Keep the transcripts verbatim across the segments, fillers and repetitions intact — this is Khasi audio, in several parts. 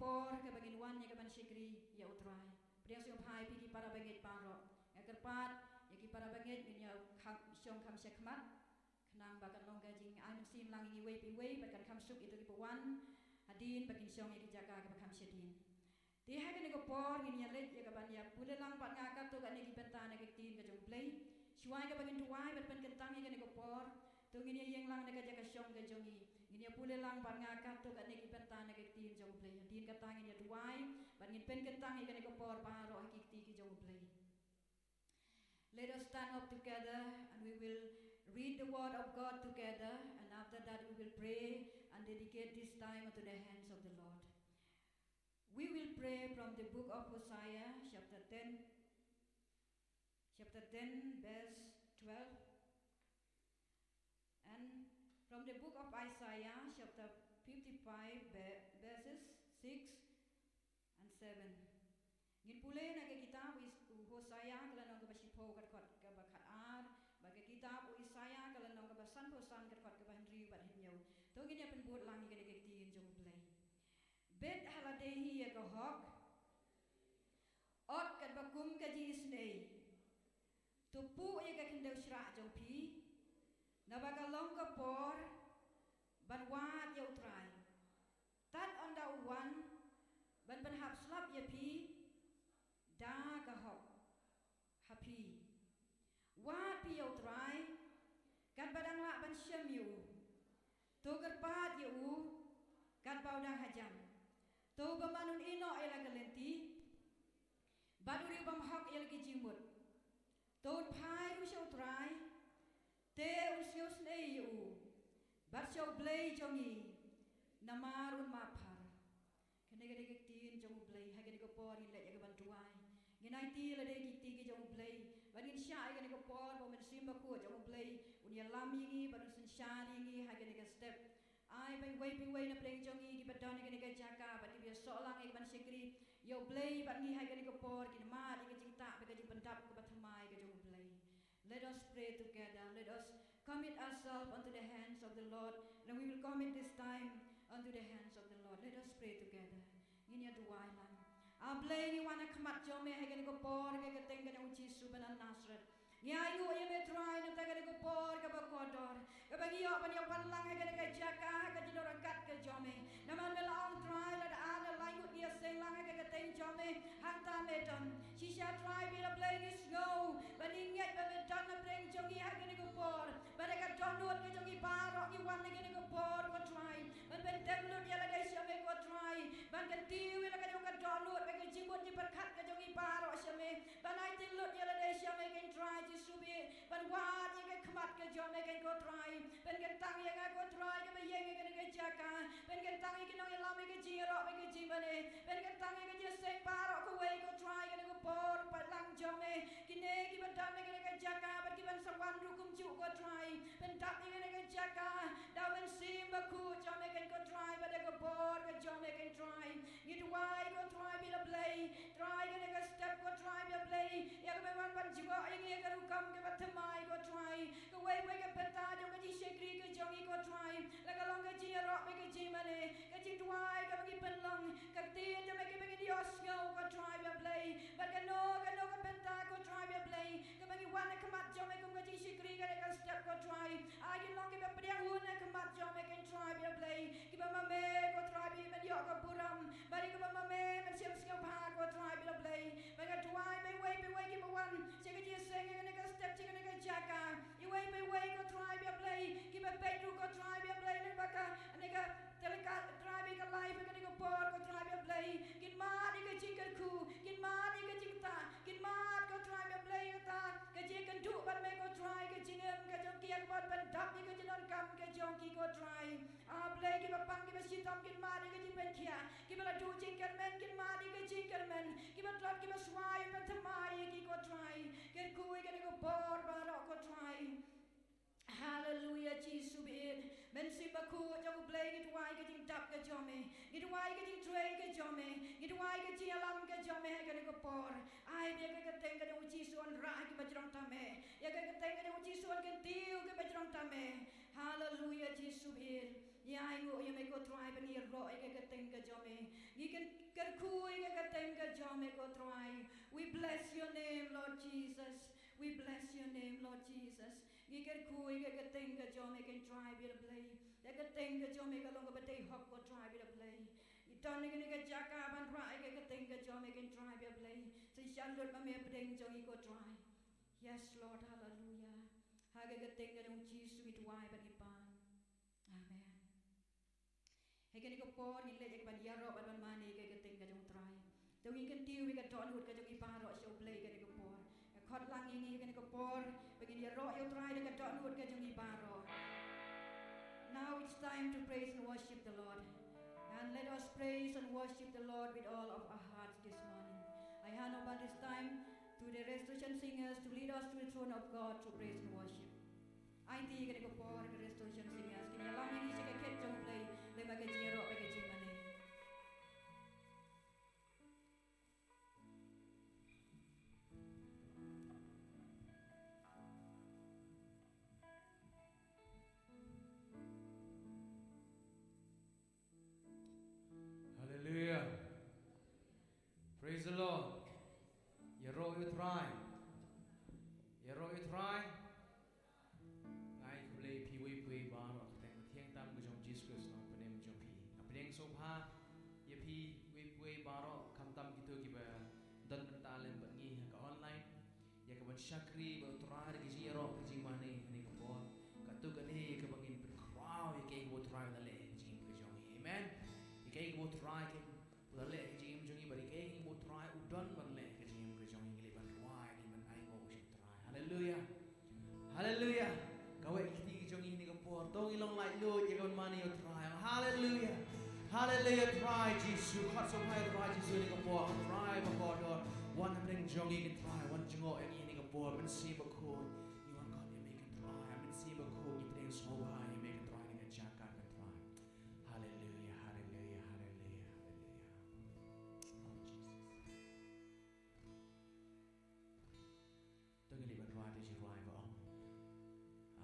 por kaba ngin wan ïa ka ban shakri ïa U Trai. Pdiang sngewbha ïa phi ki para bangeit baroh. Nga kyrpad ïa ki para bangeit ngin ïa kham, shong kham shakhmat. Khnang ba kan long ka jingai mynsiem lang ïa ngi iwei pa iwei bad kan kham suk ïa kito kiba wan hadien ba kin shong ïa ki jaka kaba kham shadien. Te ha kane ka por ngin ïa leit ïa ka ban ïa pule lang bad nga katto katne ki bynta na ka ktien ka jong U Blei. Shuwa ïa kaba ngin duwai bad pynkyntang ïa kane ka por, to ngin ïa ïeng lang na ka jaka shong ka jong ngi. Ngin ïa pule lang bad nga katto katne ki bynta na ka ktien jong U Blei. Hadien kata ngin ïa duwai bad ngin pynkyntang ïa kane ka por baroh ha ki kti ki jong U Blei. Let us stand up together and we will read the word of God together, and after that we will pray and dedicate this time unto the hands of the Lord. We will pray from the book of Hosea, chapter ten, chapter ten, verse twelve, and from the book of Isaiah, chapter fifty-five, ve-, verses six and seven. Ngin pule na ka kitab u Is-, u Hosea ka lynnong kaba shiphew ka dkhot kaba khatar, bad ka kitab u Isaiah ka lynnong kaba sanphew san ka dkhot kaba hynriew bad hynñiew. To ngin ïa pynbud lang ïa kane ka ktien jong U Blei. Bit ha lade hi ïa ka hok, ot katba kum ka jingisynei. To puh ïa ka khyndew shrah jong phi, naba ka long ka por ban wad ïa U Trai. Tad ynda u wan ban pynhap slap ïa phi da ka hok ha phi. Wad phi ïa U Trai katba dang lah ban shem ïa u. To kyrpad ïa u katba u dang hajan. To bymman un ïehnoh ïa la ka lynti, bad u riew bymhok ïa la ki jingmut. To un phai ruh sha U Trai, te un sngewsynei ïa u, bad sha U Blei jong ngi, namar un map bha. Kane ka dei ka ktien jong U Blei, ha kane ka por ngin leit ïa ka ban duwai. Ngin aiti ïa lade ki kti ki jong U Blei, bad ngin shah ïa kane ka por ba U Mynsiem Bakhuid jong U Blei un ïalam ïa ngi, bad un synshar ïa ngi ha kane ka step. Ai ba iwei pa iwei na pdeng jong ngi kiba don ha kane ka jaka bad kiba ïasoh lang ïa ka ban shakri ïa U Blei bad ngi ha kane ka por, kin mad ïa ka jingtah bad ka jingpyndap kaba thymmai ka jong U Blei. Let us pray together. Let us commit ourselves unto the hands of the Lord. And we will commit this time unto the hands of the Lord. Let us pray together. Ngin ïa duwai lang. A Blei, ngi wan ha khmat jong me ha kane ka por, ha ka kyrteng ka jong U Jisu ba na Nasareth. Ngi ainguh ïa me Trai na kata ka dei ka por kaba kordor, kaba ngi ïoh ban ïa wan lang ha kane ka jaka ha ka jingdon ryngkat ka jong me. Namar me la ong Trai, lada ar ne lai ngut ngi ïaseng lang ha ka kyrteng jong me, hangta me don. Shisha Trai, me la Blei ngi sngew ba ngi ngeit ba me don na pdeng jong ngi ha kane ka por. Bad da ka dohnud ka jong ngi baroh ngi wan ha kane ka por ko Trai, ban pyndem lut ïa lade sha me ko Trai, ban kyntiew ïa la ka jong ka dohnud bad ka jingmut jingpyrkhat ka jong ngi baroh sha me. Ban aiti lut ïa lade sha me ko Trai Jisu bad ban wad ïa ka khmat ka jong me ko Trai. Ban kyntang ïa nga ko Trai kaba ïeng ha kane ka jaka. Ban kyntang ïa ki nongïalam, ïa ka jingïaroh bad ka jingmane. Ban kyntang ïa ka jingïaseng baroh kawei ko Trai ha kane ka por pat lang jong me. Kine kiba don ha kane ka jaka bad kiban sa wan ruh kumjuh ko Trai. Pyndap ïa kane ka jaka da U Mynsiem Bakhuid jong me ko Trai, bad da ka bor ka jong me ko Trai. Ngi duwai ko Trai ba la Blei, Trai kane ka step ko Trai ba la Blei, ïa kaba wan ban jngoh ïa ngi ha ka rukom kaba thymmai ko Trai. Kawei pa kawei ka bynta jong ka jingshakri ka jong ngi ko Trai, la ka long ka jingïaroh bad ka jingmane, ka jingduwai kaba ngi pynlong, ka ktien jong me kaba ngi ïohsngew ko Trai ba la Blei. Bad kano kano ka bynta ko Trai ba la Blei, kaba ngi wan ha khmat jong me kum ka jingshakri kane ka step ko Trai. Ai kin long kiba pdiang hun ha khmat jong me ko Trai ba la Blei, kiba ma me ko Trai ba men ïoh ka burom, bad kiba ma me men shem sngewbha ko Trai ba la Blei. Bad nga duwai ba iwei pa iwei kiba wan sha ka jingïaseng ha kane ka step, sha kane ka jaka, iwei pa iwei ko Trai ba la Blei, kiba peit ruh ko Trai ba la Blei lyngba kane ka telecast Trai ba ka live ha kane ka por ko Trai ba la Blei, kin mad ïa ka jingkyrkhu, kin mad ïa ka jingtah, kin mad ko Trai ba la Blei kata ka jingïakynduh bad me ko Trai, ka jingim ka jong ki, ïa kaba pyndap ïa ka jingdonkam ka jong ki ko Trai. A Blei, kiba pang kiba shitom kin mad ïa ka jingpynkhiah, kiba la duh jingkyrmen kin mad ïa ka jingkyrmen, kiba tlot kiba swai phin thymmai ïa ki ko Trai. Kyrkhu ïa kane ka por baroh ko Trai. Haleluia Jisu bad Mynsiem Bakhuid jong U Blei, ngi duwai ka jingdap ka jong me, ngi duwai ka jingtrei ka jong me, ngi duwai ka jingïalam ka jong me ha kane ka por. Ai ba ïa ka kyrteng ka jong U Jisu yn rah kiba jrong tam me, ïa ka kyrteng ka jong U Jisu yn kyntiew kiba jrong tam me. Haleluia Jisu bad ngi ainguh ïa me ko Trai ba ngi ïaroh ïa ka kyrteng ka jong me. Ngi kyn jong me ko Trai. We bless your name, Lord Jesus. We bless your name, Lord Jesus. Ngi kyrkhu ïa ka kyrteng ka jong me ko Trai bad Blei. Ïa ka kyrteng ka jong me ka long kaba dei hok ko Trai bad Blei. Ngi don ïa kane ka jaka ban rah ïa ka kyrteng ka jong me ko Trai bad Blei. Sa sha lut ma me pdeng jong ngi ko Trai. Yes, Lord, hallelujah. Ha ka kyrteng ka jong Jisu ngi duwai bad ngi pan. Amen. Ha kane ka por ngin leit ïa ka ban ïaroh bad ban mane ïa ka kyrteng ka jong Trai. To ngin kyntiew ïa ka dohnud ka jong ngi baroh sha U Blei ha kane ka por. Nga khot lang ïa ngi ha kane ka por ba ngin ïaroh ïa U Trai da ka dohnud ka jong ngi baroh. Now it's time to praise and worship the Lord. And let us praise and worship the Lord with all of our hearts this morning. I hand over this time to the restoration singers to lead us to the throne of God to praise and worship. Aiti ïa kane ka por ka restoration singers kin ïalam ïa ngi sha ka khet jong U Blei lem bad ka jingïaroh bad ka jingmane. Hallelujah. Praise the Lord. Ïaroh ïa U Trai. Ïaroh ïa U Trai. Nga ai khublei ïa phi uwei pa uwei baroh ha ka kyrteng bathiang tam ka jong Jisu Khrist Nongpynim jong phi. Nga pdiang sngewbha ïa phi uwei pa uwei baroh khamtam kito kiba don bynta lem bad ngi ha ka online. Ïa ka ban shakri bad U Trai da ka jingïaroh ka jingmane ha kane ka por. Katto katne ïa kaba ngin pynkhraw ïa kaei kaba U Trai u la leh ha ka jingim ka jong ngi. Amen. Ïa kaei kaba U Trai u la leh ha ka jingim jong ngi bad ïa kaei kaba U Trai u don ban leh ha ka jingim ka jong ngi, ngi leit ban rwai, ngi leit ban ainguh sha U Trai. Hallelujah. Hallelujah. Kawei ka kti ka jong ngi ha kane ka por. To ngin long laitluid ïa ka ban mane ïa U Trai. Hallelujah. Hallelujah, Trai Jisu. Khot sngewbha ïa U Trai Jisu ha kane ka por. Trai ba kordor. Wan hapdeng jong ngi ko Trai. Wan jngoh ïa ngi ha kane ka por. Mynsiem Bakhuid. Ngi wan khot ïa me ko Trai. Mynsiem Bakhuid ngi pdiang sngewbha ïa me ko Trai ha kane ka jaka ko Trai. Hallelujah, hallelujah, hallelujah, hallelujah. Oh, Jesus. To ngin leit ban rwai da ka jingrwai ba ong,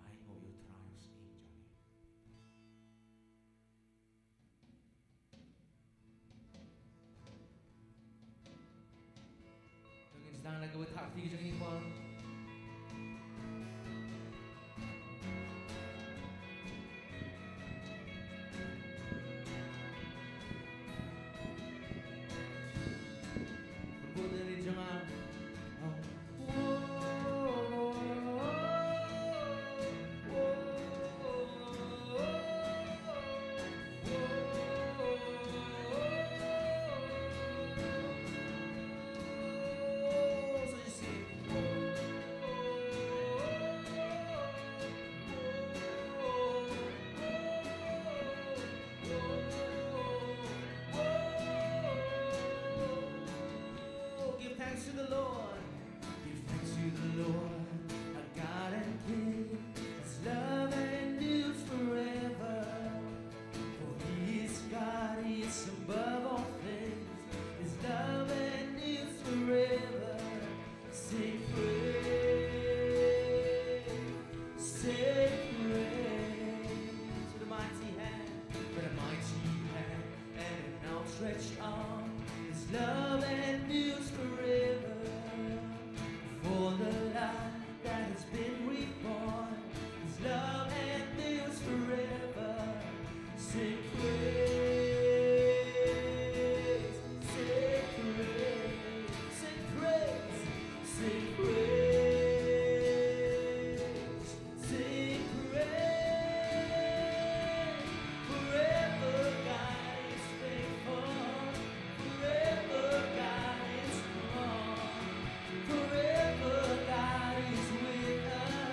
Ainguh ïa U Trai u syiem jong ngi. To ngin sdang da kaba thap kti jong ngi ko. Give thanks to the Lord. Give thanks to the Lord, our God and King. His love endures forever. For he is God, he is above all things. His love endures forever. Sing praise, sing praise to the mighty hand, for the mighty hand and an outstretched arm. His love endures forever. For the life that has been reborn, his love endures forever. Sing praise, sing praise, sing praise, sing praise, sing praise. Forever God is faithful, forever God is strong. Forever God is with us.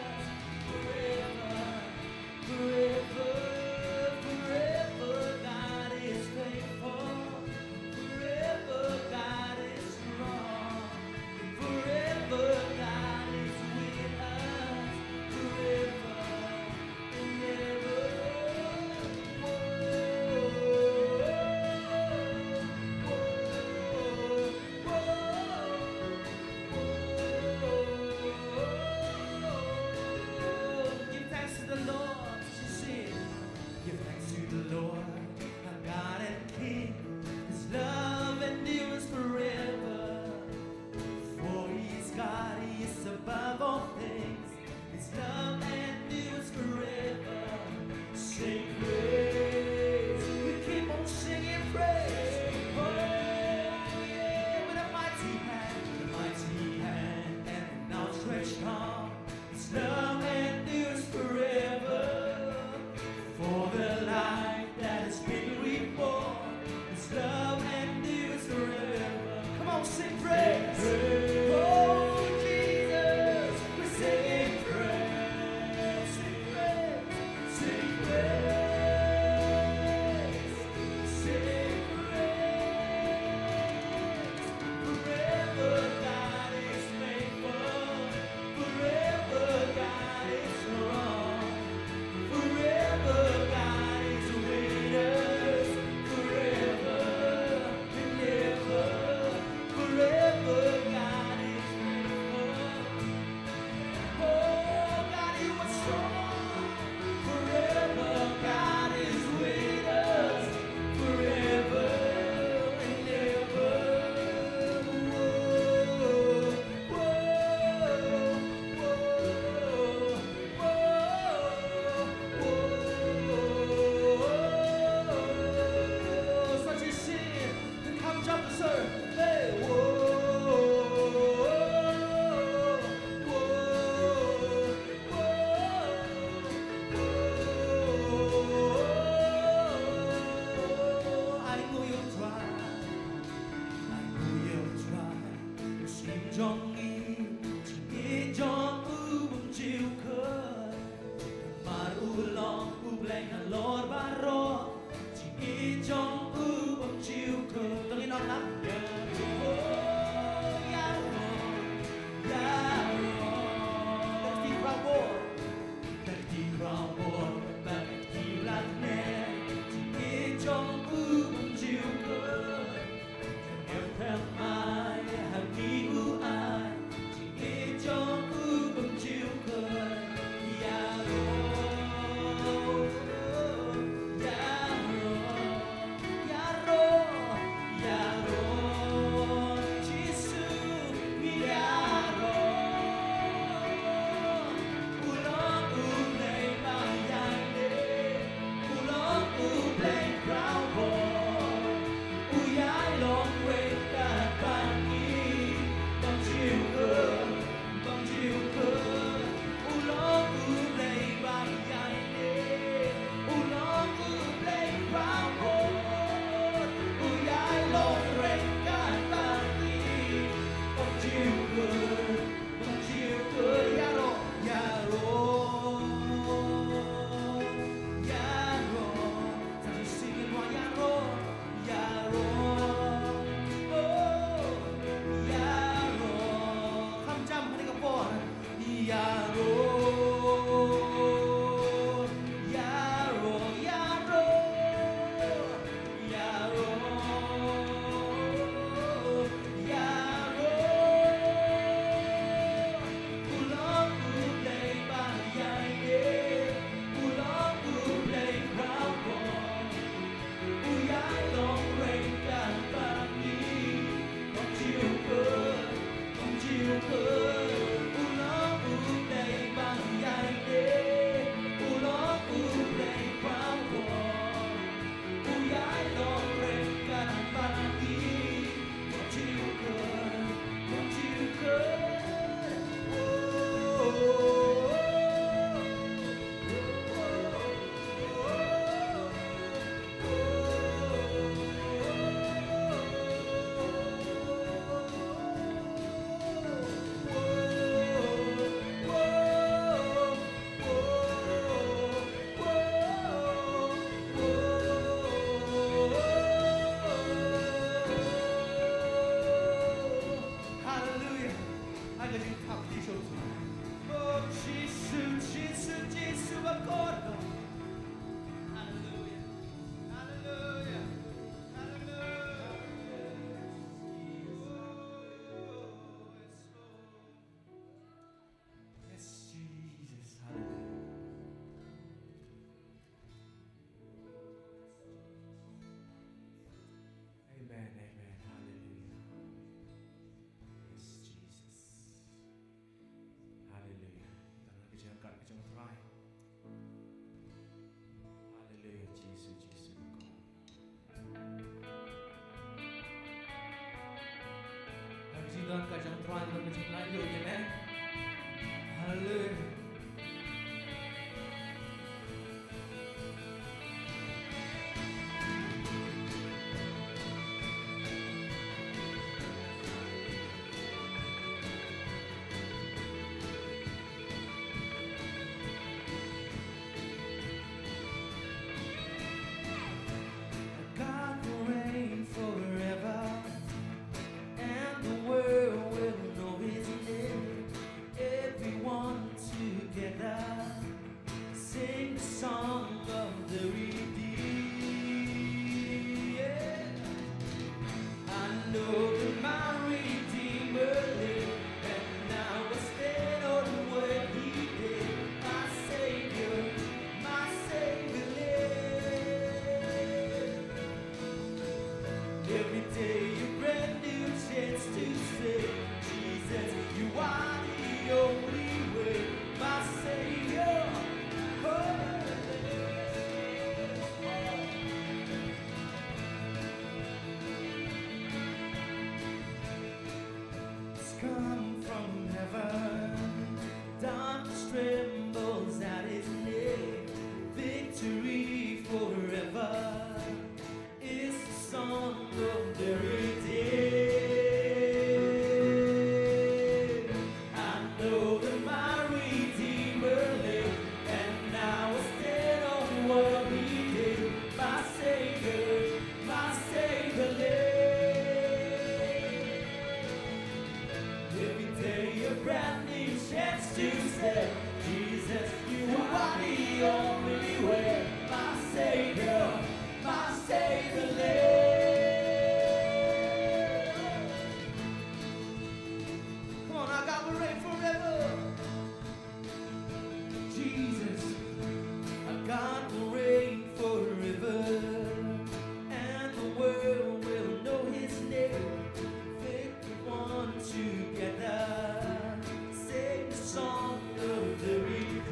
Hey, whoa, whoa, whoa, whoa. I know you'll try. I know you'll try. Sing jong ngi, sing jong u bym ju kut. Mar u long u Blei halor baroh. Jingïeit jong u bym ju kut. To ngin ong lang. Ïaroh, ïaroh, ïaroh. Lynti khraw bor. Lynti khraw bor bad lynti bla neh. Jingïeit jong u bym ju kut. Em thymmai ha ngi u ai. Jingïeit jong u bym ju kut. Ïaroh, ïaroh, ïaroh, ïaroh, Jisu, ïaroh. U long u Blei ba ïaineh, u long u Blei khraw bor. U ïai long ryngkat bad ngi, bym ju kut, bym ju kut. U long u Blei ba ïaineh, u long u Blei khraw bor. U ïai long ryngkat bad ngi, bym ju kut, bym ju kut. Ïaroh, ïaroh, ïaroh. Sa shisien ngi wan ïaroh. Ïaroh, oh, ïaroh. Kham jam kane ka por. Ïaroh, ïaroh, ïaroh. Ïaroh, ïaroh. U long u Blei ba ïaineh, u long u Blei khraw bor. U ïai long ryngkat bad ngi, bym ju kut, bym ju kut. U long u Blei ba ïaineh, u long u Blei khraw bor. U ïai long ryngkat bad ngi, bym ju kut, bym ju kut. Oh, oh, oh, oh. Hallelujah. Ai ka jingthap ïa u Jisu. Oh, Jisu, Jisu, Jisu ba kordor. Hallelujah. Hallelujah. Hallelujah. Oh, yes, Lord. Yes, Jesus. Hallelujah. Amen, amen. Hallelujah. Yes, Jesus. Hallelujah. Tang ha ka jingangkat ka jong U Trai. Hallelujah, Jisu, Jisu, ko. Ha ka jingangkat ka jong U Trai, ka jinglaitluid, amen. Hallelujah. God will reign forever, and the world will know his name. Everyone together, sing the song of the redeemed. Yeah. I know that my Redeemer lives, and I will stand on what he did. My Savior, my Savior lives. Every day a brand new chance to say, Jesus, you are the only way. My Savior, oh, oh. Chance to say, Jesus, you are the only way, my Savior, my Savior lives. Come on, our God will reign forever. Jesus, our God will reign forever, and the world will know his name. Faith one together, sing the song of the redeemed.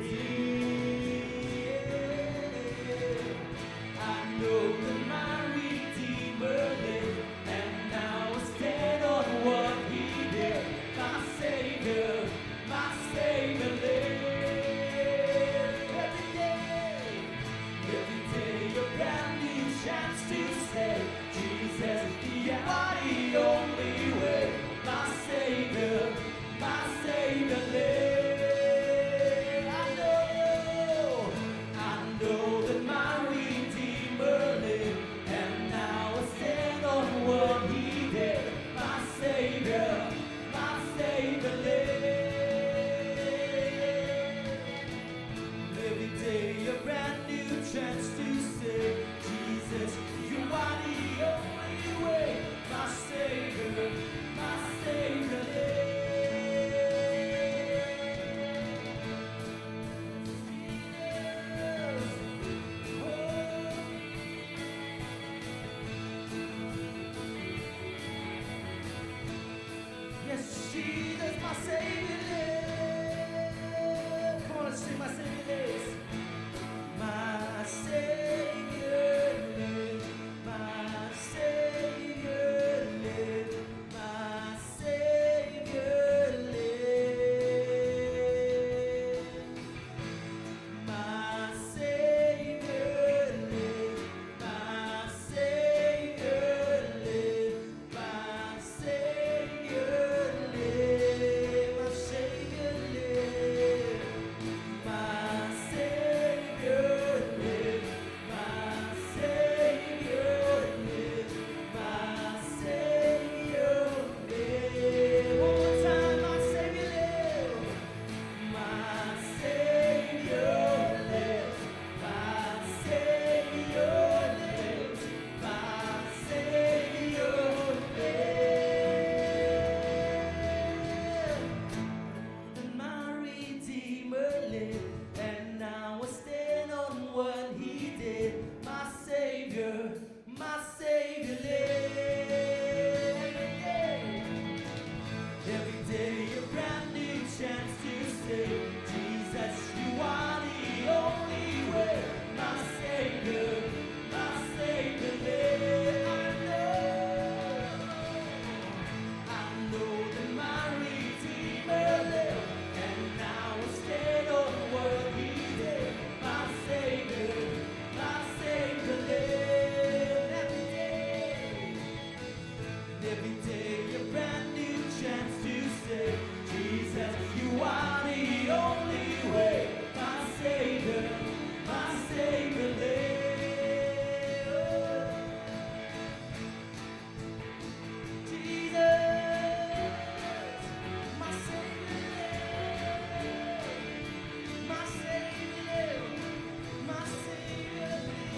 I know that my Redeemer lives, and now I stand on what he did. My Savior, my Savior lives. Every day, every day a brand new chance to say, Jesus, you are the only way. My Savior, my Savior lives. I know, I know that my Redeemer lives, and now I stand on what he did. My Savior, my Savior lives. Every day a brand new chance to say, Jesus, you are the only way. My Savior, my Savior lives. Jesus, oh. Yes, Jesus, my Savior lives. Come on, let's sing, my Savior lives. My Savior lives. My Savior lives. My Savior lives. My Savior lives. My Savior lives. My Savior lives. My Savior lives. My Savior lives. My Savior lives. My Savior lives. One more time, my Savior lives. My Savior lives. My Savior lives. My Savior lives. And my Redeemer lives. And now I stand on what he did. My Savior, my Savior lives. Every day a brand new chance to say, Jesus, you are the only way. My Savior, my Savior lives. I know, I know that my Redeemer lives, and now I stand on what he did. My Savior, my Savior lives. Every day, every day a brand new chance to say, Jesus, you are the only way. My Savior, my Savior lives. Jesus, my Savior lives. My Savior lives. My Savior lives.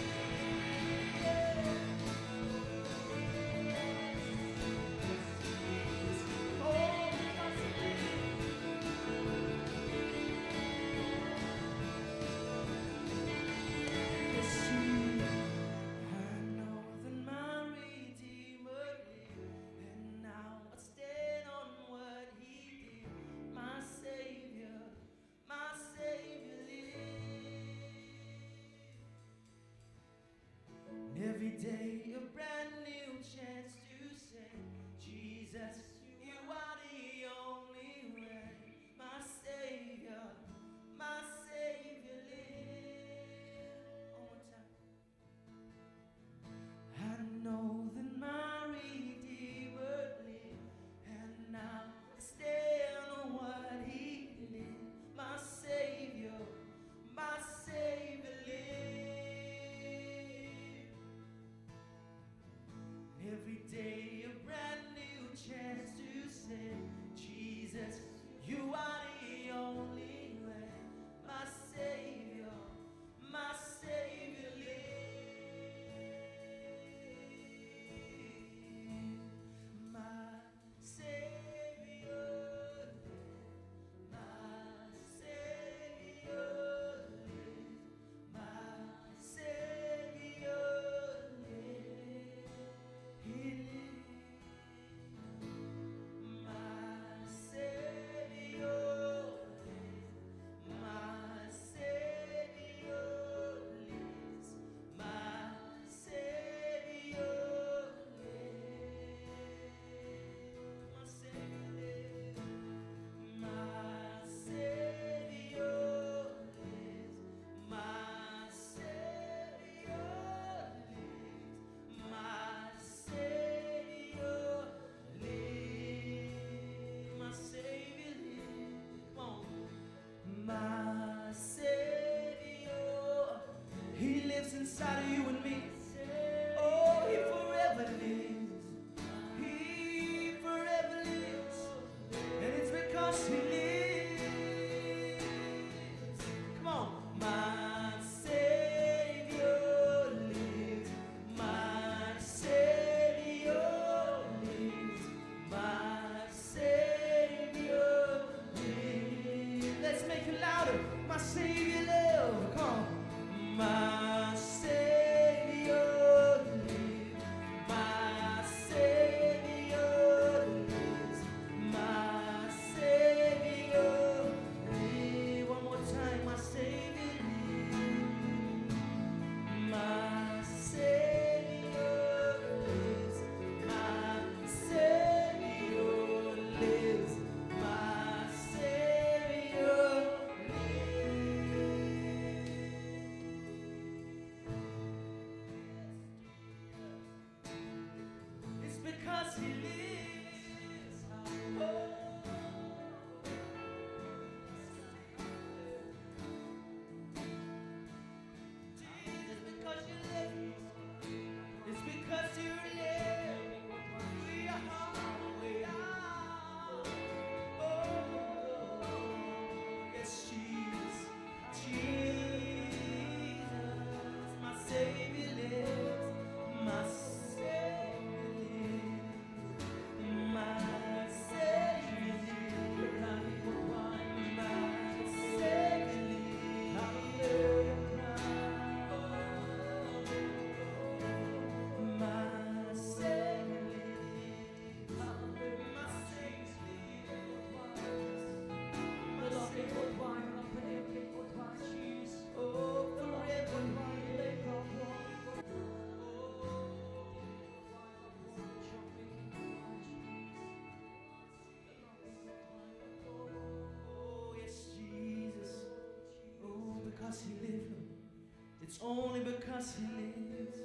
Only because he lives,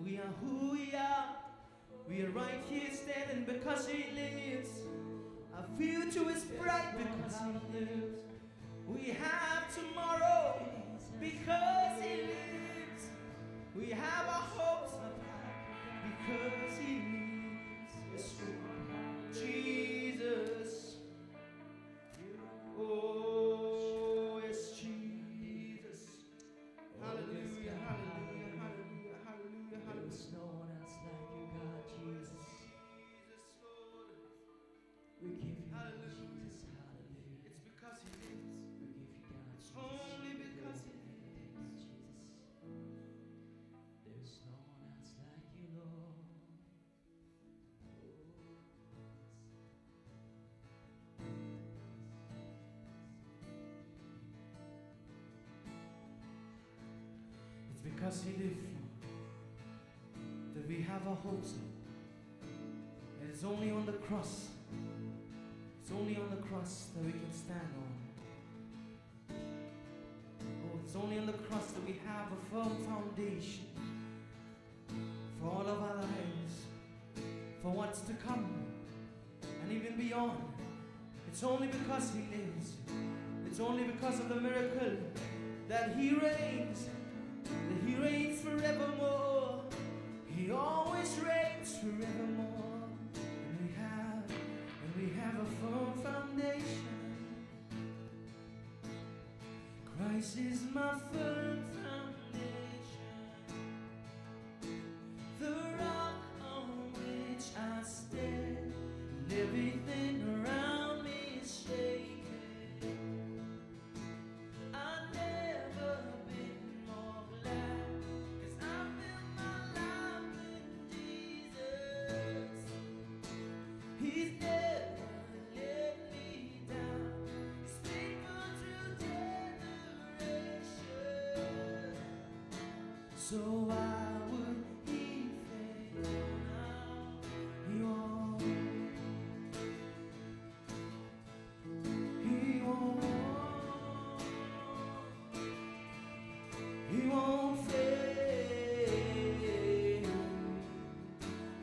we are who we are. We are right here standing because he lives. Our future is bright because he lives. We have tomorrow because he lives. We have our hopes up high because he lives. Yes, Lord. Jesus. Oh, yes, Jesus. Hallelujah, hallelujah, hallelujah, hallelujah, hallelujah. There is no one else like you, God, Jesus. Jesus, Lord. We give you, Hallelujah. Jesus, hallelujah. It's because he lives. We give you, God, Jesus. Only because he lives. Jesus. There's no one else like you, Lord. It's because he lived, Lord, that we have our hopes in. And it's only on the cross. It's only on the cross that we can stand on. Oh, it's only on the cross that we have a firm foundation for all of our lives, for what's to come, and even beyond. It's only because he lives. It's only because of the miracle that he reigns. That he reigns forevermore. He always reigns forevermore. And we have, and we have a firm foundation. Christ is my firm foundation, the rock on which I stand, and everything around me is shaking. I've never been more glad, 'cause I feel my life in Jesus. He's never let me down. He's faithful through generations. So why would he fail now? He won't. He won't. He won't fail.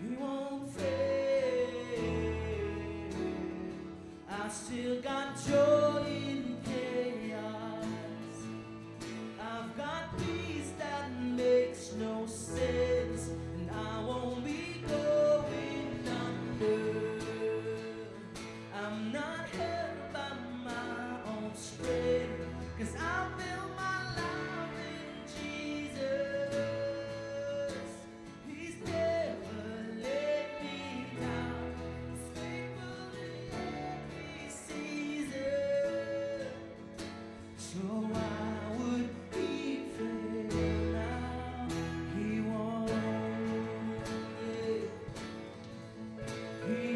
He won't fail. I still got joy in chaos. I've got peace that makes no sense, and I won't be going under. I'm not held by my own strength, 'cause I build my life in Jesus. He's never let me down. He's faithful in every season. So why would he fail now? He won't. Yeah. He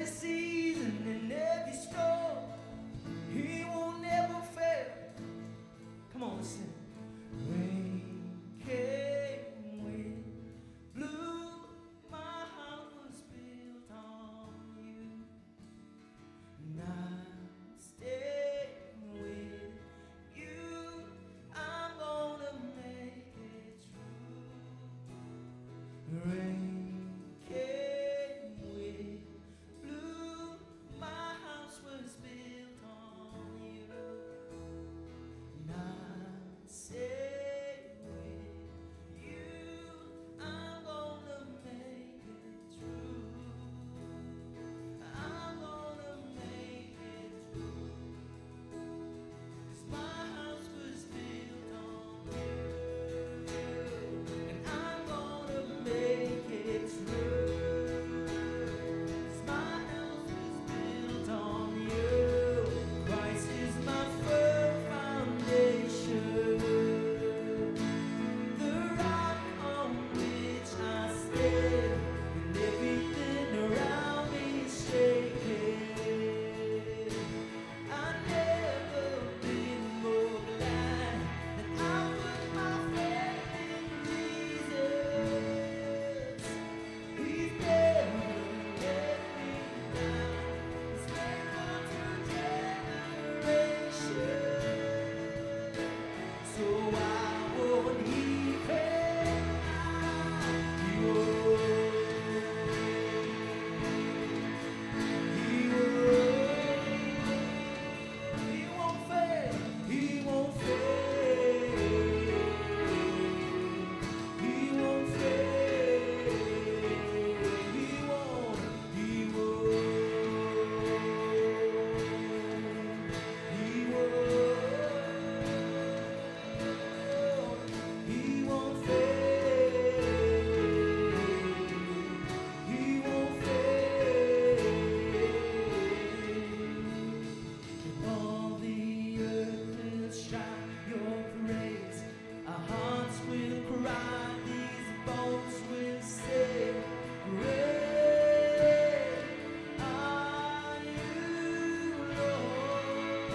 Season in every storm, he won't ever fail. Come on, sing. Rain came, wind blew, my house was built on you. And I'm staying with you. I'm gonna make it through. Rain came, wind blew, my house was built on you. And I'm staying with you. I'm gonna make it through. I'm gonna make it through. 'Cause my house was built on you. And I'm gonna make it through. 'Cause my house was built on you. Christ is my firm foundation, the rock on which I stand, and everything around me is shaking. I've never been more glad that I put my faith in Jesus. He's never let me down. He's faithful to generations. So I won't even He won't, he won't fail. He won't fail. He won't fail. He won't. He won't. He won't. He won't fail. He won't fail. And all the earth will shout your praise. Our hearts will cry, these bones will say, "Great are you, Lord."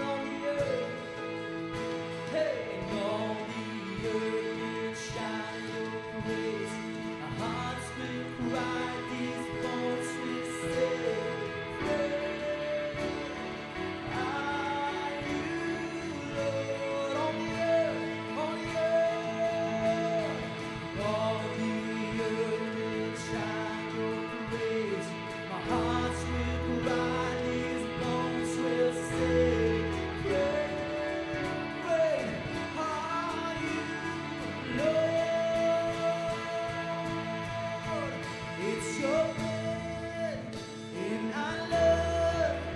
All the earth, hey, and all the earth will shout your praise. Our hearts will cry, these bones will say, "Great are you, Lord." All the earth, all the earth, all the earth will shout your praise. My hearts will cry, these bones will say, "Great, great are you, Lord." It's your breath in our lungs,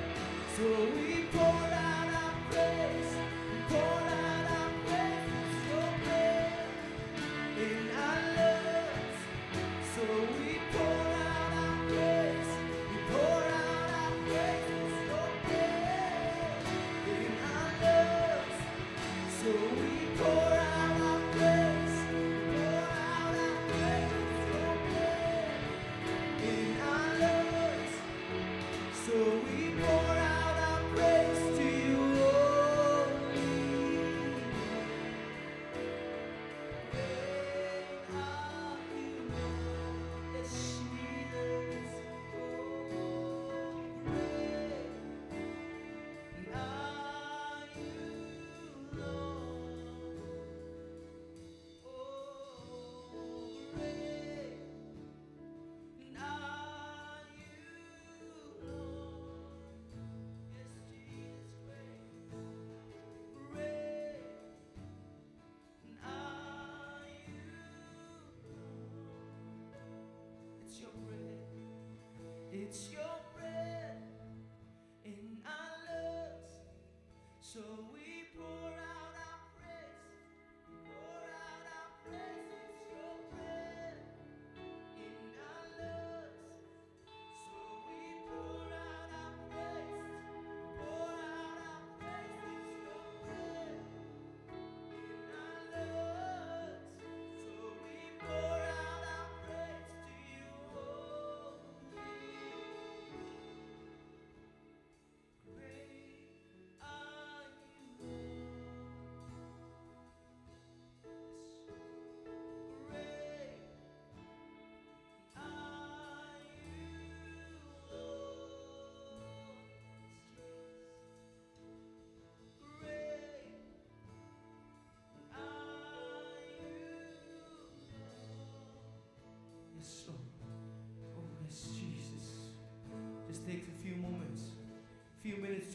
so we pour out our praise, we pour out our praise. It's your breath in our lungs, so we pour out our praise, we pour out our praise. It's your breath in our lungs, so we pour out our praise, we pour out our praise. It's your breath in our lungs, so we pour out our praise to you only. Great are you, Lord. Yes, Jesus. Oh, great are you, Lord. Oh, great are you, Lord. Yes, Jesus, great, great are you, Lord. It's your breath, it's your breath in our lungs. So we pour out our praise, we pour out our praise. It's your breath in our lungs. So we pour out our praise, pour out our praise. It's your breath in our lungs. So we pour out our praise to you, oh.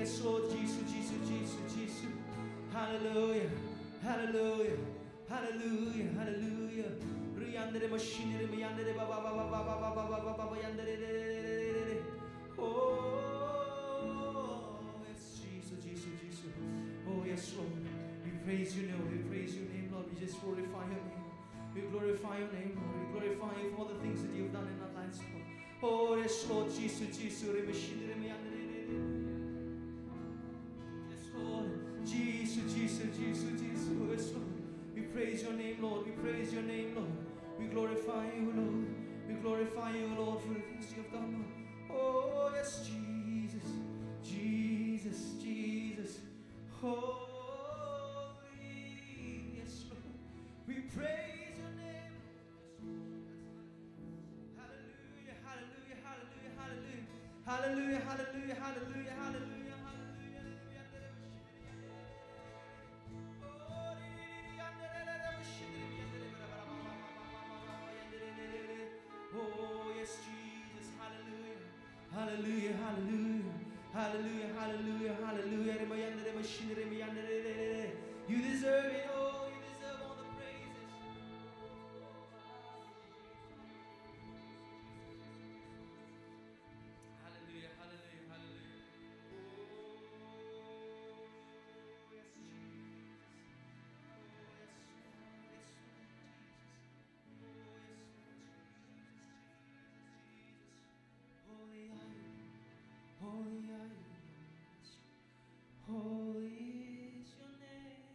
yes, Lord. Jisu, Jisu, Jisu, Jisu. Hallelujah. Hallelujah. Hallelujah. Hallelujah. Riandere mashinere miandere ba ba ba ba ba yandere. Oh, yes, Jisu, Jisu, Jisu. Oh, yes, Lord. We praise you, Lord. We praise your name, Lord. We just glorify your name. We glorify your name, Lord. We glorify you for all the things that you have done in our lives, Lord. Oh, yes, Lord, Jisu, Jisu, re mashinere miandere. Yes, Lord. Jisu, Jisu, Jisu, Jisu, yes, Lord. We praise your name, Lord. We praise your name, Lord. We glorify you, Lord. We glorify you, Lord, for the things you have done, Lord. Oh, yes, Jesus. Jesus, Jesus. Holy, yes, Lord. We praise your name. Hallelujah, hallelujah, hallelujah, hallelujah. Hallelujah, hallelujah, hallelujah, hallelujah, hallelujah. Oh, yes, Jesus, hallelujah. Hallelujah, hallelujah. Hallelujah, hallelujah, hallelujah. Remayandere, mashinere, mayandere. You deserve it all. You deserve all the praises. Hallelujah, hallelujah, hallelujah. Oh, yes, Jesus. Oh, yes, Lord, yes, Lord, Jesus. Oh, yes, Lord, Jesus, Jesus, Jesus. Holy are you, holy are you, Lord. Holy is your name.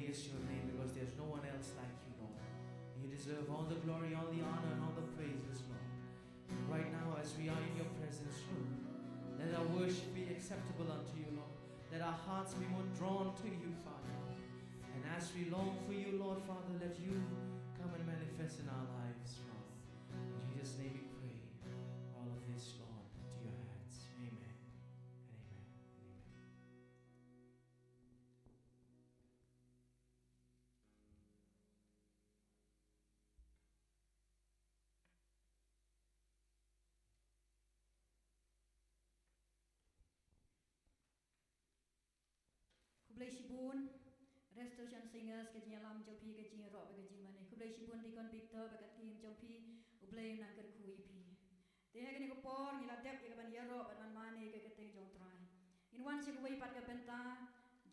Praise your name because there's no one else like you, Lord. You deserve all the glory, all the honor, and all the praises, Lord. Right now, as we are in your presence, Lord, let our worship be acceptable unto you, Lord. Let our hearts be more drawn to you, Father. And as we long for you, Lord, Father, let you come and manifest in our lives, Lord. In Jesus' name we pray. All of this, Lord, to your hands. Amen. And amen. And amen. Khublei shibun, Restoration Singers, ka jingïalam jong phi, ka jingïaroh bad ka jingmane. Khublei shibun, Deacon Victor bad ka team jong phi, U Blei un nang kyrkhu ïa phi. Te ha kane ka por ngi la dep ïa ka ban ïaroh bad ban mane ïa ka kyrteng jong U Trai. Ngin wan sha kawei pat ka bynta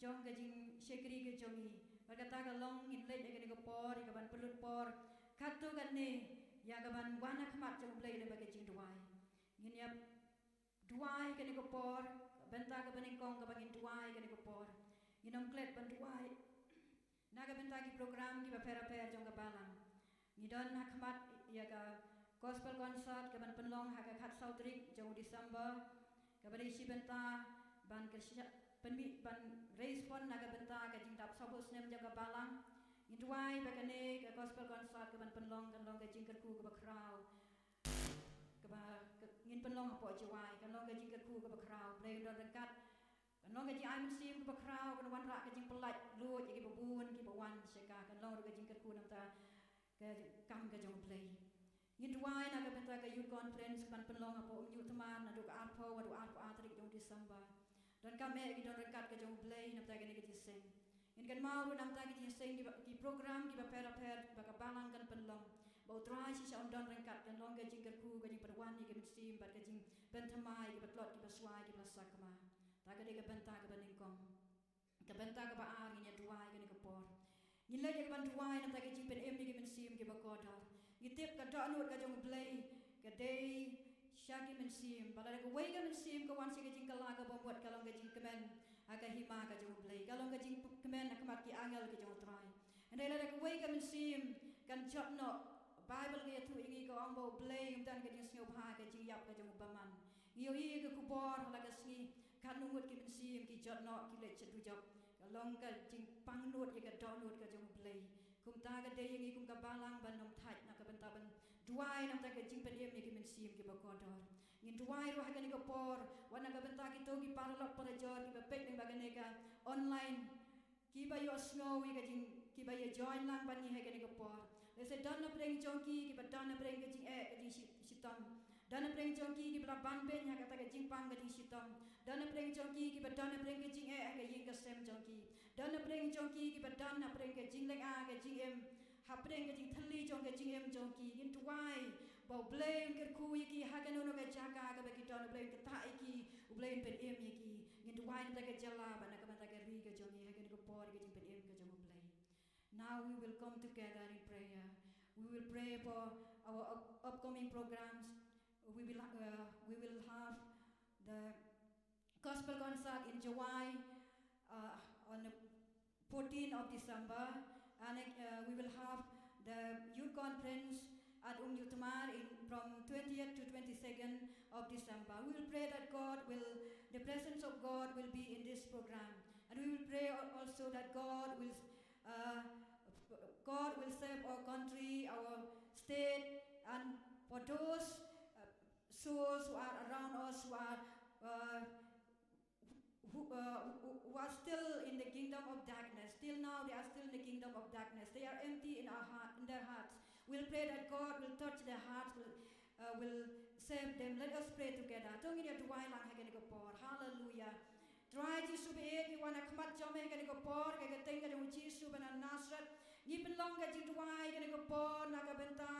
jong ka jingshakri ka jong ngi. Bad kata ka long ngin leit ha kane ka por ïa ka ban pynlut por katto katne ïa ka ban wan ha khmat jong U Blei lyngba ka jingduwai. Ngin ïa duwai kane ka por, bynta kaba nyngkong kaba ngin duwai kane ka por. Ngin ym klet ban duwai na ka bynta ki program kiba pher bapher jong ka balang. Ngi don ha khmat ïa ka gospel concert kaban pynlong ha ka khatsaw tarik jong u December. Kaba dei shi bynta ban kyrsha-, pynmih ban raise fund na ka bynta ka jingdap sawphew snem jong ka balang. Ngin duwai ba kane ka gospel concert kaban pynlong kan long ka jingkyrkhu kaba khraw. Kaba, ka, ngin pynlong hapoh Jowai, kan long ka jingkyrkhu kaba khraw, Blei un don ryngkat. Kan long ka jingai mynsiem kaba khraw, kan wanrah ka jingpyllait luid ïa kiba bun kiba wan sha ka, kan long ruh ka jingkyrkhu namar ka kam ka jong U Blei. Ngin duwai na ka bynta ka Youth Conference kaban pynlong hapoh Umñiuhtmar naduh ka arphew haduh arphew ar tarik jong u December. Donkam eh ki don ryngkat ka jong U Blei namar kane ka jingïaseng. Ngin kynmaw ruh namar ka jingïaseng kiba, ki program kiba pher bapher ba ka balang kan pynlong. Ba U Trai shisha un don ryngkat, kan long ka jingkyrkhu, ka jingpynwan ïa ka mynsiem bad ka jingpynthymmai ïa kiba tlot kiba shuwa ïa kiba la sakma. Ta ka dei ka bynta kaba nyngkong. Ka bynta kaba ar ngin ïa duwai kane ka por. Ngin leit ïa kaban duwai namar ka jingpynim ïa ki mynsiem kiba kordor. Ngi tip ka dohnud ka jong U Blei ka dei sha ki mynsiem. Ba lada kawei ka mynsiem ka wan sha ka jingkylla kaba mut ka long ka jingkmen ha ka hima ka jong U Blei. Ka long ka jingkmen ha khmat ki angel ki jong U Trai. Hynrei lada kawei ka mynsiem kan jot noh. Baibl ka ïathuh ïa ngi, ka ong ba U Blei um don ka jingsngewbha ha ka jingïap ka jong u bymman. Ngi ïohi ïa ka khubor ha la ka sngi, katno ngut ki mynsiem ki jot noh, ki leit sha dujok. Ka long ka jingpangnud ïa ka dohnud ka jong U Blei. Kumta ka dei ïa ngi kum ka balang ban ym thait na ka bynta ban duwai namar ka jingpynim ïa ki mynsiem kiba kordor. Ngin duwai ruh ha kane ka por, wat na ka bynta kito ki paralok parajor kiba peit lyngba kane ka online. Kiba ïohsngew ïa ka jing, kiba ïa join lang bad ngi ha kane ka por. Lehse don na pdeng jong ki, kiba don na pdeng ka jingeh, ka jingshi-, shitom. Don na pdeng jong ki, kiba la ban beiñ ha kata ka jingpang ka jingshitom. Don na pdeng jong ki, kiba don na pdeng ka jingeh ha ka ïing ka sem jong ki. Don na pdeng jong ki, kiba don na pdeng ka jinglynga ka jingim. Hapdeng ka jingthylli jong ka jingim jong ki, ngin duwai ba U Blei un kyrkhu ïa ki ha kano kano ka jaka kaba ki don, U Blei un kyrtah ïa ki, U Blei un pynim ïa ki. Ngin duwai na ka bynta ka jylla bad na ka bynta ka ri ka jong ngi ha kane ka por ka jingpynim ka jong U Blei. Now we will come together in prayer. We will pray for our up-, upcoming programs. We will, uh, we will have the gospel concert in Jowai, uh, on the fourteenth of December, and, uh, we will have the youth conference at Umyutmar in, from twentieth to twenty-second of December. We will pray that God will, the presence of God will be in this program. And we will pray al-, also that God will, uh, God will save our country, our state, and for those, uh, souls who are around us, who are, uh, who, uh, who, who are still in the kingdom of darkness. Till now, they are still in the kingdom of darkness. They are empty in our heart, in their hearts. We'll pray that God will touch their hearts, will, uh, will save them. Let us pray together. To ngin ïa duwai lang ha kane ka por. Hallelujah. Trai Jisu ba ïeit, ngi wan ha khmat jong me ha kane ka por, ha ka kyrteng ka jong u Jisu ba na Nasareth. Ngi pynlong ka jingduwai ha kane ka por na ka bynta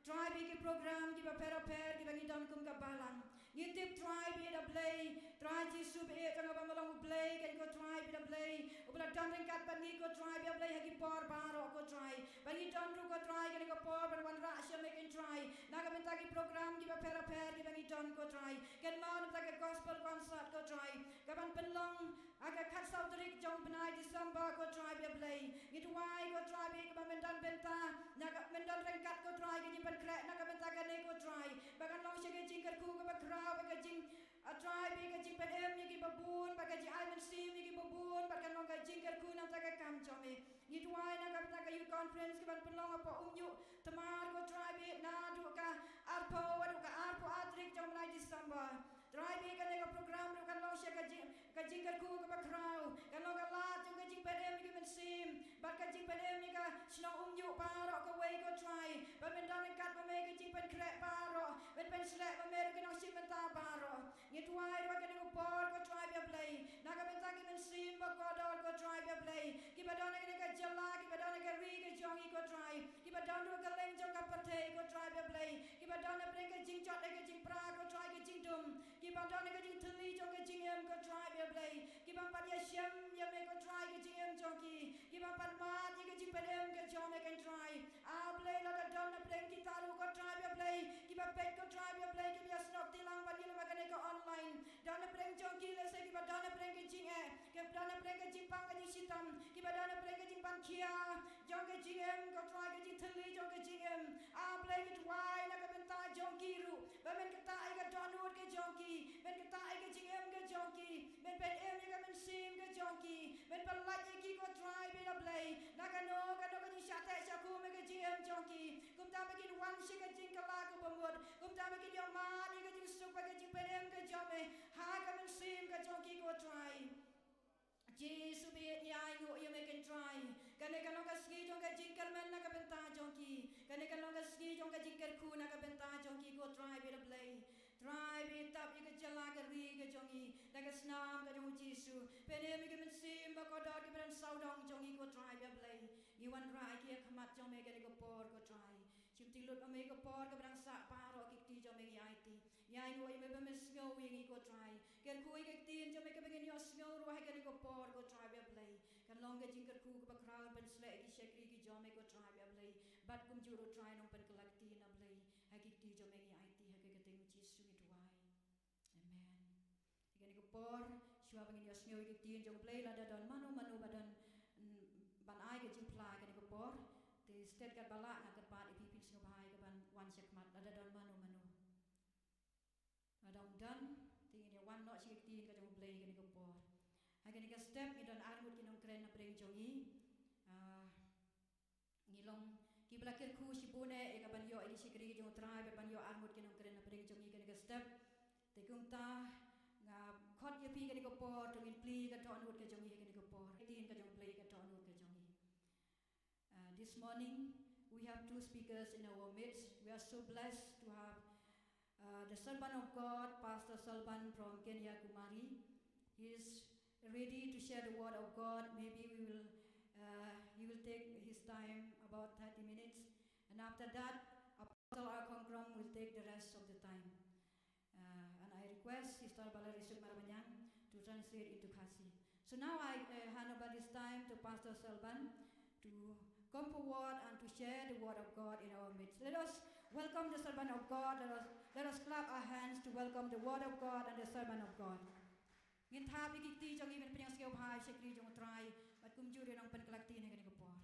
Trai ba ïa ki program kiba pher bapher kiba ngi don kum ka balang. Ngi tip Trai ba ïa da Blei, Trai Jisu ba ïa tang ba ma long U Blei, kan ko Trai ba ïa da Blei. U ba la don ryngkat bad ngi ko Trai ba ïa Blei ha ki por baroh ko Trai. Ba ngi don ruh ko Trai kane ka por ban wanrah sha me kan Trai. Na ka bynta ki program kiba pher bapher kiba ngi don ko Trai. Kan ma na ka bynta ka gospel concert ko Trai. Kaban pynlong ha ka khatsaw tarik jong bnai December ko Trai ba ïa Blei. Ngi duwai ko Trai ba ïa kaba men don bynta, na ka men don ryngkat ko Trai ka jingpynkhreh na ka bynta kane ko Trai. Ba kan long sha ka jingkyrkhu kaba khraw, ba ka jing, a Trai ba ïa ka jingpynim ïa kiba bun, ba ka jingai mynsiem ïa kiba bun, ba kan long ka jingkyrkhu na ka bynta ka kam jong me. Ngi duwai na ka bynta ka youth conference kaban pynlong hapoh Umñiuh Tmar ko Trai ba naduh ka arphew haduh ka arphew ar tarik jong u bnai December. Trai ba kane ka program ruh kan long sha ka jing, ka jingkyrkhu kaba khraw, kan long ka lad jong ka jingpynim ïa ka mynsiem bad ka jingpynim ïa ka shnong Umñiuh baroh kawei ko Trai. Ba men don ryngkat ma me ka jingpynkhreh baroh, men pynsleh ma me ruh ka nongshim bynta baroh. Ngi duwai ruh kane ka por ko Trai ba ïa Blei, na ka bynta ki mynsiem ba kordor ko Trai ba ïa Blei, kiba don ha kane ka jylla, kiba don ha ka ri ka jong ngi ko Trai, kiba don ruh ha kylleng jong ka pyrthei ko Trai ba ïa Blei, kiba don ha pyrshah ka jingjot ha ka jingpra ko Trai ka jingdum, kiba don ha ka jingthylli jong ka jingim ko Trai ba ïa Blei, kiba pat ïashem ïa me ko Trai ka jingim jong ki, kiba pat mad ïa ka jingpynim ka jong me ko Trai. A Blei lada don na pyrshah kita ruh ko Trai ba ïa Blei, kiba peit ko Trai ba ïa Blei, kiba ïasnoh kti lang ban ïa lum ha kane ka online. Don na pyrshah jong ki lehse kiba don na pyrshah ka jingeh, kiba don na pyrshah ka jingpang ka jingshitom, kiba don na pyrshah ka jingpang khia jong ka jingim ko Trai ka jingthylli jong ka jingim. A Blei ngi duwai na ka bynta jong ki ruh. Ba men ktah ïa ka dohnud ka jong ki, men ktah ïa ka jingim ka jong ki, men pynim ïa ka mynsiem ka jong ki, men pynlait ïa ki ko Trai ba ïa Blei. Na kano kano ka jingshah teh shah kum ïa ka jingim jong ki. Kumta ba kin wan sha ka jingkylla kaba mut. Kumta ba kin ïoh mad ïa ka jingsuk bad ka jingpynim ka jong me ha ka mynsiem ka jong ki ko Trai. Jisu bad ngi ainguh ïa me ko Trai. Kane kan long ka sngi jong ka jingkyrmen na ka bynta jong ki. Kane kan long ka sngi jong ka jingkyrkhu na ka bynta jong ki ko Trai ba ïa Blei. Trai ba ïa tap ïa ka jylla ka ri ka jong ngi da ka snam ka jong u Jisu. Pynim ïa ka mynsiem ba kordor kiba don sawdong jong ngi ko Trai ba ïa Blei. Ngi wanrah ïa ki ha khmat jong me kane ka por ko Trai. Shim ti lut ma me ka por kaba dang sah baroh ki kti jong me ngi aiti. Ngi ainguh ïa me ba me sngew ïa ngi ko Trai. Kyrkhu ïa ka ktien jong me kaba ngin ïohsngew ruh ha kane ka por ko Trai ba ïa Blei. Kan long ka jingkyrkhu kaba khraw ban pynsleh ïa ki shakri ki jong me ko Trai ba ïa Blei. Bad kumjuh ruh Trai nongpynkylla ktien na Blei. Ha ki kti jong me ngi aiti ha ka kyrteng u Jisu ngi duwai. Amen. Ïa kane ka por shuwa ba ngin ïohsngew ïa ka ktien jong u Blei lada don mano mano ba don, mm, ban ai ka jingphla ïa kane ka por. Te stet katba lah nga kyrpad ïa phi phin sngewbha ïa kaban wan shakhmat lada don mano mano. Lada ym don te ngin ïa wan noh sha ka ktien ka jong u Blei ïa kane ka por. Ha kane ka step ngi don arngut ki nongkren na pdeng jong ngi. Ah, Ngi long kiba la kyrkhu shibun eh ïa kaban ïoh ïa ki shakri jong u Trai bad ban ïoh arngut ki nongkren na pdeng jong ngi kane ka step. Te kumta nga khot ïa phi kane ka por to ngin plie ka dohnud ka jong ngi kane ka por. Ktien ka jong u Blei ka dohnud ka jong ngi. Uh, this morning we have two speakers in our midst. We are so blessed to have Uh, the servant of God, Pastor Salban from Kanyakumari, he is ready to share the word of God. Maybe we will, uh, he will take his time about thirty minutes. And after that, Apostle Arkongkrom will take the rest of the time. Uh, and I request Sister Valerie Sukmarabanyang to translate into Khasi. So now I, uh, hand over this time to Pastor Salban to come forward and to share the word of God in our midst. Let us welcome the servant of God. Let us, let us clap our hands to welcome the word of God and the servant of God. Ngin thap ïa ki kti jong ngi ban pynïasngewbha ïa shakri jong u Trai bad kumjuh ruh ïa nongpynkylla ktien ha kane ka por.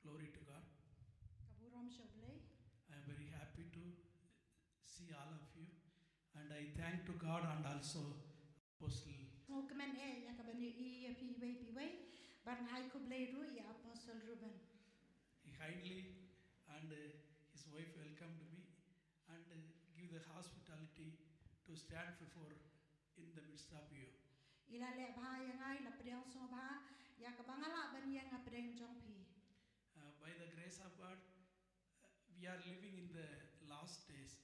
Glory to God. Ka burom sha U Blei. I am very happy to see all of you, and I thank to God and also Apostle. Sngewkmen eh ïa kaban ïohi ïa phi iwei pa iwei, bad nga ai khublei ruh ïa Apostle Reuben. He kindly and, uh, his wife welcomed me and, uh, give the hospitality to stand before in the midst of you. I la leh bha ïa nga, i la pdiang sngewbha ïa kaba nga lah ban ïeng hapdeng jong phi. Of God, uh, we are living in the last days.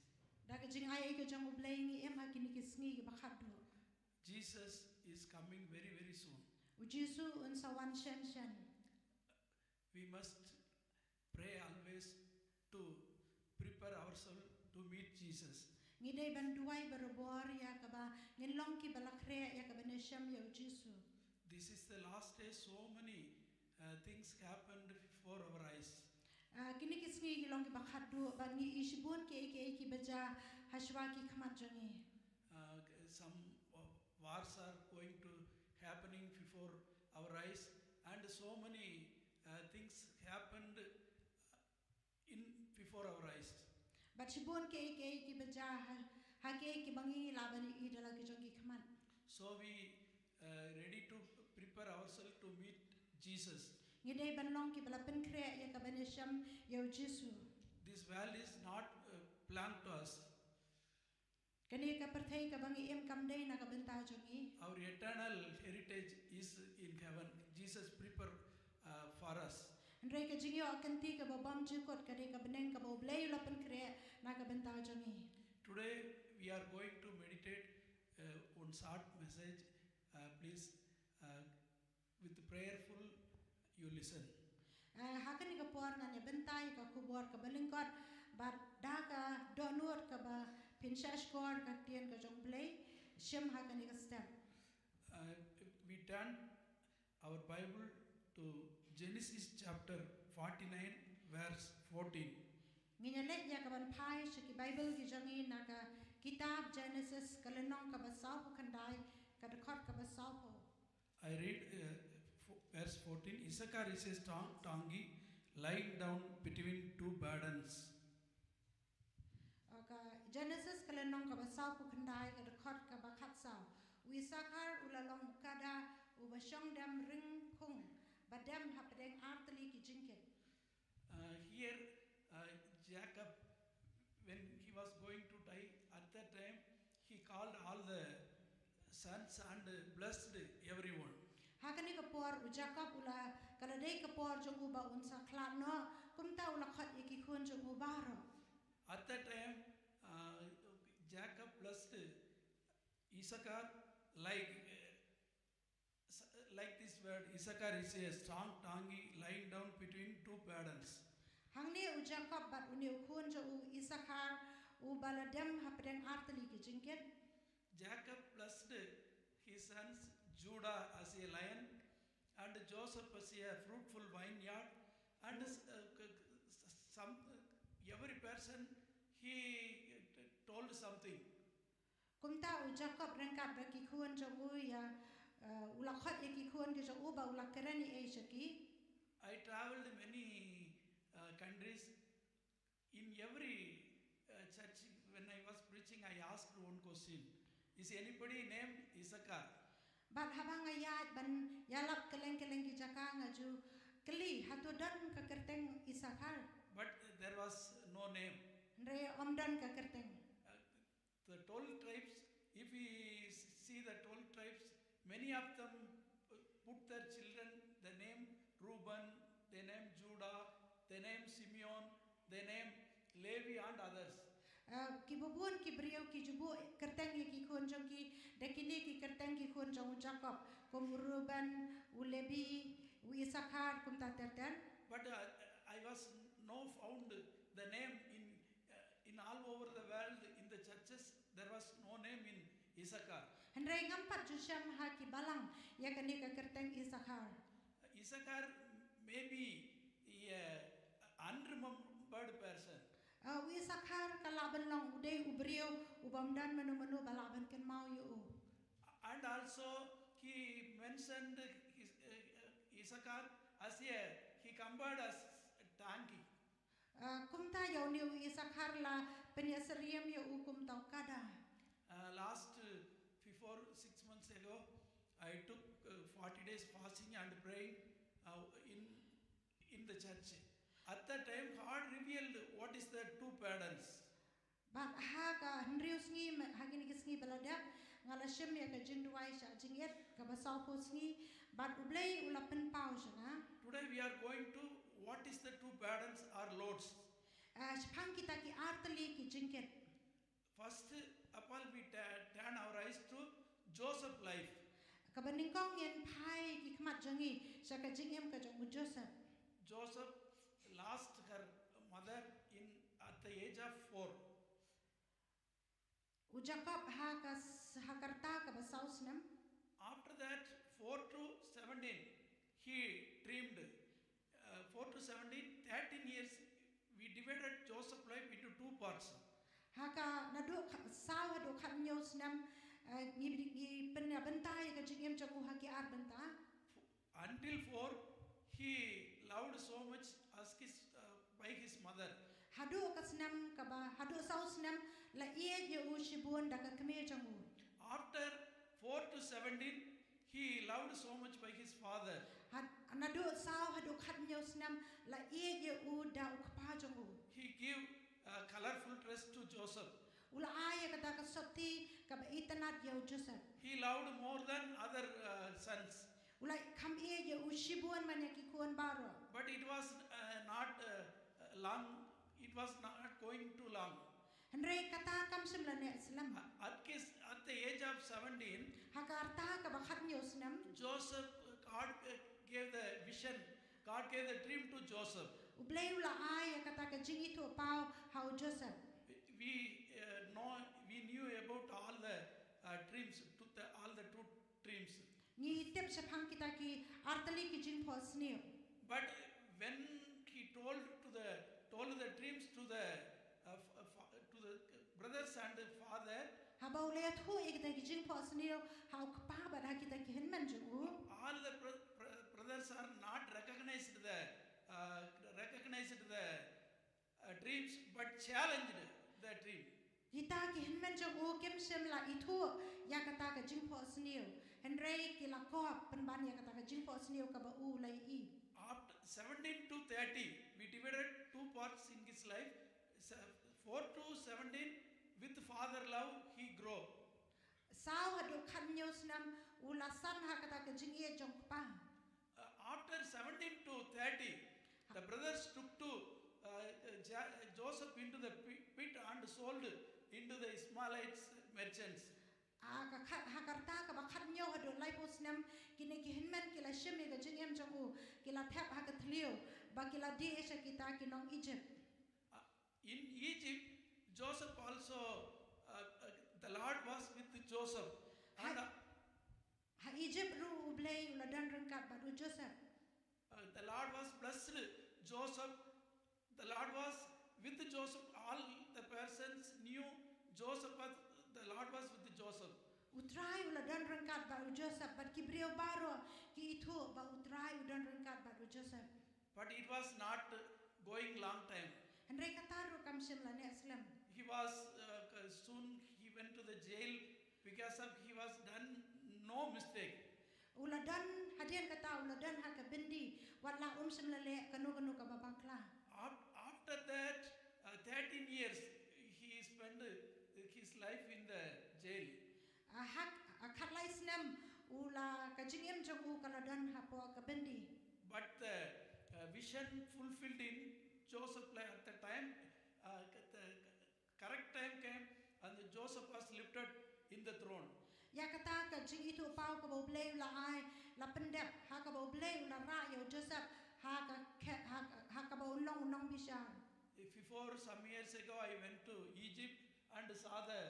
Da ka jingai ka jong U Blei ngi em ha kine ki sngi kiba khatduh. Jesus is coming very, very soon. U Jisu un sa wan shen shen. We must pray always to prepare ourselves to meet Jesus. Ngi dei ban duwai barabor ïa kaba ngin long kiba la khreh ïa kaba ne shem ïa U Jisu. This is the last day. So many uh, things happened before our eyes. Ah, kine ki sngi ki long kiba khatduh bad ngi i shibun kiei kiei kiba jia hashwa ki khmat jong ngi. Uh, some uh, wars are going to happening before our eyes, and so many uh, things happened in before our eyes. Bad shibun kiei kiei kiba jia ha, ha kiei kiba ngi lah ban i da la ki jong ki khmat. So we uh, ready to prepare ourselves to meet Jesus. Ngi dei ban long kiba la pynkhreh ïa kaba ne shem ïa U Jisu. This world is not uh, belong to us. Kane ka pyrthei kaba ngi im kam dei na ka bynta jong ngi. Our eternal heritage is in heaven. Jesus prepare uh, for us. Hynrei ka jingïoh kynti kaba bymjukut ka dei ka bneng kaba U Blei u la pynkhreh na ka bynta jong ngi. Today we are going to meditate uh, on short message. Uh, please, uh, with prayerful, you listen. Ah, ha kane ka por ngan ïa bynta ïa ka khubor kaba lyngkot bad da ka dohnud kaba pynshah shkor ka ktien ka jong U Blei. Shim ha kane ka step. Uh, we turn our Bible to Genesis chapter forty-nine, verse fourteen. Ngin ïa leit ïa ka ban phai sha ki Bible ki jong ngi na ka kitab Genesis ka lynnong kaba sawphew khyndai ka dkhot kaba sawphew. I read uh, fo- verse fourteen. Issachar is a strong donkey lying down between two burdens. Ka Genesis ka lynnong kaba sawphew khyndai ka dkhot kaba khatsaw. U Issachar u la long u kada uba shong dem ryngkhung ba dem hapdeng artylli ki jingkit. Uh, here, uh, Jacob, when he was going to die, at that time, he called all the sons and blessed everyone. Ha kane ka por u Jakob u la, ka la dei ka por jong u ba un sa khlad noh, kumta u la khot ïa ki khun jong u baroh. At that time, uh, Jacob blessed Issachar like, uh, s- like this word, Issachar is a strong donkey lying down between two burdens. Hangne u Jakob bad une u khun jong u Issachar u ba la dem hapdeng artylli ki jingkit. Jacob blessed his sons Judah as a lion and Joseph as a fruitful vineyard, and uh, k- k- some, every person he told something. Kumta u Jakob ryngkat bad ki khun jong u ïa, uh, u la khot ïa ki khun ki jong u ba u la kren ei ei sha ki. I traveled many uh, countries. In every uh, church, when I was preaching, I asked one question. Is anybody named Issachar? Bad haba nga ïaid ban ïalap kylleng kylleng ki jaka nga ju kylli, hato don ka kyrteng Issachar? But uh, there was no name. Hynrei ym don ka kyrteng. Uh, the twelve tribes, if we see the twelve tribes, many of them uh, put their children the name Reuben, the name Judah, the name Simeon, the name Levi and others. Uh, ki bun ki briew ki ju buh kyrteng ïa ki khun jong ki da kine ki kyrteng ki khun jong u Jakob, kum u Reuben, u Levi, u Issachar, kumta ter ter. But uh, I was no found the name in uh, in all over the world in the churches there was no name in Issachar. Hynrei ngam pat ju shem ha ki balang ïa kane ka kyrteng Issachar. Issachar may be a unremembered person. Uh, u Issachar ka lah ban long u dei u briew u bym don mano mano ba lah ban kynmaw ïa u. And also he mentioned his, uh, Issachar as a, he compared as a donkey. Uh, kumta ïa une u Issachar la pynïasyriem ïa u kumta u kada. Uh, last uh, before six months ago, I took uh, forty days fasting and praying uh, in in the church. At that time, God revealed what is the two burdens. Bad ha ka hynriew sngi, ha kine ki sngi ba la dep, nga la shim ïa ka jingduwai sha jingit kaba sawphew sngi, bad U Blei u la pynpaw sha nga. Today we are going to what is the two burdens Joseph life. Kaba nyngkong ngin phai ki khmat jong ngi sha ka jingim ka jong u Joseph. Joseph lost her mother in at the age of four. U Jakob ha ka s- ha ka rta kaba saw snem. After that, four to seventeen, he dreamed. Uh, four to seventeen, thirteen years, we divided Joseph life into two parts. Ha ka naduh ka- saw haduh khathynñiew snem, eh, ngi ngi pynbynta ïa ka jingim jong u ha ki ar bynta. Until four, he loved so much as his, uh, by his mother. Haduh ka snem kaba haduh saw snem la ïeit ïa u shibun da ka kmie jong u. After four to seventeen, he loved so much by his father. Had naduh saw haduh khathynñiew snem la ïeit ïa u da u kpa jong u. He gave a colorful dress to Joseph. U la ai ïa kata ka sotti kaba itynnad ïa u Joseph. He loved more than other uh, sons. U la kham ïeit ïa u shibun man ïa ki khun baroh. But it was uh, not uh, long, it was not going too long. Hynrei kata kam shym la neh slem. At, his, at the age of seventeen, Ha ka rta kaba khathynñiew snem. Joseph, God uh, gave the vision, God gave the dream to Joseph. U Blei u la ai ïa kata ka jingithuhpaw ha u Joseph. We uh, know, we knew about all the uh, dreams, to the, all the two dreams. Ngi tip shaphang kita ki artylli ki jingphohsniew. But when he told to the told the dreams to the uh, f- f- to the brothers and the father, Haba u la ïathuh ïa kita ki jingphohsniew ha u kpa bad ha kita ki hynmen jong u. All the bro- bro- brothers are not recognized the uh, recognized the uh, dreams, but challenged the dream. Kita ki hynmen jong u kim shym la ithuh ïa kata ka jingphohsniew. Hynrei ki la kop pynban ïa kata ka jingphohsniew kaba u la ïohi. After seventeen to thirty, we divided two parts in his life. Se- four to seventeen, with father love, he grow. Saw haduh khathynñiew snem u la san ha kata ka jingïeit jong kpa. Uh, after seventeen to thirty, the brothers took to uh, uh, Ja- Joseph into the pi- pit and sold into the Ishmaelites merchants. Ha ka khat ha ka rta kaba khathynñiew haduh laiphew snem kine ki hynmen ki la shim ïa ka jingim jong u, ki la thep ha ka thliew bad ki la die sha kita ki nong Egypt. Uh, in Egypt, Joseph also, uh, uh, the Lord was with Joseph. And, uh, Ha Egypt ruh u Blei u la don ryngkat bad u Joseph. Uh, the Lord was blessed Joseph. The Lord was with Joseph. All the persons knew Joseph was, the Lord was with Joseph. U Trai u la don ryngkat bad u Joseph bad ki briew baroh ki ithuh ba u Trai u don ryngkat bad u Joseph. But it was not going long time. Hynrei kata ruh kam shym la neh slem. He was uh, soon he went to the jail because of he was done no mistake. U la don hadien kata u la don ha ka byndi wat la um shym la leh kano kano kaba bakla. After that, uh, thirteen years he spent uh, his life in the jail. A hak a khatlai snem u la ka jingim jong u ka la don hapoh ka byndi. But the uh, vision fulfilled in Joseph life at the time, uh, the correct time came and Joseph was lifted in the throne. Ïa kata ka jingithuhpaw kaba u Blei u la ai la pyndep ha kaba u Blei u la rah ïa u Joseph ha ka ha kaba u long u nongbishar. Before some years ago I went to Egypt and saw the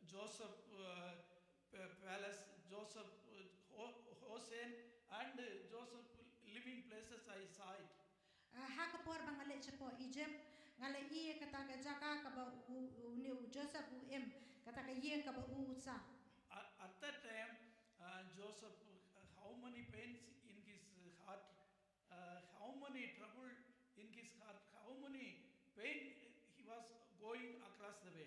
Joseph uh, palace, Joseph uh, Hossein and Joseph living places, I saw it. Ha ka por ba nga leit shapoh Egypt nga la ïohi ïa kata ka jaka kaba u ne u Joseph u im, kata ka ïing kaba u sah. At that time uh, Joseph, uh, how many pains in his heart, uh, how many trouble in his heart, how many pain he was going across the way.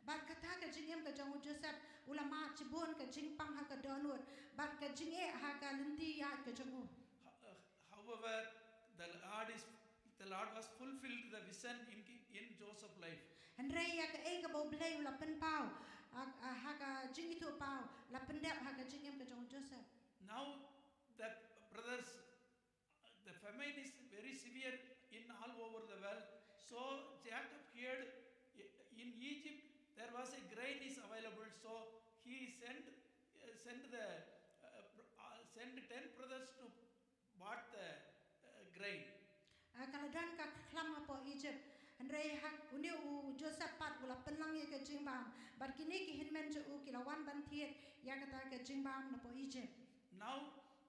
Bad kata ka jingim ka jong u Joseph u la mad shibun ka jingpang ha ka dohnud bad ka jingeh ha ka lynti ïaid ka jong u. However, the Lord is the Lord was fulfilled the vision in, in Joseph life. Hynrei ïa kaei kaba u Blei u la pynpaw ha ka jingithuhpaw la pyndep ha ka jingim ka jong u Joseph. Now the brothers, the famine is very severe in all over the world. So Jacob heard in Egypt there was a grain is available. So he sent uh, send the uh, br- uh, send ten brothers to bought the uh, grain. Ah, ka la don ka khlam hapoh Egypt. Hynrei ha une u Joseph pat u la pynlang ïa ka jingbam. Bad kine ki hynmen jong u ki la wan ban thied ïa kata ka jingbam napoh Egypt. Now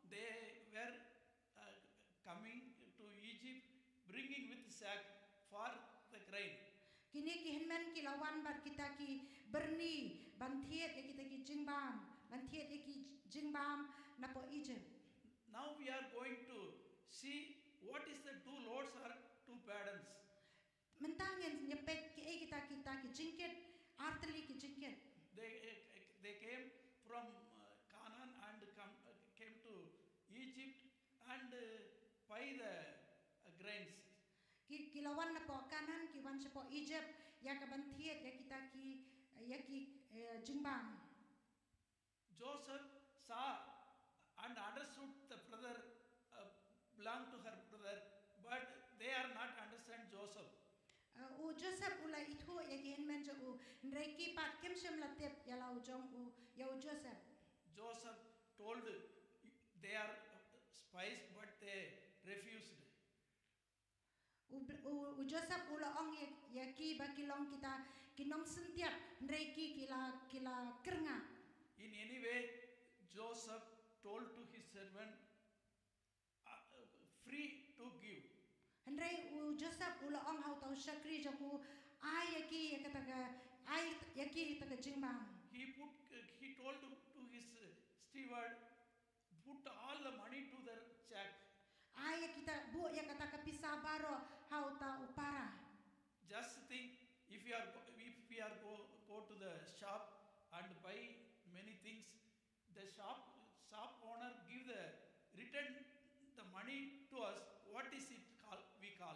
they were uh, coming to Egypt, bringing with sack for the grain. Kine ki hynmen ki la wan bad kita ki byrni ban thied ïa kita ki jingbam, ban thied ïa ki jingbam napoh Egypt. Now we are going to see what is the two loads or two burdens. Mynta ngin ïa peit kiei kita kita ki jingkit, artylli ki jingkit. They, they came from uh, Canaan and come, uh, came to Egypt and uh, buy the uh, grains. Ki ki la wan napoh Canaan, ki wan shapoh Egypt ïa ka ban thied ïa kita ki ïa ki eh, jingbam. Joseph saw and understood the brother uh, belonged to her brother, but they are not understand Joseph. Uh, u Joseph u la ithuh ïa ki hynmen jong u, hynrei ki pat kim shym la tip ïa la u jong u, ïa u Joseph. Joseph told they are spies, but they refused. U, u, u Joseph u la ong ïa, ïa ki ba ki long kita ki nongsyntiat, hynrei ki ki la ki la kyrngah. In any way, Joseph told to his servant, uh, free to give. Hynrei u Joseph u la ong ha uta u shakri jong u, ai ïa ki ïa kata ka, ai ïa ki ïa kata ka jingbam. He put, uh, he told to, to his uh, steward, put all the money to the check. Ai ïa kita, buh ïa kata ka pisa baroh ha uta u para. Just think, if we are go- if we are go, go to the shop and buy many things, the shop shop owner give the return the money to us. What is it call we call?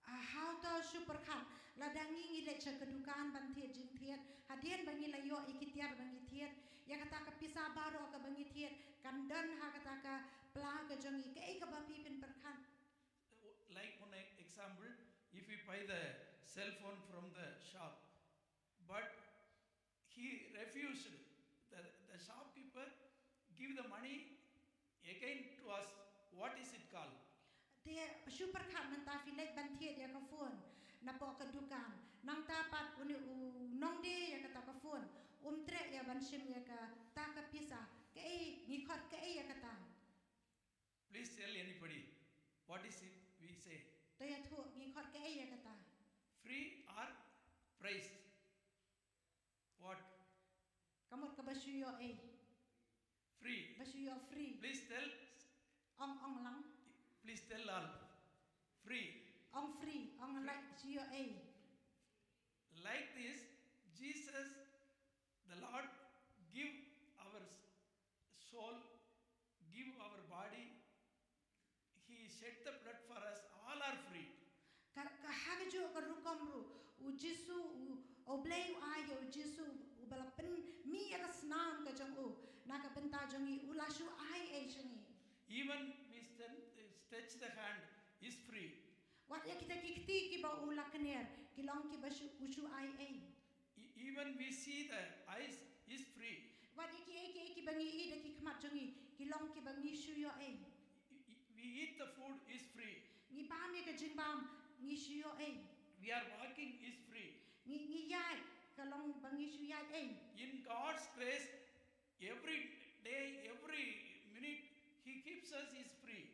Ah, ha uta u shu pyrkhat, lada ngi ngi leit sha ka dukan ban thied jingthied, hadien ba ngi la ïoh ïa ki tiar ba ngi thied, ïa kata ka pisa baroh kaba ngi thied kan don ha kata ka pla ka jong ngi, kaei kaba phi pynpyrkhat? Like one example, if we buy the cell phone from the shop, but he refused, the, the shopkeeper give the money again to us. What is it called? Te shu pyrkhat, mynta phi leit ban thied ïa ka phone napoh ka dukan, nangta pat une u nongdie ïa kata ka phone um treh ïa ban shim ïa kata ka pisa, kaei, ngi khot kaei ïa kata? Please tell anybody, what is it we say? To ïathuh, ngi khot kaei ïa kata? Free or price? What? Ka mut kaba shu ïoh ei? Free. Ba shu ïoh free? Please tell. Ong, ong lang. Please tell all. Free. Ong free, ong like shu ïoh ei? Like this, Jesus, the Lord, give our soul, give our body, He shed the blood for us, all are free. Ka, ka ha kajuh ka rukom ruh, u Jisu, u, u Blei u ai ïa u Jisu uba la pynmih ïa ka snam ka jong u na ka bynta jong ngi, u la shu ai ei sha ngi. Even we stand, stretch the hand is free. Wat ïa kita ki kti kiba u la kner, ki long kiba shu, u shu ai ei. E- Even we see the eyes is free. Wat ïa kiei kiei kiba ngi i da ki khmat jong ngi, ki long kiba ngi shu ïoh ei. E- e- We eat the food is free. Ngi bam ïa ka jingbam, ngi shu ïoh ei. We are walking is free. Ngi, ngi ïaid, ka long ba ngi shu ïaid ei. In God's grace, every day, every minute, He keeps us is free.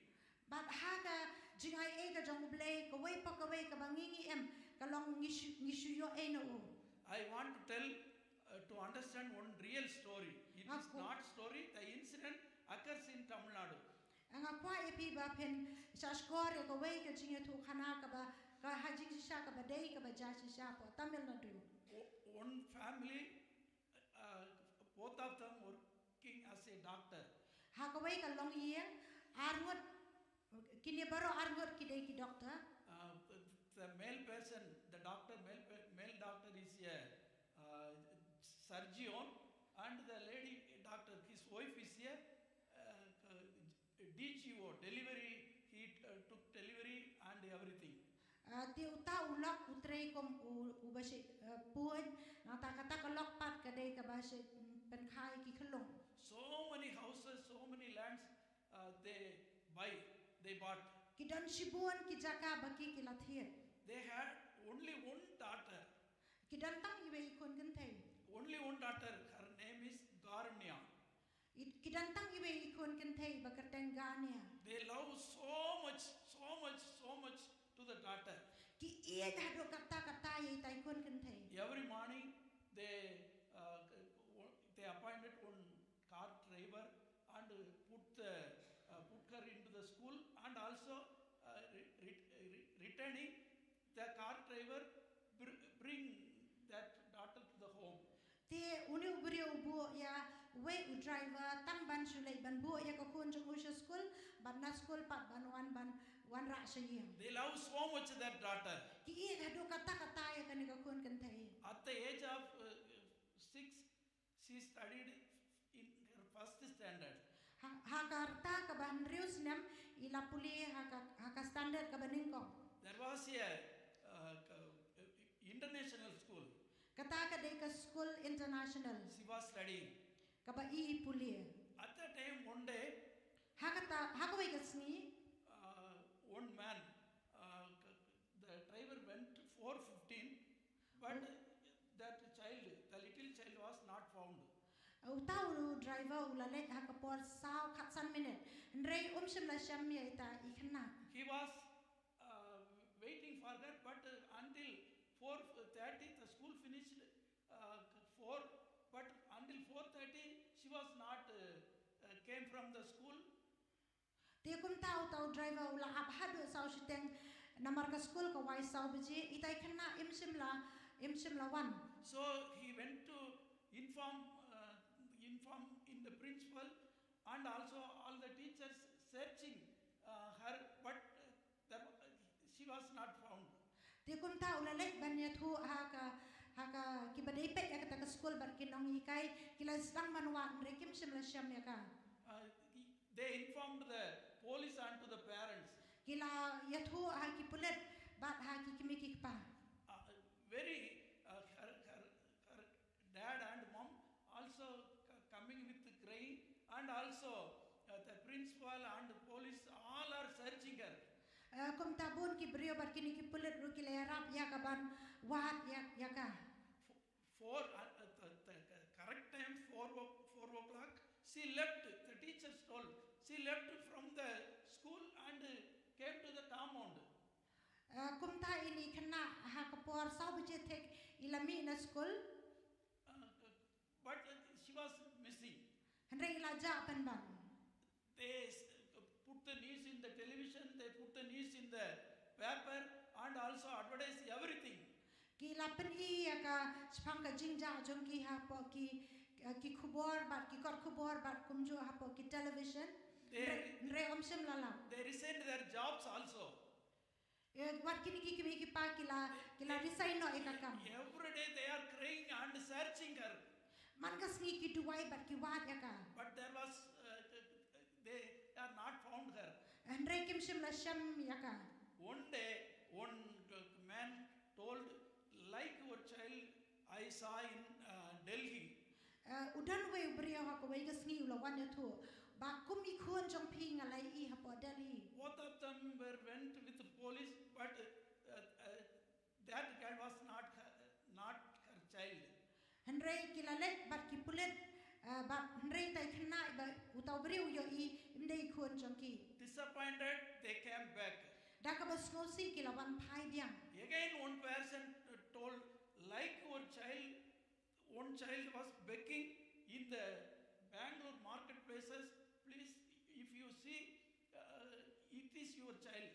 Bad ha ka jingai ei ka jong u Blei, kawei pa kawei kaba ngi ngi em, ka long ngi shu, ngi shu ïoh ei na u. I want to tell, uh, to understand one real story. It is Aku- not story, the incident occurs in Tamil Nadu. Nga kwah ïa phi ba phin shah shkor ïa kawei ka jingïathuhkhana kaba, ka ha jingshisha kaba dei kaba jia shisha hapoh Tamil Nadu. O- One family, uh, both of them working as a doctor. Ha kawei ka longïing, arngut, kine baroh arngut ki dei ki doktor. Uh, the male person, the doctor, male, pe- male doctor is a uh, surgeon, and the lady doctor, his wife is a uh, uh, D G O, delivery, he uh, took delivery and everything. Ah, te uta u lok u trei kum u, uba shi, ah, puid, nangta kata ka lok pat ka dei kaba shi, mm, pynkha ïa ki khyllung. So many houses, so many lands uh, they buy, they bought. Ki don shibun ki jaka ba ki ki la thied. They had only one daughter. Ki don tang iwei i khun kynthei. Only one daughter. Her name is Garnya. Ki don tang iwei i khun kynthei ba kyrteng Garnya. They love so much, so much, so much to the daughter. Ki ïeit haduh katta katta ïa itai i khun kynthei. Every morning they uh, they appointed one cart driver and put the uh, put her into the school and also uh, re- re- re- returning the cart driver br- bring that daughter to the home. Te une u briew u buh ïa wei u driver tang ban shu leit ban buh ïa ka khun jong u sha skul, ban na skul pat ban wan ban wanrah sha ïing. They love so much that daughter. Ki ïeit haduh katta katta ïa kane ka khun kynthei. At the age of uh, six, she studied in her first standard. Ha, ha ka rta kaba hynriew snem i la pule ha ka, ha ka standard kaba nyngkong. There was a uh, international school. Kata ka dei ka school international. She was studying. Kaba i i pule. At that time, one day, ha kata, ha kawei ka sngi, uh, one man, uh, the driver went four fifteen, but that child, the little child, was not found. Uta u driver u la leit ha ka por saw khatsan minit. Hynrei um shym la shem ïa ita i khynnah. He was uh, waiting for her, but uh, until four thirty the school finished. Uh, four, but until four thirty she was not uh, uh, came from the school. Te kumta uta u driver u la ap haduh saw shiteng namar ka skul ka wai saw baje, ita i khynnah im shym la, im shym la wan. So he went to inform uh, inform in the principal and also all the teachers searching uh, her, but uh, that uh, she was not found. Te kumta u la leit ban ïathuh ha ka, ha ka kiba dei peit ïa kata ka skul bad ki nonghikai, ki la sdang ban wad hynrei kim shym la shem ïa ka. Uh, they informed the police and to the parents. Ki la ïathuh ha ki pulit bad ha ki kmie ki kpa. Uh, very uh, her, her, her dad and mom also coming with crying and also uh, the principal and the police all are searching her. Uh, kumta bun ki briew bad kine ki pulit ruh ki la ïarap ïa ka ban wad ïa, ïa ka. Four, uh, the, the correct time four, four o'clock she left, the teachers told, she left from the school and came to the compound. Uh, kumta ine i khynnah ha ka por saw baje thik i la mih na skul. Uh, but uh, she was missing. Hynrei i la jah pynban. They uh, put the news in the television, they put the news in the paper and also advertise everything. Ki la pyni ïa ka shaphang ka jingjah jong ki hapoh ki, uh, ki khubor bad ki kot khubor bad kumjuh hapoh ki television. Hynrei um shym la lap. They resigned their jobs also. Wat kine ki kmie ki kpa ki la, ki la resign noh ïa ka kam. Every day they are crying and searching her. Man ka sngi ki duwai bad ki wad ïa ka. But there was, uh, they are not found her. Hynrei kim shym la shem ïa ka. One day, one man told, like your child I saw in uh, Delhi. Uh, u don wei u briew ha kawei ka sngi u la wan ïathuh ba kum i khun jong phi nga la ïohi hapoh Delhi. Both of them were went with the police, but uh, uh, that girl was not her, not her child. Hynrei ki la leit bad ki pulit, uh, bad hynrei tai khynnah ba uta u briew u ïohi im dei i khun jong ki. Disappointed, they came back. Da kaba sngewsih ki la wan phai biang. Again one person told like your child One child was begging in the Bangalore marketplaces, please, if you see, uh, it is your child.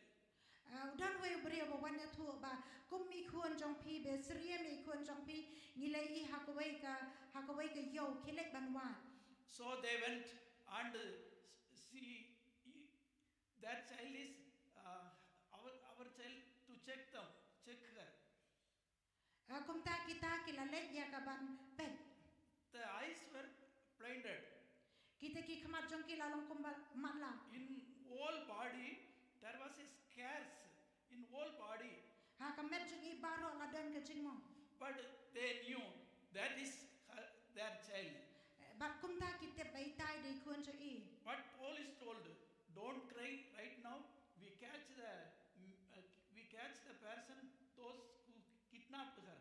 Uh, u don wei u briew ba wan ïathuh ba kum i khun jong phi, ba syriem i khun jong phi, ngi la ïohi ha kawei ka, ha kawei ka ïew, khie leit ban wad. So they went and uh, see that child is uh, our, our child to check them, check her. Uh, kumta kita ki la leit ïa ka ban peit. The eyes were blinded. Kita ki khmat jong ki la long kumba matlah. In whole body there was a scars in whole body. Ha ka met jong ki baroh la don ka jingmong. But they knew that is her, their child. Eh, bad kumta ki tip ba ita khun jong i. But Paul is told, don't cry right now. We catch the mm, uh, we catch the person those who kidnapped her.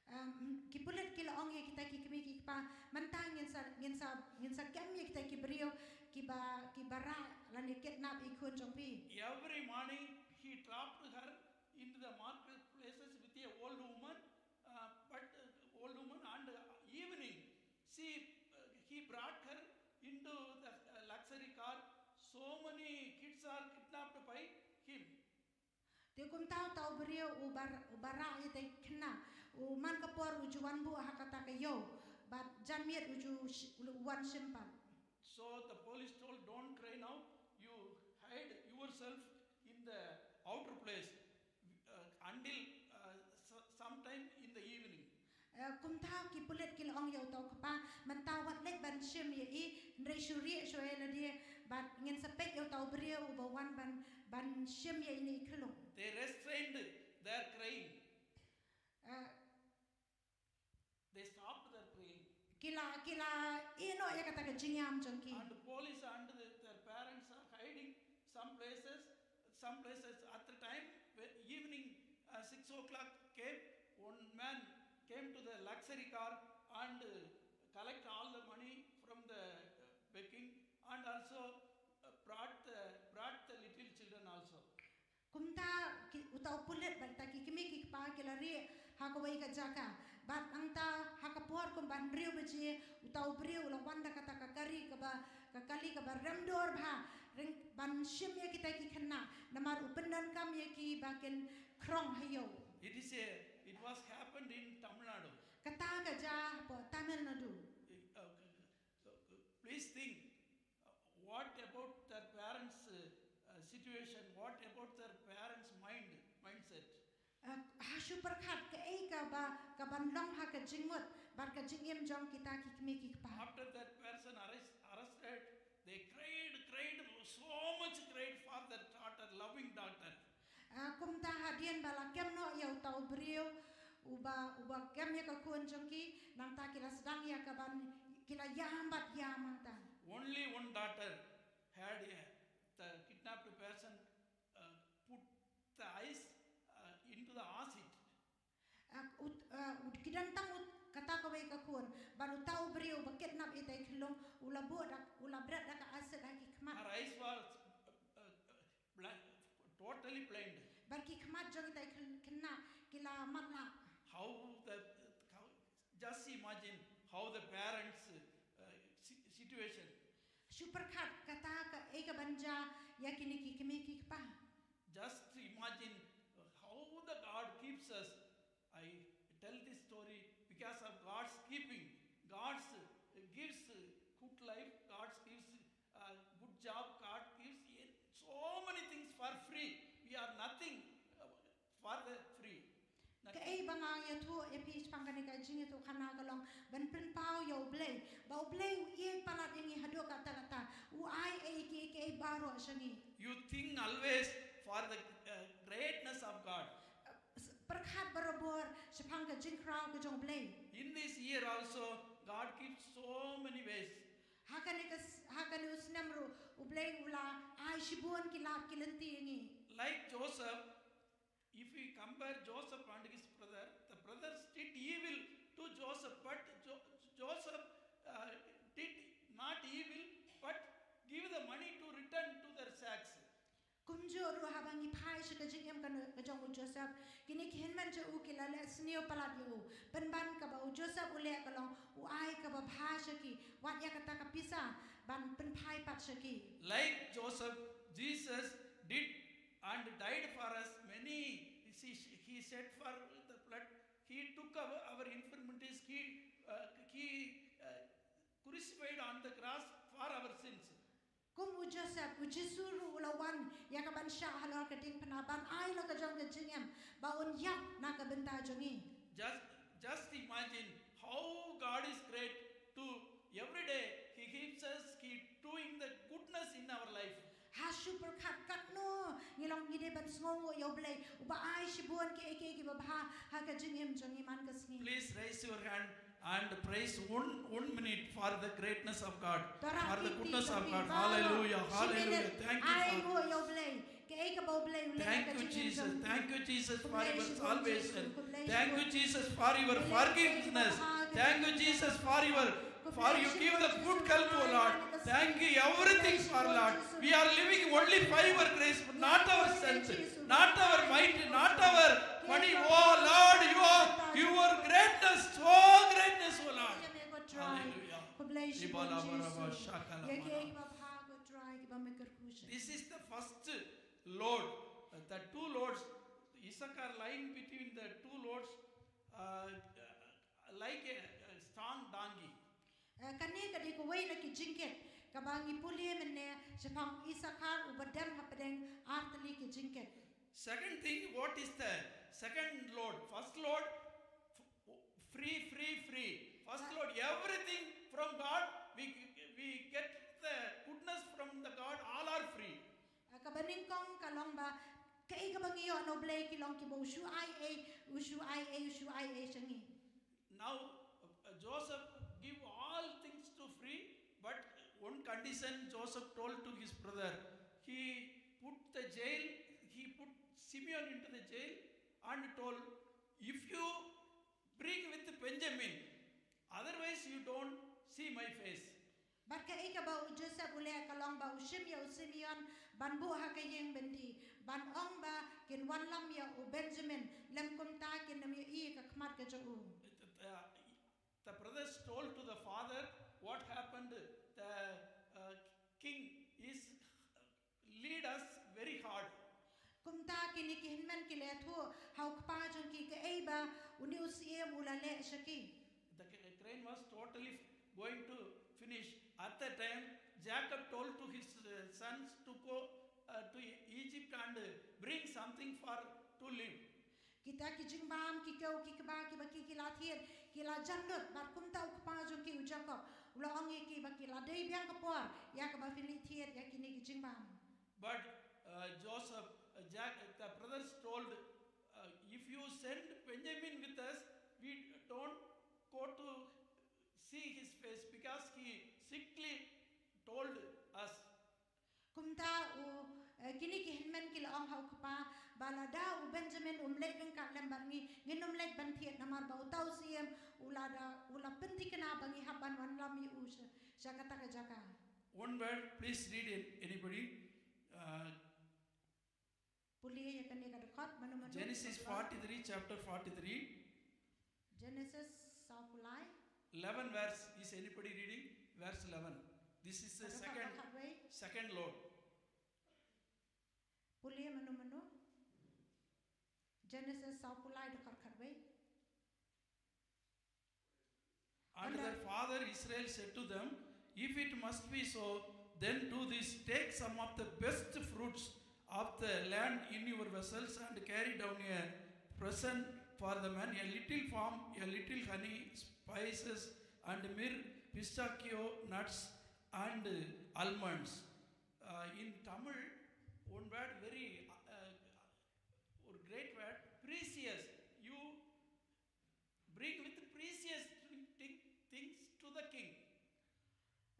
Um, ki pulit ki la ong ïa kita ki kmie ki kpa mynta ngin sa ngin sa ngin sa kem ïa kita ki briew kiba kiba rah lane kidnap i khun jong phi. Every morning he dropped her into the marketplaces with a old woman, uh, but uh, old woman and uh, evening she uh, he brought her into the uh, luxury car. So many kids are kidnapped by him. Te kumta uta u briew u bar u barah ïa te khynnah u man ka por u ju wan buh ha kata ka ïew bad jan miet u ju wan shim pat. So the police told, don't cry now, you hide yourself in the outer place uh, until uh, sometime in the evening. Kumta ki pulit ki la ong ïa uta u kpa mynta wat leit ban shim ïa i hynrei shu rieh shuwa ïa lade bad ngin sa peit ïa uta u briew uba wan ban ban shim ïa ine i khyllung. They restrained their crying. They stopped their crying. Ki la ki la ïeh noh ïa kata ka jingïam jong ki. And the police and the, their parents are hiding some places. Some places at the time evening uh, six o'clock came, one man came to the luxury car and uh, collect all the money from the uh, begging and also uh, brought the, brought the little children also. Kumta uta u pulit bad kita ki kmie ki kpa ki la rieh ha kawei ka jaka bad nangta ha ka por kumba hynriew baje uta u briew u la wan da kata ka kali kaba ka kali kaba remdor bha ban shim ïa kita ki khynnah namar u pyndonkam ïa ki ba kin khrong ha ïew. It is a it was happened in Tamil Nadu. Kata ka jia hapoh Tamil Nadu. Please think. What about their parents' uh, situation? What about their parents' mind mindset? Ha shu pyrkhat kaei kaba ka ban long ha ka jingmut bad ka jingim jong kita ki kmie ki kpa. After that person arrest, arrested, they cried, cried, so much cried for their daughter, loving daughter. Kumta hadien ba la kem noh ïa uta u briew uba uba kem ïa ka khun jong ki nangta ki la sdang ïa ka ban ki la ïam bad ïam hangta. Only one daughter had a, the kidnapped person uh, put the ice uh, into the acid. Ak ut uh, ut ki don tang ut kata kawei ka khun bad uta u briew ba kidnap ïa ta i khyllung u la buh da u la bret da ka acid ha ki khmat. Her eyes were uh, uh, blind, totally blind. Bad ki khmat jong ita i khynnah ki la matlah. How the how, just imagine how the parents uh, situation. Shu pyrkhat kata kaei ka ban jia ïa kine ki kmie ki kpa. Just imagine how the God keeps us. I tell this story because of God's keeping. God gives good life, God gives uh, good job, God gives so many things for free. We are nothing uh, for the free. Kaei ba nga ïathuh ïa phi shaphang kane ka jingïathuh khana ka long ban pynpaw ïa U Blei ba U Blei u ïeit palat ïa ngi haduh katta katta, u ai ei kiei kiei baroh sha ngi. You think always for the uh, greatness of God. Pyrkhat barabor shaphang ka jingkhraw ka jong U Blei. In this year also God gives so many ways. Ha kane ka ha kane u snem ruh U Blei u la ai shibun ki lad ki lynti ïa ngi. Like Joseph, if we compare Joseph and his brother, the brothers did evil to Joseph, but jo- Joseph uh, did not evil, but give the money to return to their sacks. Kumjuh ruh haba ngi phai sha ka jingim ka jong u Joseph, kine ki hynmen jong u ki la leh sniew palat ïa u. Pynban kaba u Joseph u leh ka long u ai kaba bha sha ki, wat ïa kata ka pisa ban pynphai pat sha ki. Like Joseph, Jesus did and died for us many. He, he shed for the blood. He took our, our infirmities. He, uh, he uh, crucified on the cross for our sins. Kum u Joseph, u Jisu ruh u la wan ïa ka ban shah halor ka diengphna ban ai la ka jong ka jingim ba un ïap na ka bynta jong ngi. Just, just imagine how God is great to every day He keeps us, He doing the goodness in our life. Ha shu pyrkhat katno ngi long ngi dei ban sngewnguh ïa U Blei uba ai shibun kiei kiei kiba bha ha ka jingim jong ngi man ka sngi. Please raise your hand. And praise one, one minute for the greatness of God, for the goodness of God. Hallelujah, hallelujah. Thank you, Father. Thank you, Jesus. Thank you, Jesus, for your salvation. Thank you, Jesus, for your forgiveness. Thank you, Jesus, for your, for you give the good health, oh Lord. Thank you, everything for Lord. We are living only by your grace, not our strength, not our might, not our money. Oh Lord, you are, your greatness, oh greatness, oh Lord. Hallelujah. This is the first load, uh, the two loads, Issachar lying between the two loads, uh, like a, a strong donkey. Eh, kane ka dei kawei na ki jingkit kaba ngi pule mynne shaphang Issachar uba dem hapdeng artylli ki jingkit. Second thing, what is the second load? First load, f-, free, free, free. First load, everything from God. We, we get the goodness from the God. All are free. Ah, kaba nyngkong ka long ba kaei kaba ngi ïoh na U Blei ki long kiba u shu ai ei, u shu ai ei, u shu ai ei sha ngi. Now, uh, Joseph give all things to free, but one condition Joseph told to his brother. He put the jail, he put Simeon into the jail and told, "If you bring with Benjamin, otherwise you don't see my face." Bad kaei kaba u Joseph u leh ka long ba u shim ïa u Simeon ban buh ha ka ïing byndi, ban ong ba kin wanlam ïa u Benjamin, lym kumta kin ym ïohi ïa ka khmat ka jong u. The, the, the brothers told to the father what happened. The, uh, king is lead us very hard. Kumta kine ki hynmen ki la ïathuh ha u kpa jong ki kaei ba une u syiem u la leh sha ki. The g-, grain was totally f-, going to finish. At that time, Jacob told to his, uh, sons to go, uh, to E-, Egypt and, uh, bring something for to live. Kita ki jingbam, ki kew ki kba kiba ki, ki la thied, ki la jan lut, bad kumta u kpa jong ki u Jakob u la ong ïa ki ba ki la dei biang ka por ïa kaba phin leit thied ïa kine ki jingbam. But, uh, Joseph, uh, Jack, the brothers told, uh, "If you send Benjamin with us, we don't go to see his face because he strictly told us." Kumta u, eh, kine ki hynmen ki la ong ha u kpa ba lada u Benjamin um leit ryngkat lem bad ngi, ngin ym leit ban thied namar ba uta u syiem u la da, u la pynthikna ba ngi hap ban wanlam ïa u sha, sha kata ka jaka. One word, please read it, anybody? Uh, Pule ïa kane ka dkhot, mano mano. Genesis forty-three, chapter forty-three. Genesis sawphew lai. Eleven verse, is anybody reading? Verse eleven. This is the second, second load. Pule mano mano. Genesis sawphew lai dkhot khatwei. And their father Israel said to them, "If it must be so, then do this, take some of the best fruits of the land in your vessels and carry down a present for the man, a little farm, a little honey, spices, and myrrh, pistachio nuts, and almonds." Uh, in Tamil, one word very, uh, or great word, precious. You bring with precious thing-, things to the king.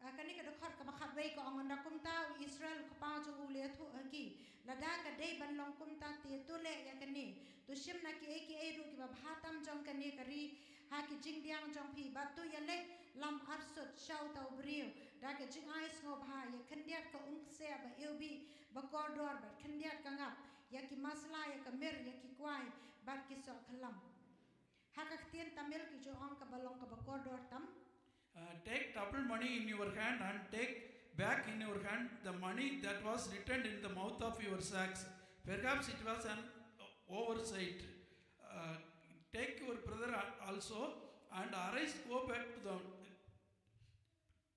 Ah, kane ka dkhot kaba khatwei ka ong, ynda kumta u Israel u kpa jong u u la ïathuh ha ki, "Lada ka dei ban long kumta te to leh ïa kane, to shim na kiei kiei ruh kiba bha tam jong kane ka ri ha ki jingdiang jong phi, bad to ïaleit lam arsut sha uta u briew da ka jingai sngewbha, ïa khyndiat ka umksiah ba iwbih ba kordor, bad khyndiat ka ngap, ïa ki masla, ïa ka mir, ïa ki kwai, bad ki soh khlam." Ha ka ktien Tamil ki ju ong kaba long kaba kordor tam. Uh, take double money in your hand and take back in your hand the money that was returned in the mouth of your sacks. Perhaps it was an oversight. Uh, take your brother a-, also, and arise, go back to the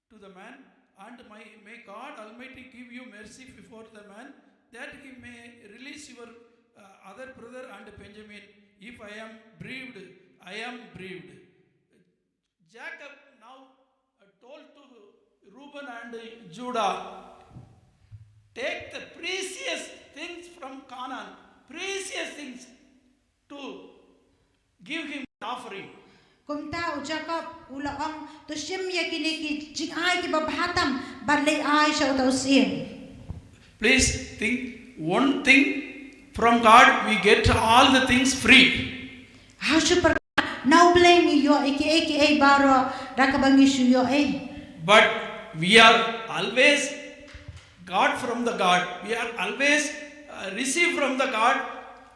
to the man, and my, may God Almighty give you mercy before the man, that he may release your, uh, other brother and Benjamin. If I am bereaved, I am bereaved. Jacob now, uh, told to Reuben and Judah, "Take the precious things from Canaan, precious things, to give him offering." Kumta u Jakob u la ong, to shim ïa kine ki jingai kiba bha tam bad leit ai sha uta u syiem. Please think one thing, from God we get all the things free. Ha shu pyrkhat, na U Blei ngi ïoh ïa kiei kiei baroh da kaba ngi shu ïoh ei. But we are always God from the God. We are always uh, receive from the God.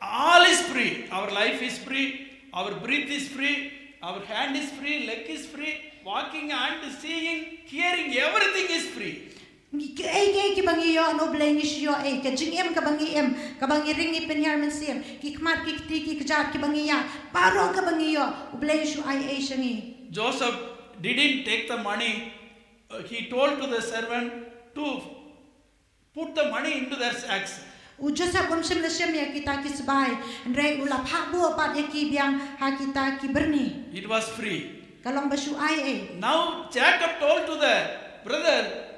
All is free. Our life is free. Our breath is free. Our hand is free. Leg is free. Walking and seeing, hearing, everything is free. Ngi kiei kiei kiba ngi ïoh na U Blei ngi shu ïoh ei, ka jingim kaba ngi im, kaba ngi ring ngi pynhiar mynsiem, ki khmat ki kti ki kjat kiba ngi ïa, baroh kaba ngi ïoh, U Blei u shu ai ei sha ngi. Joseph didn't take the money. Uh, he told to the servant to put the money into their sacks. U Joseph um shym la shim ïa kita ki sbai, hynrei u la phah buh pat ïa ki biang ha kita ki byrni. It was free. Ka long ba shu ai ei. Now Jacob told to the brother,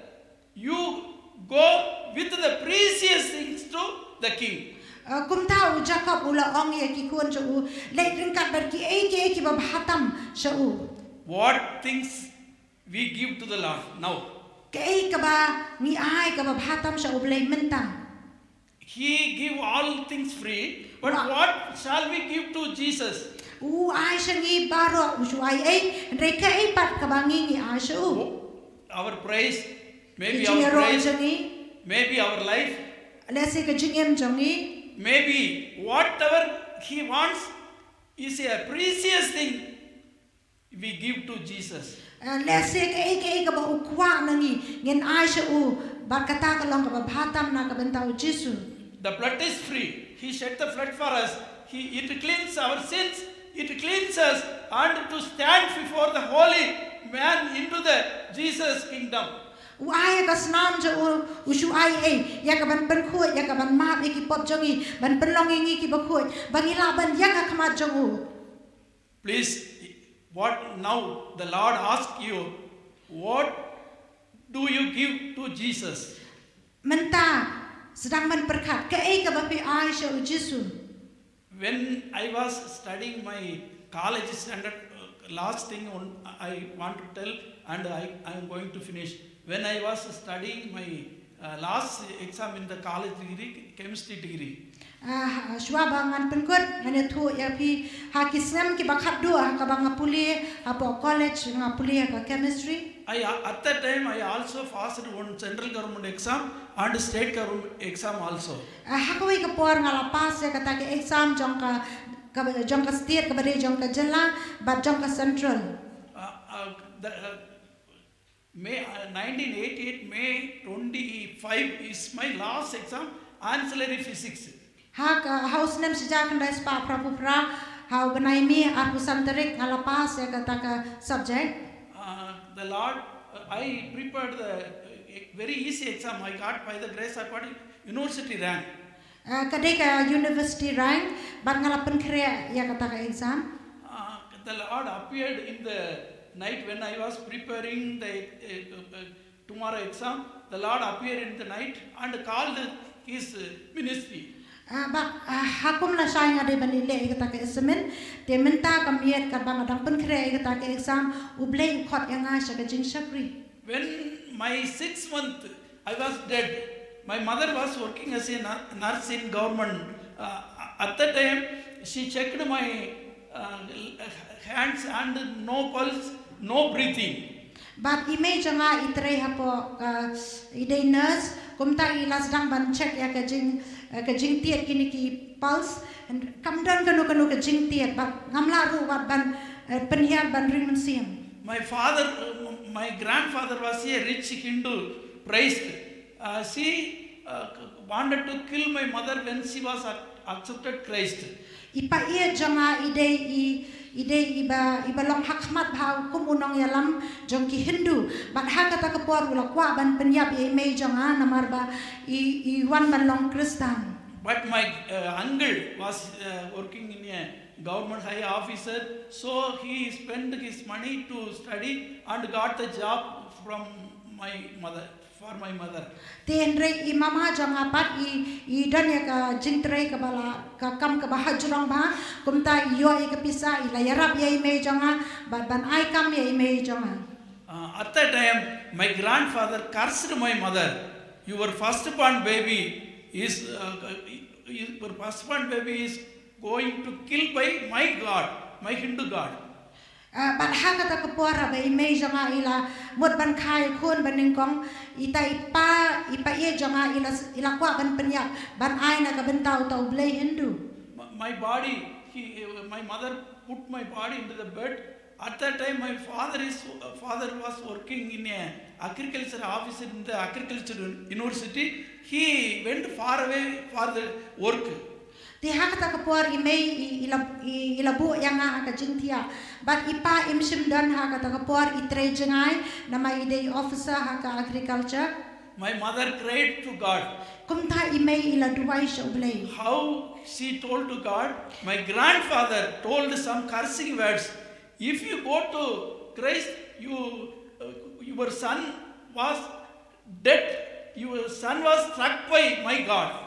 you go with the precious things to the king. Uh, kumta u Jakob u la ong ïa ki khun jong u, leit ryngkat bad kiei kiei kiba bha tam sha u. What things we give to the Lord now? Kaei kaba ngi ai kaba bha tam sha U Blei mynta? He give all things free, but what shall we give to Jesus? U ai sha ngi baroh, u shu ai ei, hynrei kaei pat kaba ngi ngi ai sha u? Our praise, maybe our praise, maybe our life, lehse ka jingim jong ngi, maybe whatever he wants is a precious thing we give to Jesus. Lehse kaei kaei kaba u kwah na ngi ngin ai sha u, bad kata ka long kaba bha tam na ka bynta u Jisu. The blood is free. He shed the blood for us. He, it cleans our sins. It cleans us and to stand before the holy man into the Jesus kingdom. U ai ïa ka snam jong u, u shu ai ei ïa ka ban pynkhuid, ïa ka ban map ïa ki pop jong ngi, ban pynlong ïa ngi kiba khuid, ba ngi lah ban ïeng ha khmat jong u. Please, what now the Lord ask you, what do you give to Jesus? Mynta sdang ban pyrkhat, kaei kaba phi ai sha u Jisu? When I was studying my college standard, uh, last thing on, I want to tell, and I, I am going to finish. When I was studying my uh, last exam in the college degree, chemistry degree. Ah, shuwa ba ngan pynkut, ngan ïathuh ïa phi ha ki snem kiba khatduh ha kaba nga pule hapoh college, nga pule ha ka chemistry. I, at that time I also passed one central government exam and state government exam also. Ah, ha kawei ka por nga la pass ïa kata ka exam jong ka, ka jong ka state, kaba dei jong ka jylla, bad jong ka central. Uh, uh, the, uh, May, uh, nineteen eighty-eight, May twenty-five is my last exam, ancillary physics. Ha ka, ha u snem shi hajar khyndai spah phra phew phra, ha u bnai May arphew san tarik nga la pass ïa kata ka subject. Uh, the Lord, uh, I prepared the uh, very easy exam. I got by the grace of God university rank. Uh, ka dei ka university rank, bad nga la pynkhreh ïa kata ka exam. Uh, the Lord appeared in the night when I was preparing the uh, uh, uh, tomorrow exam. The Lord appeared in the night and called his uh, ministry. Uh, bad uh, ha kum lashai nga dei ban leh ïa kata ka assignment, te mynta ka miet katba nga dang pynkhreh ïa kata ka exam, U Blei u khot ïa nga sha ka jingshakri. When my six month I was dead. My mother was working as a nurse in government. Uh, at that time, she checked my uh, hands and no pulse, no breathing. Bad i mei jong nga i trei hapoh ka, i dei nurse, kumta i la sdang ban check ïa ka jing, ka jingtied kine ki pulse, kam don kano kano ka jingtied, bad ngam lah ruh wat ban pynhiar ban ring mynsiem. My father, uh, my grandfather was a rich Hindu priest. Uh, she uh, wanted to kill my mother when she was accepted Christ. I pa ïeit jong nga i dei i, i dei iba, iba long ha khmat bha kum u nongïalam jong ki Hindu. Bad ha kata ka por u la kwah ban pynïap ïa i mei jong nga namar ba i, i wan ban long Khristan. But my uh, uncle was uh, working in a government high officer, so he spent his money to study and got the job from my mother. for my mother. Te hynrei i mama jong nga pat i, i don ïa ka jingtrei kaba la, ka kam kaba hajrong bha, kumta i ïoh ïa ka pisa, i la ïarap ïa i mei jong nga, bad ban ai kam ïa i mei jong nga. Uh, at that time, my grandfather cursed my mother. Your firstborn baby is, uh, your firstborn baby is going to kill by my god, my Hindu god. Ah, bad ha kata ka por haba i mei jong nga i la mut ban kha ïa khun ba nyngkong, ita i pa, i pa ïeit jong nga i la, i la kwah ban pynïap, ban ai na ka bynta uta u blei Hindu. My, my body, he, my mother put my body into the bed. At that time, my father is, uh, father was working in a agriculture office in the agriculture university. He went far away for the work. Te ha kata ka por i mei i, i la, i, i la buh ïa nga ha ka jingthiah. Bad i pa im shym don ha kata ka por, i trei jngai, namar i dei officer ha ka agriculture. My mother cried to God. Kumta i mei i la duwai sha u Blei. How she told to God, my grandfather told some cursing words. If you go to Christ, you, uh, your son was dead, your son was struck by my God.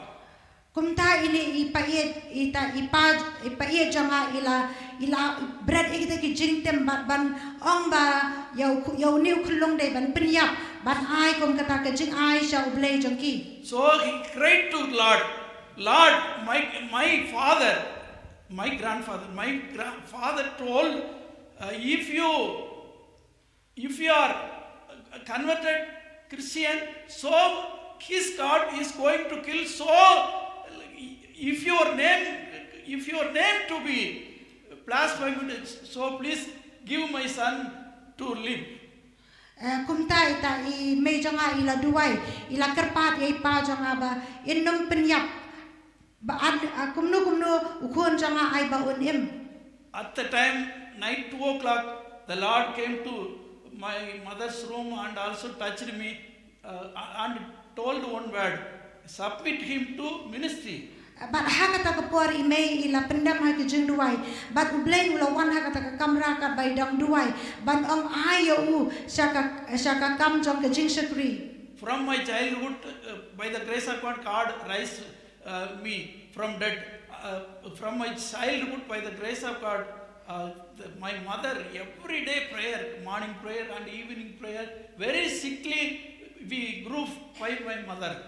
Kumta i i pa ïeit, ita i pa, i pa ïeit jong nga i la, i la bret ïa kita ki jingtim bad ban ong ba ïa u, ïa une u khyllung dei ban pynïap, ban ai kum kata ka jingai sha u Blei jong ki. So he cried to Lord, Lord, my, my father, my grandfather, my grandfather told, uh, if you if you are a converted Christian, so his God is going to kill. So if your name, if your name to be blasphemed, so please give my son to live. Eh, kumta ita i mei jong nga i la duwai, i la kyrpad ïa i pa jong nga ba in nym pynïap. Ba ad, ah, kumno kumno u khun jong nga ai ba un im. At the time, night two o'clock, the Lord came to my mother's room and also touched me, uh, and told one word, submit him to ministry. Bad ha kata ka por i mei i la pyndem ha ka jingduwai. Bad u Blei u la wan ha kata ka kamra katba i dang duwai. Ban ong ai ïa u sha ka, sha ka kam jong ka jingshakri. From my childhood, uh, by the grace of God, God raised, uh, me from dead. Uh, from my childhood, by the grace of God, uh, the, my mother, every day prayer, morning prayer and evening prayer, very sickly we grew by my mother.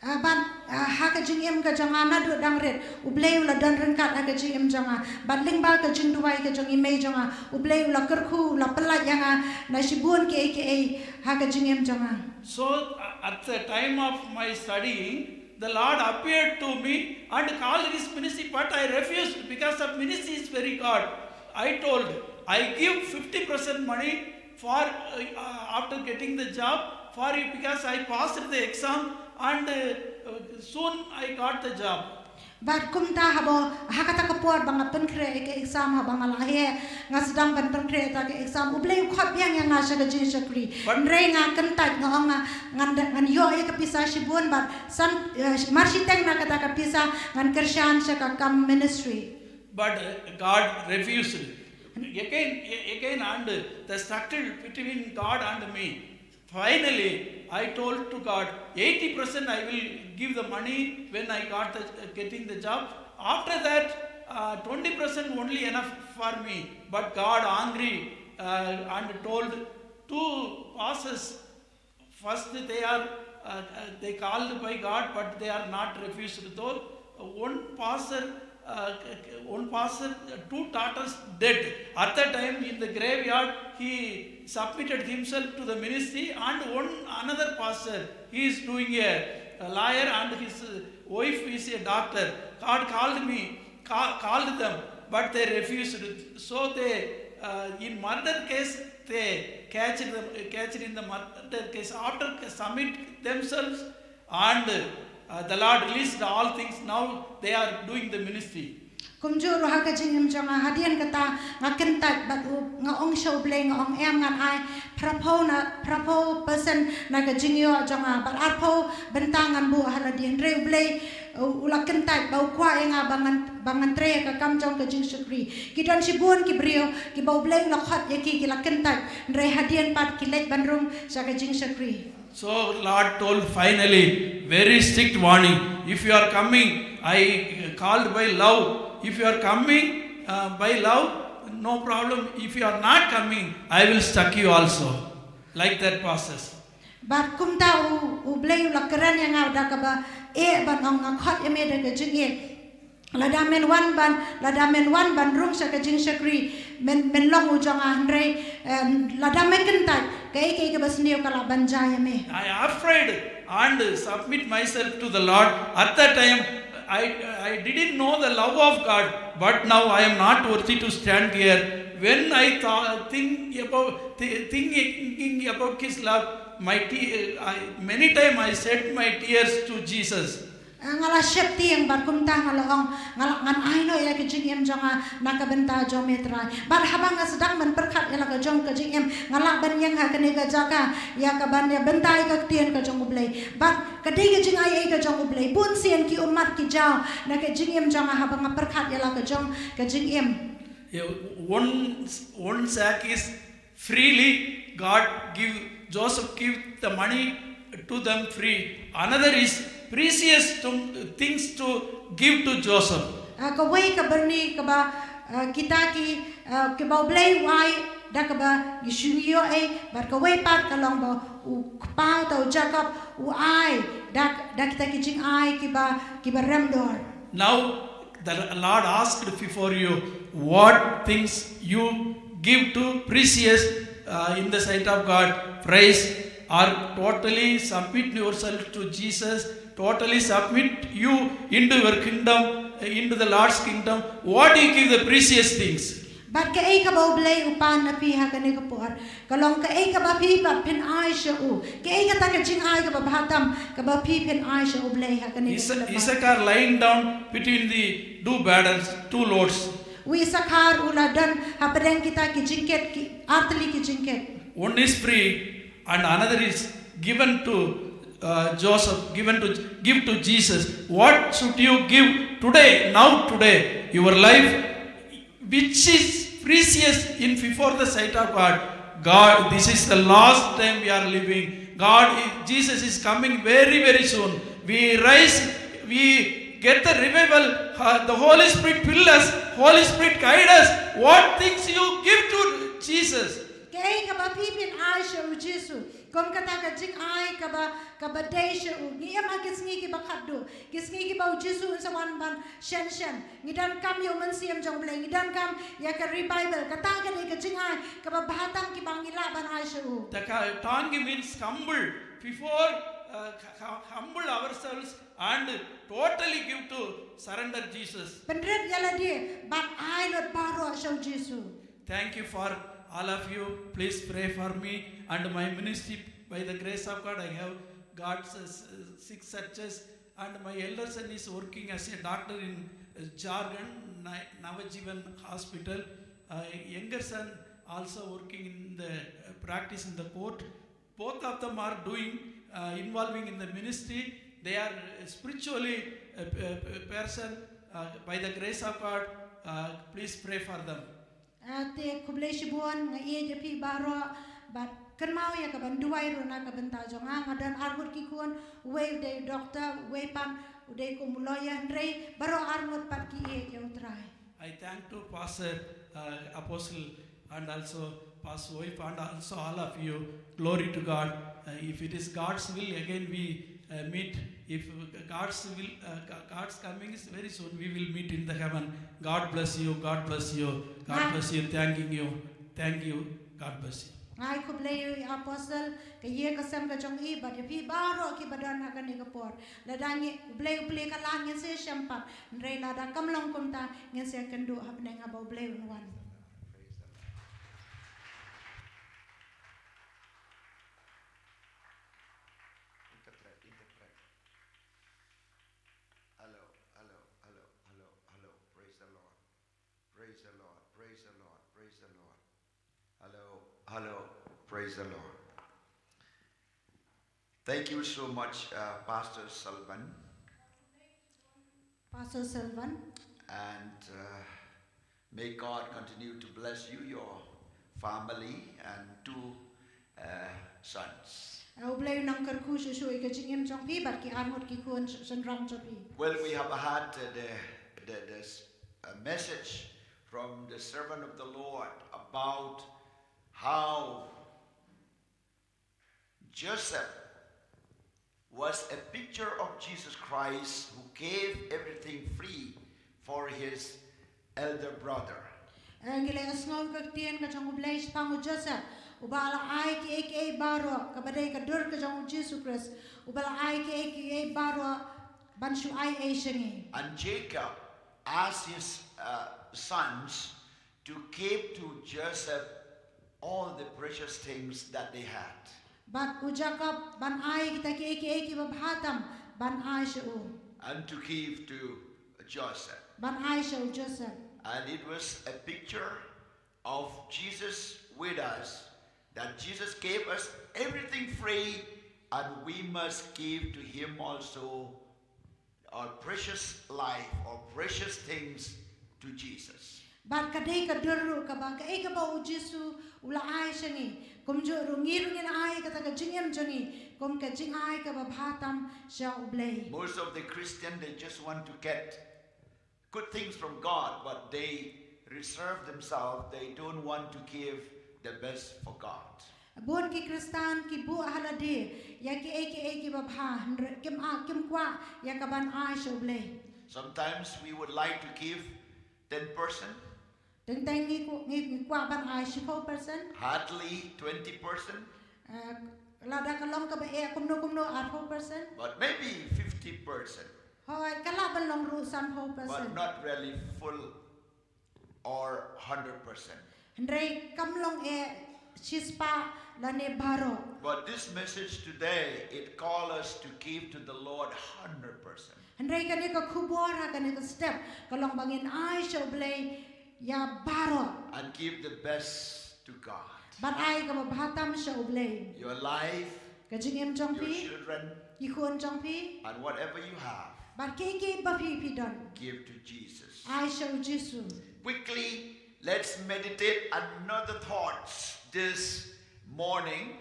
Ah, ban, ah, ha ka jingim ka jong nga naduh dang rit, u Blei u la don ryngkat ha ka jingim jong nga. Ban lyngba ka jingduwai ka jong i mei jong nga, u Blei u la kyrkhu, u la pyllait ïa nga na shibun kiei kiei ha ka jingim jong nga. So, uh, at the time of my studying, the Lord appeared to me and called this ministry, but I refused because of ministry is very God. I told, I give fifty percent money for, uh, uh, after getting the job for you because I passed the exam and, uh, uh, soon I got the job. Bad kumta haba, ha kata ka por ba nga pynkhreh ïa ka exam haba nga la heh, nga sdang ban pynkhreh ïa ka exam, u Blei u khot biang ïa nga sha ka jingshakri. Hynrei nga kyntait nga ong nga, ngan da, ngan ïoh ïa ka pisa shibun bad san, eh, mar shiteng na kata ka pisa ngan kyrshan sha ka kam ministry. But, uh, God refused. Again, again, and the struggle between God and me. Finally, I told to God, eighty percent I will give the money when I got the, getting the job. After that, uh, twenty percent only enough for me. But God angry, uh, and told two pastors, first they are, uh, uh, they called by God, but they are not refused. Though, uh, one pastor, uh, one pastor, uh, two daughters dead. At that time in the graveyard, he submitted himself to the ministry, and one another pastor, he is doing a, a lawyer, and his, uh, wife is a doctor. God called me, ca-, called them, but they refused. So they, uh, in murder case, they catch them, catch in the murder case. After submit themselves, and, uh, the Lord released all things. Now they are doing the ministry. Kumjuh ruh ha ka jingim jong nga, hadien kata nga kyntait bad u, nga ong sha u Blei, nga ong em ngan ai phraphew na, phraphew percent na ka jingïoh jong nga, bad arphew bynta ngan buh ha lade. Hynrei u Blei, uh, u la kyntait ba u kwah ïa nga ba ngan, ba ngan trei ïa ka kam jong ka jingshakri. Ki don shibun ki briew kiba u Blei u la khot ïa ki, ki la kyntait, hynrei hadien pat ki leit ban rung sha ka jingshakri. So Lord told finally, very strict warning. If you are coming, I called by love. If you are coming uh, by love, no problem. If you are not coming, I will struck you also. Like that process. Bad kumta u, u Blei u la kren ïa nga da kaba eh ban ong nga khot ïa me da ka jingeh. Lada men wan ban, lada men wan ban rung sha ka jingshakri, men, men long u jong nga hynrei, em, lada me kyntait, kaei kaei kaba sniew ka lah ban jia ïa me. I afraid and submit myself to the Lord. At that time, I, I didn't know the love of God, but now I am not worthy to stand here. When I thought, think about, thi- thinking about His love, my te- I, many time I shed my tears to Jesus. Nga la sheptieng bad kumta nga la ong, nga la ngan ai noh ïa ka jingim jong nga na ka bynta jong me Trai. Bad haba nga sdang ban pyrkhat ïa la ka jong ka jingim, nga lah ban ïeng ha kane ka jaka ïa ka ban ïa bynta ïa ka ktien ka jong U Blei. Bad ka dei ka jingaiei ka jong U Blei. Bun sien ki ummat ki jaw na ka jingim jong nga haba nga pyrkhat ïa la ka jong ka jingim. Yeah, one, one sack is freely God give, Joseph give the money to them free. Another is precious to, things to give to Joseph. Ah, kawei ka byrni kaba, ah, kita ki, ah, kiba U Blei u ai da kaba ngi shu ïoh ei, bad kawei pat ka long ba u kpa uta u Jakob u ai da, da kita ki jingai kiba, kiba rem dor. Now the Lord asked before you, what things you give to precious uh, in the sight of God, praise, or totally submit yourself to Jesus, totally submit you into your kingdom, uh, into the Lord's kingdom. What do you give the precious things? Bad kaei kaba U Blei u pan na phi ha kane ka por, ka long kaei kaba phi pat phin ai sha u. Kaei kata ka jingai kaba bha tam kaba phi phin ai sha U Blei ha kane ka Issa- por. Issachar lying down between the two burdens, two loads. U Issachar u la don hapdeng kita ki jingkit ki artylli ki jingkit. One is free and another is given to uh, Joseph, given to give to Jesus. What should you give today, now today, your life, which is precious in before the sight of God? God, this is the last time we are living. God, Jesus is coming very, very soon. We rise, we get the revival. Uh, the Holy Spirit fill us. Holy Spirit guide us. What things you give to Jesus? Kaei kaba phi phin ai sha u Jisu? Kum kata ka jingai kaba, kaba dei sha u. Ngi im ha ki sngi kiba khatduh. Ki sngi kiba u Jisu un sa wan ban shen shen. Ngi donkam ïa u Mynsiem jong U Blei. Ngi donkam ïa ka revival. Kata ka dei ka jingai kaba bha tam kiba ngi lah ban ai sha u. Taka tangi means humble. Before uh, humble ourselves and totally give to surrender Jesus. Pynrit ïa lade bad ai lut baroh sha u Jisu. Thank you for all of you. Please pray for me and my ministry. By the grace of God, I have got uh, six churches, and my elder son is working as a doctor in uh, Jharkhand, Navajivan Hospital. Uh, younger son also working in the uh, practice in the court. Both of them are doing, uh, involving in the ministry. They are spiritually a, a, a person. Uh, by the grace of God, uh, please pray for them. Ah, te khublei shibun, nga ïeit ïa phi baroh bad kynmaw ïa ka ban duwai ruh na ka bynta jong nga. Nga don arngut ki khun, uwei u dei doctor, uwei pat u dei kum u lawyer, hynrei baroh arngut pat ki ïeit ïa U Trai. I thank to Pastor uh, Apostle and also Pastor Wife and also all of you. Glory to God. Uh, if it is God's will, again we uh, meet. If God's will, uh, God's coming is very soon, we will meet in the heaven. God bless you. God bless you. God bless you. Thanking you. Thank you. God bless you. Ngai khublei ïa u Apostle, ka ïa ka sem ka jong i bad ïa phi baroh ki ba don ha kane ka por. Lada ngi U Blei u plie ka lad ngin sa shem pat. Hynrei lada kam long kumta ngin sa kynduh hapdeng haba U Blei un wan. Hello, hello, hello, hello, hello. Praise the Lord. Praise the Lord. Praise the Lord. Praise the Lord. Hello, hello. Praise the Lord. Thank you so much, uh, Pastor Salvan. Pastor Salvan. And uh, may God continue to bless you, your family, and two uh, sons. U Blei u nang kyrkhu shuh shuh ïa ka jingim jong phi bad ki arngut ki khun shynrang jong phi. Well, we have had uh, the, the, this uh, message from the servant of the Lord about how Joseph was a picture of Jesus Christ who gave everything free for his elder brother. Ngi la ïohsngew ka ktien ka jong U Blei shaphang u Joseph, uba la ai kiei kiei baroh, kaba dei ka dur ka jong u Jisu Khrist, uba la ai kiei kiei baroh ban shu ai ei sha ngi. And Jacob asked his uh, sons to give to Joseph all the precious things that they had. Bad u Jakob ban ai kita kiei kiei kiba bha tam ban ai sha u. And to give to Joseph. Ban ai sha u Joseph. And it was a picture of Jesus with us, that Jesus gave us everything free, and we must give to him also our precious life or precious things to Jesus. Bad ka dei ka dur ruh kaba kaei kaba u Jisu u la ai sha ngi, kumjuh ruh ngi ruh ngin ai kata ka jingim jong ngi kum ka jingai kaba bha tam sha u Blei. Most of the Christian, they just want to get good things from God, but they reserve themselves. They don't want to give the best for God. Bun ki Khristan ki buh ha lade ïa kiei kiei kiba bha, hynrei kim ah kim kwah ïa ka ban ai sha u Blei. Sometimes we would like to give ten percent. Teng teng ngi ku ngi ngi kwah ban ai shiphew percent. Hardly twenty percent. Eh, lada ka long kaba eh kumno kumno arphew percent. But maybe fifty percent. Hooid, ka lah ban long ruh sanphew percent. But not really full or hundred percent. Hynrei kam long eh shispah lane baroh. But this message today, it calls us to give to the Lord hundred percent. Hynrei kane ka khubor ha kane ka step ka long ba ngin ai sha u Blei ïa baroh. And give the best to God. Bad ai kaba bha tam sha u Blei. Your life, ka jingim jong phi, your children, ki khun jong phi, and whatever you have, bad kiei kiei ba phi phi don, give to Jesus. Ai sha u Jisu. Quickly, let's meditate another thoughts this morning.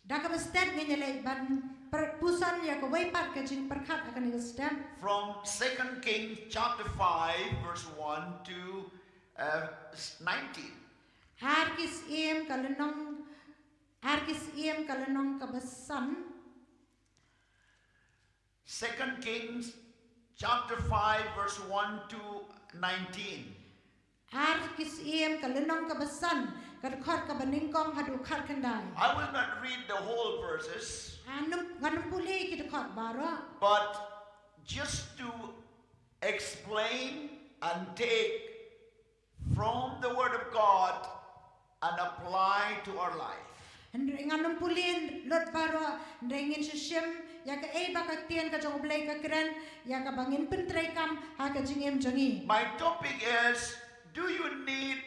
Da kaba step ngin ïa leit ban puson ïa kawei pat ka jingpyrkhat ha kane ka step. From Second Kings chapter five verse one to uh, nineteen. Ar ki Syiem ka lynnong, Ar ki Syiem ka lynnong kaba san. Second Kings chapter five verse one to nineteen. Ar ki Syiem ka lynnong kaba san, ka dkhot kaba nyngkong haduh khatkhyndai. I will not read the whole verses. Ngan ym pule ki dkhot baroh. But just to explain and take from the Word of God and apply to our life. Hynrei ngan ym pule lut baroh, hynrei ngin shu shim ïa kaei ba ka ktien ka jong u Blei ka kren, ïa kaba ngin pyntreikam ha ka jingim jong ngi. My topic is, do you need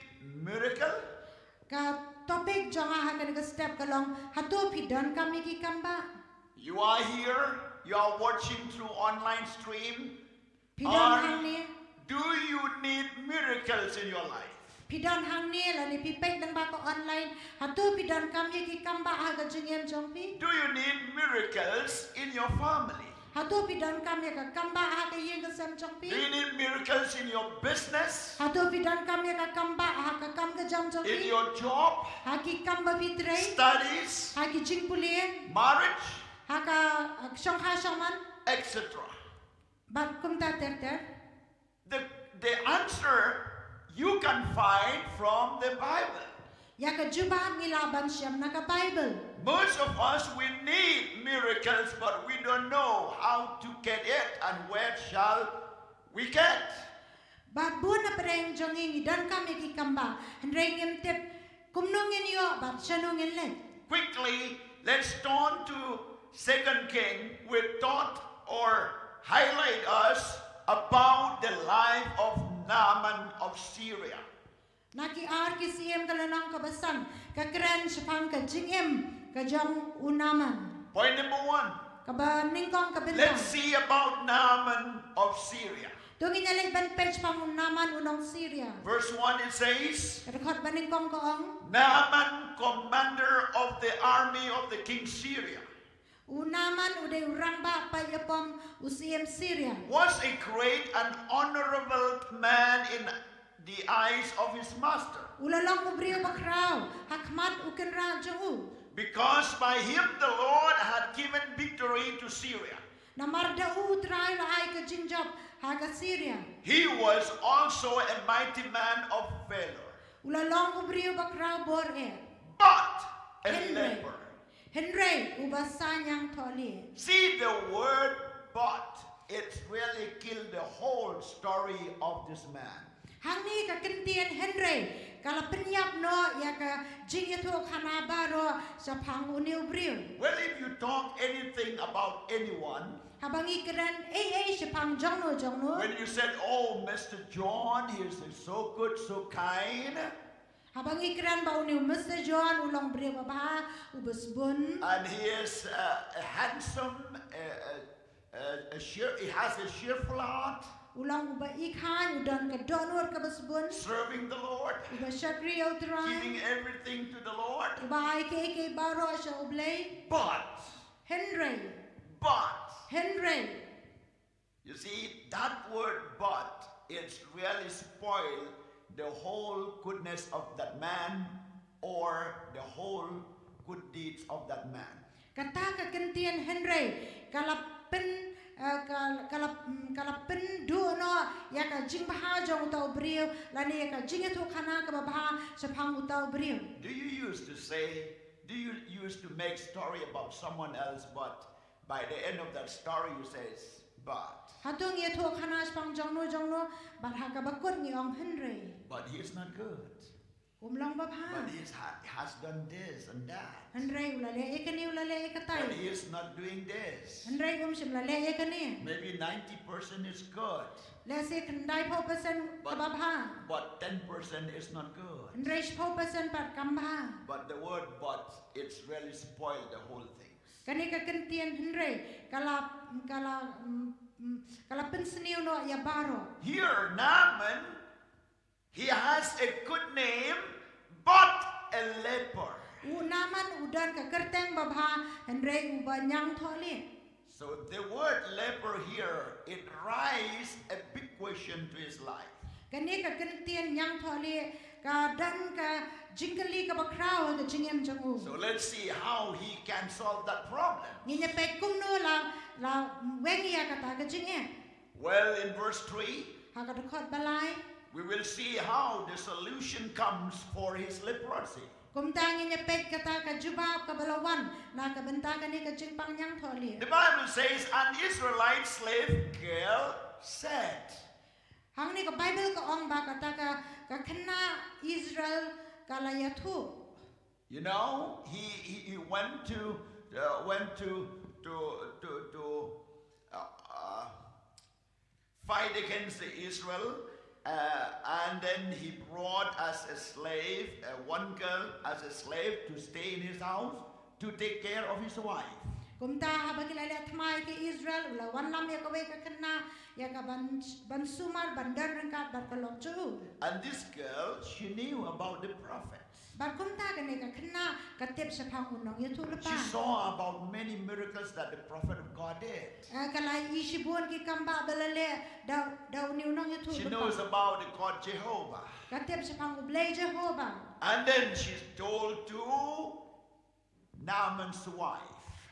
miracle? Ka topic jong nga ha kane ka step ka long, hato phi donkam ïa ki kambah? You are here, you are watching through online stream. Phi don hangne. Do you need miracles in your life? Phi don hangne lane phi peit lyngba ka online. Hato phi donkam ïa ki kambah ha ka jingim jong phi? Do you need miracles in your family? Hato phi donkam ïa ka kambah ha ka ïing ka sem jong phi? Do you need miracles in your business? Hato phi donkam ïa ka kambah ha ka kam ka jam jong phi? In your job? Ha ki kam ba phi trei? Studies? Ha ki jingpule? Marriage? Ha ka, uh, shongkha shongman? Et cetera. Bad kumta ter ter. The, the answer you can find from the Bible. Ïa ka jubab ngi lah ban shem na ka Bible. Most of us, we need miracles, but we don't know how to get it and where shall we get. Bad bun na pdeng jong ngi ngi donkam ïa ki kambah, hynrei ngim tip kumno ngin ïoh bad shano ngin leit. Quickly, let's turn to Second King with thought or highlight us about the life of Naaman of Syria. Na ki Ar ki Syiem ka lynnong kaba san ka kren shaphang ka jingim ka jong u Naaman. Point number one. Kaba nyngkong ka bynta. Let's see about Naaman of Syria. To ngin ïa leit ban peit shaphang u Naaman u nong Syria. Verse one it says, Ka dkhot ba nyngkong ka ong. Naaman, commander of the army of the king Syria, U Naaman u dei u rangbah paid ïapom u siem Syria. was a great and honorable man in the eyes of his master. U la long u briew bakhraw ha khmat u kynrad jong u. Because by him the Lord had given victory to Syria. Namar da u U Trai la ai ka jingjop ha ka Syria. He was also a mighty man of valor. U la long u briew bakhraw bor eh. But a Hynrei. leper. Hynrei u ba sa ñiangthohlieh. See the word but. It really killed the whole story of this man. Hangne ka kyntien hynrei ka la pynïap noh ïa ka jingïathuhkhana baroh shaphang une u briew. Well, if you talk anything about anyone, Haba ngi kren ei ei shaphang jongno jongno. when you said, "Oh, Mister John, he is so good, so kind, Haba ngi kren ba une u Mister John u long briew babha, u ba sbun. and he is uh, a handsome, a, a, a, a cheer, he has a cheerful heart, U long u ba i khain, u don ka dohnud ka ba sbun. serving the Lord, U ba shakri ïa U Trai. giving everything to the Lord." U ba ai kiei kiei baroh sha U Blei. But, Hynrei. But, Hynrei. You see, that word but, it's really spoiled the whole goodness of that man or the whole good deeds of that man. Kata ka kyntien hynrei ka la pyn, eh, ka, ka la, mm, ka la pynduh noh ïa ka jingbha jong uta u briew, lane ïa ka jingïathuhkhana ka babha shaphang uta u briew. Do you used to say, do you used to make story about someone else, but by the end of that story you says, but. Hato ngi ïathuhkhana shaphang jongno jongno, bad ha ka bakut ngi ong hynrei. But he is not good. Um long babha. But he is, ha- has done this and that. Hynrei u la leh ïa kane, u la leh ïa katai. But he is not doing this. Hynrei um shym la leh ïa kane. Maybe ninety percent is good. Lehse khyndai phew percent ka babha. But ten percent is not good. Hynrei shiphew percent pat kam bha. But the word but, it's really spoiled the whole thing. Kane ka kyntien hynrei ka la, ka la, mm, mm, ka la pynsniew noh ïa baroh. Here, Naaman, he has a good name, but a leper. U Naaman u don ka kyrteng babha, hynrei u ba ñiangthohlieh. So the word leper here, it raised a big question to his life. Kane ka kyntien ñiangthohlieh ka don ka jingkylli ka bakhraw ha ka jingim jong u. So let's see how he can solve that problem. Ngin ïa peit kumno la, la weng ïa kata ka jingeh. Well, in verse three, Ha ka dkhot ba lai. We will see how the solution comes for his leprosy. Kumta ngin ïa peit kata ka jubab ka ba la wan na ka bynta kane ka jingpang ñiangthohlieh. The Bible says, "An Israelite slave girl said." Hangne ka Bible ka ong ba kata ka, ka khynnah Israel ka la ïathuh. You know, he, he, he went to, uh, went to, to, to, to uh, uh, fight against the Israel, uh, and then he brought as a slave, uh, one girl as a slave to stay in his house to take care of his wife. Kumta haba ki la leh thma ïa ki Israel, u la wanlam ïa kawei ka khynnah ïa ka ban, ban sumar, ban don ryngkat bad ka lok jong u. And this girl, she knew about the prophet. Bad kumta kane ka khynnah ka tip shaphang u nongïathuhlypa. She saw about many miracles that the prophet of God did. Eh, ka la ïohi shibun ki kambah ba la leh da, da une u nongïathuhlypa. She knows about the God Jehovah. Ka tip shaphang U Blei Jehobah. And then she's told to Naaman's wife.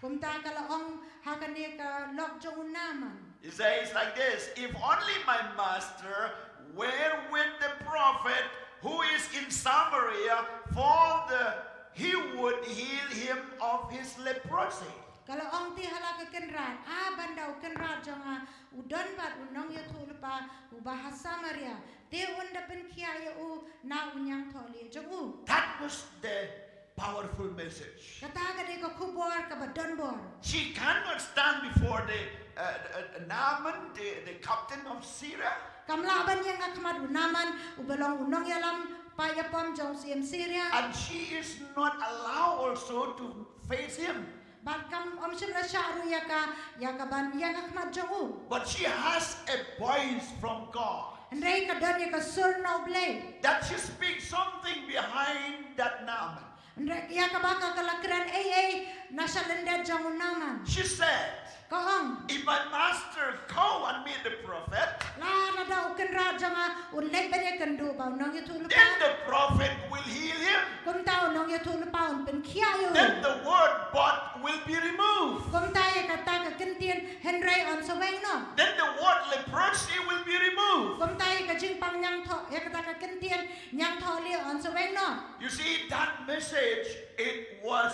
Kumta ka la ong ha kane ka lok jong u Naaman. He says like this, "If only my master were with the prophet who is in Samaria, for the, he would heal him of his leprosy." Ka la ong te ha la ka kynrad, a ban da u kynrad jong nga u don bad u nongïathuhlypa u ba ha Samaria, te un da pynkhiah ïa u na u ñiangthohlieh jong u. That was the powerful message. Kata ka dei ka khubor ka ba donbor. She cannot stand before the, uh, uh, Naaman, the, the captain of Syria. Kam lah ban ïeng ha khmat u Naaman, u ba long u nongïalam paid ïapom jong u siem Syria. And she is not allowed also to face him. Bad kam, ym shym la shah ruh ïa ka, ïa ka ban ïeng ha khmat jong u. But she has a voice from God. Hynrei ka don ïa ka sur na U Blei. That she speaks something behind that Naaman. Hynrei ïa kaba ka, ka la kren ei ei na shalyndet jong u Naaman. She said, Ka ong, if my master go and meet the prophet, la lada u kynrad jong nga un leit ban ïakynduh bad u nongïathuhlypa, then the prophet will heal him. Kumta u nongïathuhlypa un pynkhiah ïa u. Then the word but will be removed. Kumta ïa kata ka kyntien hynrei yn sa weng noh. Then the word leprosy will be removed. Kumta ïa ka jingpang ñiangthoh, ïa kata ka kyntien ñiangthohlieh yn sa weng noh. You see, that message, it was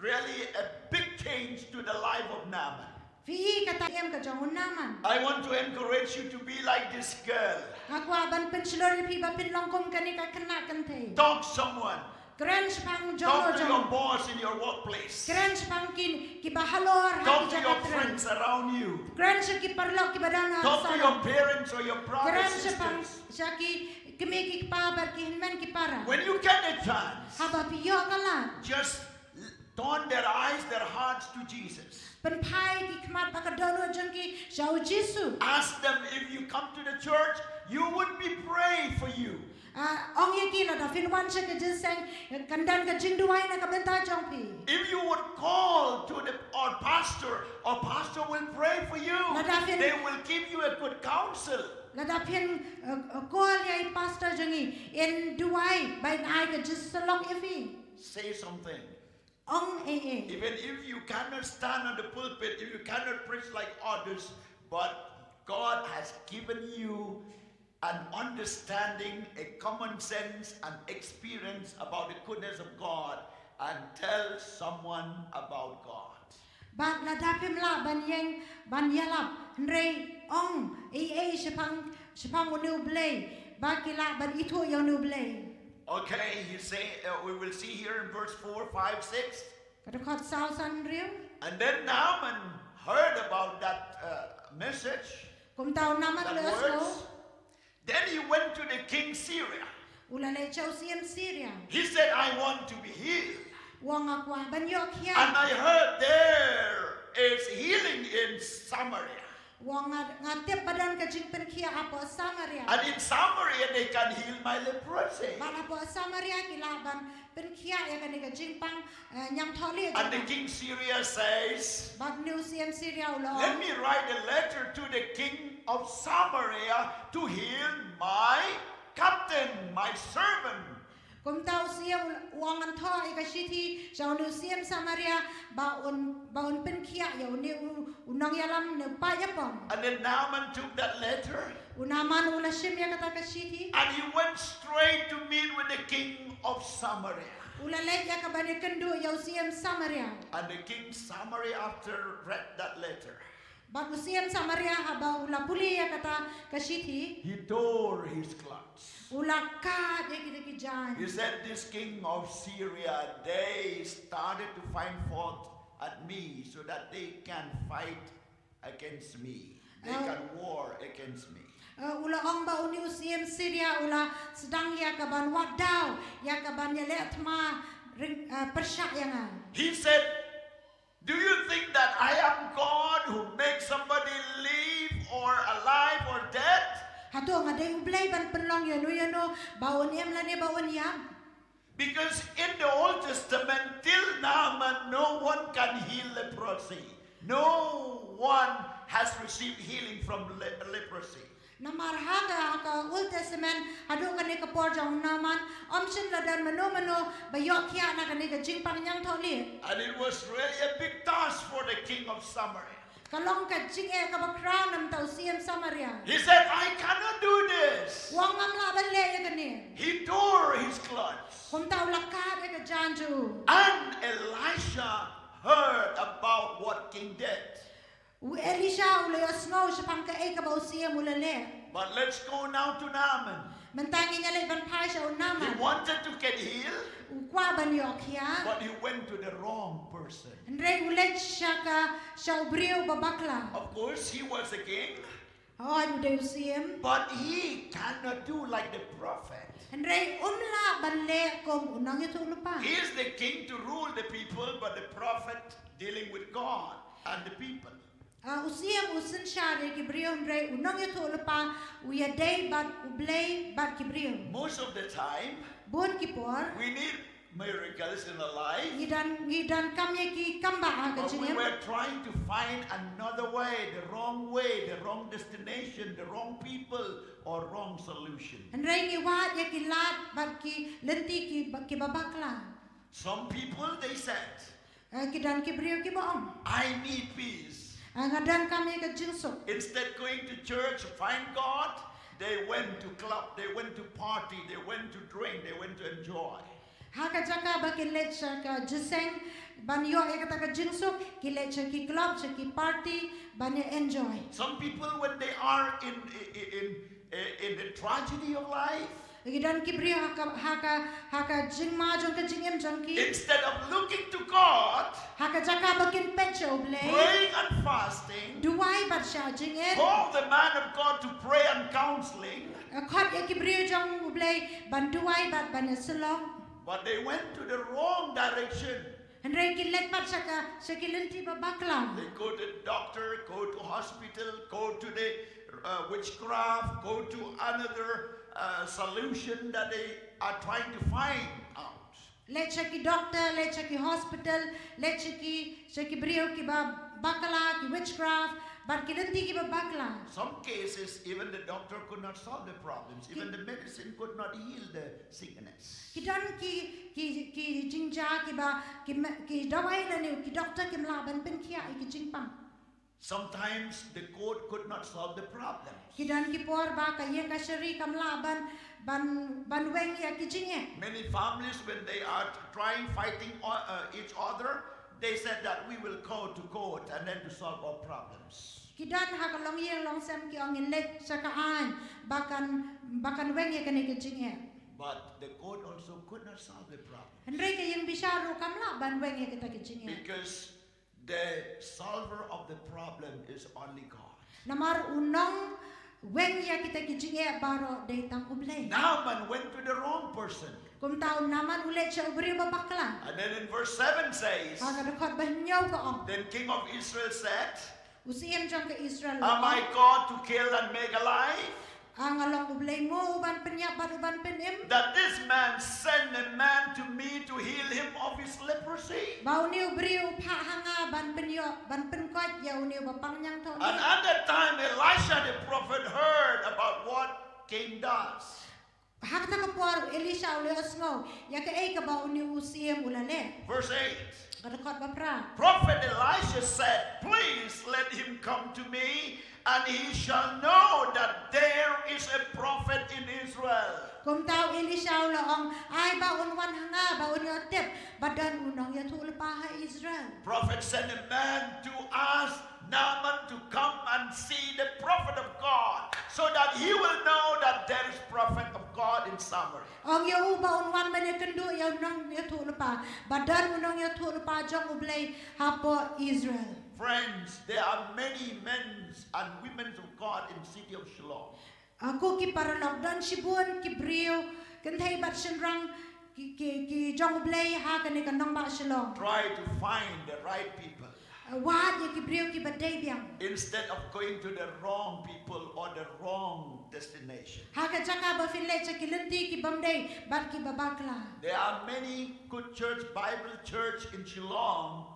really a big change to the life of Naaman. Phi i, kata em ka jong u Naaman. I want to encourage you to be like this girl. Nga kwah ban pynshlur ïa phi ba phin long kum kane ka khynnah kynthei. Talk someone. Kren shaphang jong no jong no. Talk to your boss in your workplace. Kren shaphang ki, kiba halor ha ki jaka trei. Talk to your friends around you. Kren sha ki paralok kiba don ha sawdong. Talk to your parents or your brothers and sisters. Kren shaphang sha ki kmie ki kpa bad ki hynmen ki para. When you get a chance, haba phi ïoh ka lad, just turn their eyes, their hearts to Jesus. Pynphai ki khmat bad ka dohnud jong ki sha U Jisu. Ask them, if you come to the church, you would be prayed for you. Ah, ong ïa ki, lada phin wan sha ka jingïaseng, kan don ka jingduwai na ka bynta jong phi. If you would call to the or pastor, or pastor will pray for you. Lada phin, they will give you a good counsel. Lada phin, uh, uh, call ïa i pastor jong ngi, in duwai ba in ai ka jingsyllok ïa phi. Say something. Ong ei ei. Even if you cannot stand on the pulpit, if you cannot preach like others, but God has given you an understanding, a common sense, an experience about the goodness of God, and tell someone about God. Bad lada phim lah ban ïeng ban ïalap, hynrei ong ei ei shaphang, shaphang une U Blei, ba ki lah ban ithuh ïa une U Blei. Okay, he say, uh, we will see here in verse four, five, six. Ka dkhot saw, san, hynriew. And then Naaman heard about that uh, message. Kumta u Naaman u la ïohsngew. Then he went to the king Syria. U la leit sha u siem Syria. He said, I want to be healed. U ong, nga kwah ban ïohkhiah. And I heard there is healing in Samaria. U ong, nga, nga tip ba don ka jingpynkhiah hapoh Samaria. And in Samaria they can heal my leprosy. Bad hapoh Samaria ki lah ban pynkhiah ïa kane ka jingpang, eh, ñiangthohlieh jong nga. And the king Syria says, bad une u siem Syria u la ong, let me write a letter to the king of Samaria to heal my captain, my servant. Kumta u siem u ong, ngan thoh ïa ka shithi sha une u siem Samaria ba un, ba un pynkhiah ïa une u, u nongïalam ne u paid ïapong. And then Naaman took that letter. U Naaman u la shim ïa kata ka shithi. And he went straight to meet with the king of Samaria. U la leit ïa ka ban ïakynduh ïa u siem Samaria. And the king Samaria, after read that letter, bad u siem Samaria haba u la pule ïa kata ka shithi, he tore his clothes. U la kad ïa kita ki jaiñ. He said, this king of Syria, they started to find fault at me so that they can fight against me. They can war against me. Uh, u la ong ba une u siem Syria u la sdang ïa ka ban wad daw, ïa ka ban ïaleh thma ring, uh, pyrshah ïa nga. He said, do you think that I am God who makes somebody live or alive or dead? Hato nga dei U Blei ban pynlong ïano ïano ba un im lane ba un ïap? Because in the Old Testament, till Naaman, no one can heal leprosy. No one has received healing from le- leprosy. Namar ha ka, ha ka Old Testament, haduh kane ka por jong u Naaman, ym shym la don mano mano ba ïohkhiah na kane ka jingpang ñiangthohlieh. And it was really a big task for the king of Samaria. Ka long ka jingeh kaba khraw na bynta u siem Samaria. He said, I cannot do this. U ong, ngam lah ban leh ïa kane. He tore his clothes. Kumta u la kad ïa ka jaiñ jong u. And Elisha heard about what king did. U Elisha u la ïohsngew shaphang kaei kaba u siem u la leh. But let's go now to Naaman. Mynta ngin ïa leit ban phai sha u Naaman. He wanted to get healed, u kwah ban ïohkhiah, but he went to the wrong person. Hynrei u leit sha ka, sha u briew ba bakla. Of course, he was a king. Hooid, u dei u siem. But he cannot do like the prophet. Hynrei um lah ban leh kum u nongïathuhlypa. He is the king to rule the people, but the prophet dealing with God and the people. Ah, u siem u synshar ïa ki briew, hynrei u nongïathuhlypa u ïadei bad U Blei bad ki briew. Most of the time, Bun ki por we need miracles in our life. ngi don ngi don kam ïa ki kambah ha ka But we jingim. Were trying to find another way, the wrong way, the wrong destination, the wrong people, or wrong solution. Hynrei ngi wad ïa ki lad bad ki lynti ki ba- ki babakla. Some people, they said, Ah, ki don ki briew ki ba ong. I need peace. Ah, nga don kam ïa ka jingsuk. Instead going to church, find God, they went to club, they went to party, they went to drink, they went to enjoy. Ha ka jaka ba ki leit sha ka jingïaseng ban ïoh ïa kata ka jingsuk, ki leit sha ki club, sha ki party ban ïa enjoy. Some people, when they are in in in, in the tragedy of life, Ki don ki briew ha ka ha ka ha ka jingma jong ka jingim jong ki. Instead of looking to God, Ha ka jaka ba kin peit sha U Blei. Praying and fasting, Duwai bad shah jingim. Call the man of God to pray and counseling. Khot ïa ki briew jong U Blei ban duwai bad ban ïa sylloh. But they went to the wrong direction. Hynrei ki leit pat sha ka sha ki lynti babakla. They go to the doctor, go to hospital, go to the uh, witchcraft, go to another uh, solution that they are trying to find out. Leit sha ki doctor, leit sha ki hospital, leit sha ki sha ki briew ki babakla, ki witchcraft, bad ki lynti ki babakla. Some cases, even the doctor could not solve the problems. Even the medicine could not heal the sickness. Ki don ki ki ki jingjia ki ba ki, ki dawai lane ki doctor kim lah ban pynkhiah ïa ki jingpang. Sometimes the court could not solve the problem. Ki don ki por ba ka ïing kashari kam lah ban ban ban weng ïa ki jingeh. Many families, when they are trying fighting uh, each other, they said that we will go to court and then to solve our problems. Ki don ha ka longïing longsem ki ong ngin leit sha ka aiñ ba kan ba kan weng ïa kane ka jingeh. But the court also could not solve the problem. Hynrei ka ïingbishar ruh kam lah ban weng ïa kita ki jingeh. Because the solver of the problem is only God. Namar u nongweng ïa kita ki jingeh baroh dei tang U Blei. Naaman went to the wrong person. Kumta u Naaman u leit sha u briew babakla. And then in verse seven says, Ha ka dkhot ba hynñiew ka ong. Then king of Israel said, U siem jong ka Israel. Am I God to kill and make alive? A nga long U Blei mo uban pynïap bad uban pynim? That this man send a man to me to heal him of his leprosy. Ba une u briew u phah ha nga ban pynïoh ban pynkoit ïa une uba pang ñiangthohniang. And at that time Elisha the prophet heard about what king does. Ha kata ka por Elisha u la ïohsngew ïa kaei kaba une u siem u la leh. Verse eight. Ka dkhot ba phra. Prophet Elisha said, please let him come to me. And he shall know that there is a prophet in Israel. Kumta u Elisha u la ong, ai ba un wan ha nga ba un ïoh tip ba don u nongïathuhlypa ha Israel. Prophet sent a man to ask Naaman to come and see the prophet of God so that he will know that there is prophet of God in Samaria. Ong ïa u ba un wan ban ïakynduh ïa u nongïathuhlypa ba don u nongïathuhlypa jong U Blei hapoh Israel. Friends, there are many men and women of God in city of Shillong. Ko ki paralok, don shibun ki briew kynthei bad shynrang ki ki ki jong U Blei ha kane ka nongbah Shillong. Try to find the right people. Wad ïa ki briew kiba dei biang. Instead of going to the wrong people or the wrong destination. Ha ka jaka ba phin leit sha ki lynti ki bym dei bad kiba bakla. There are many good church, Bible church in Shillong.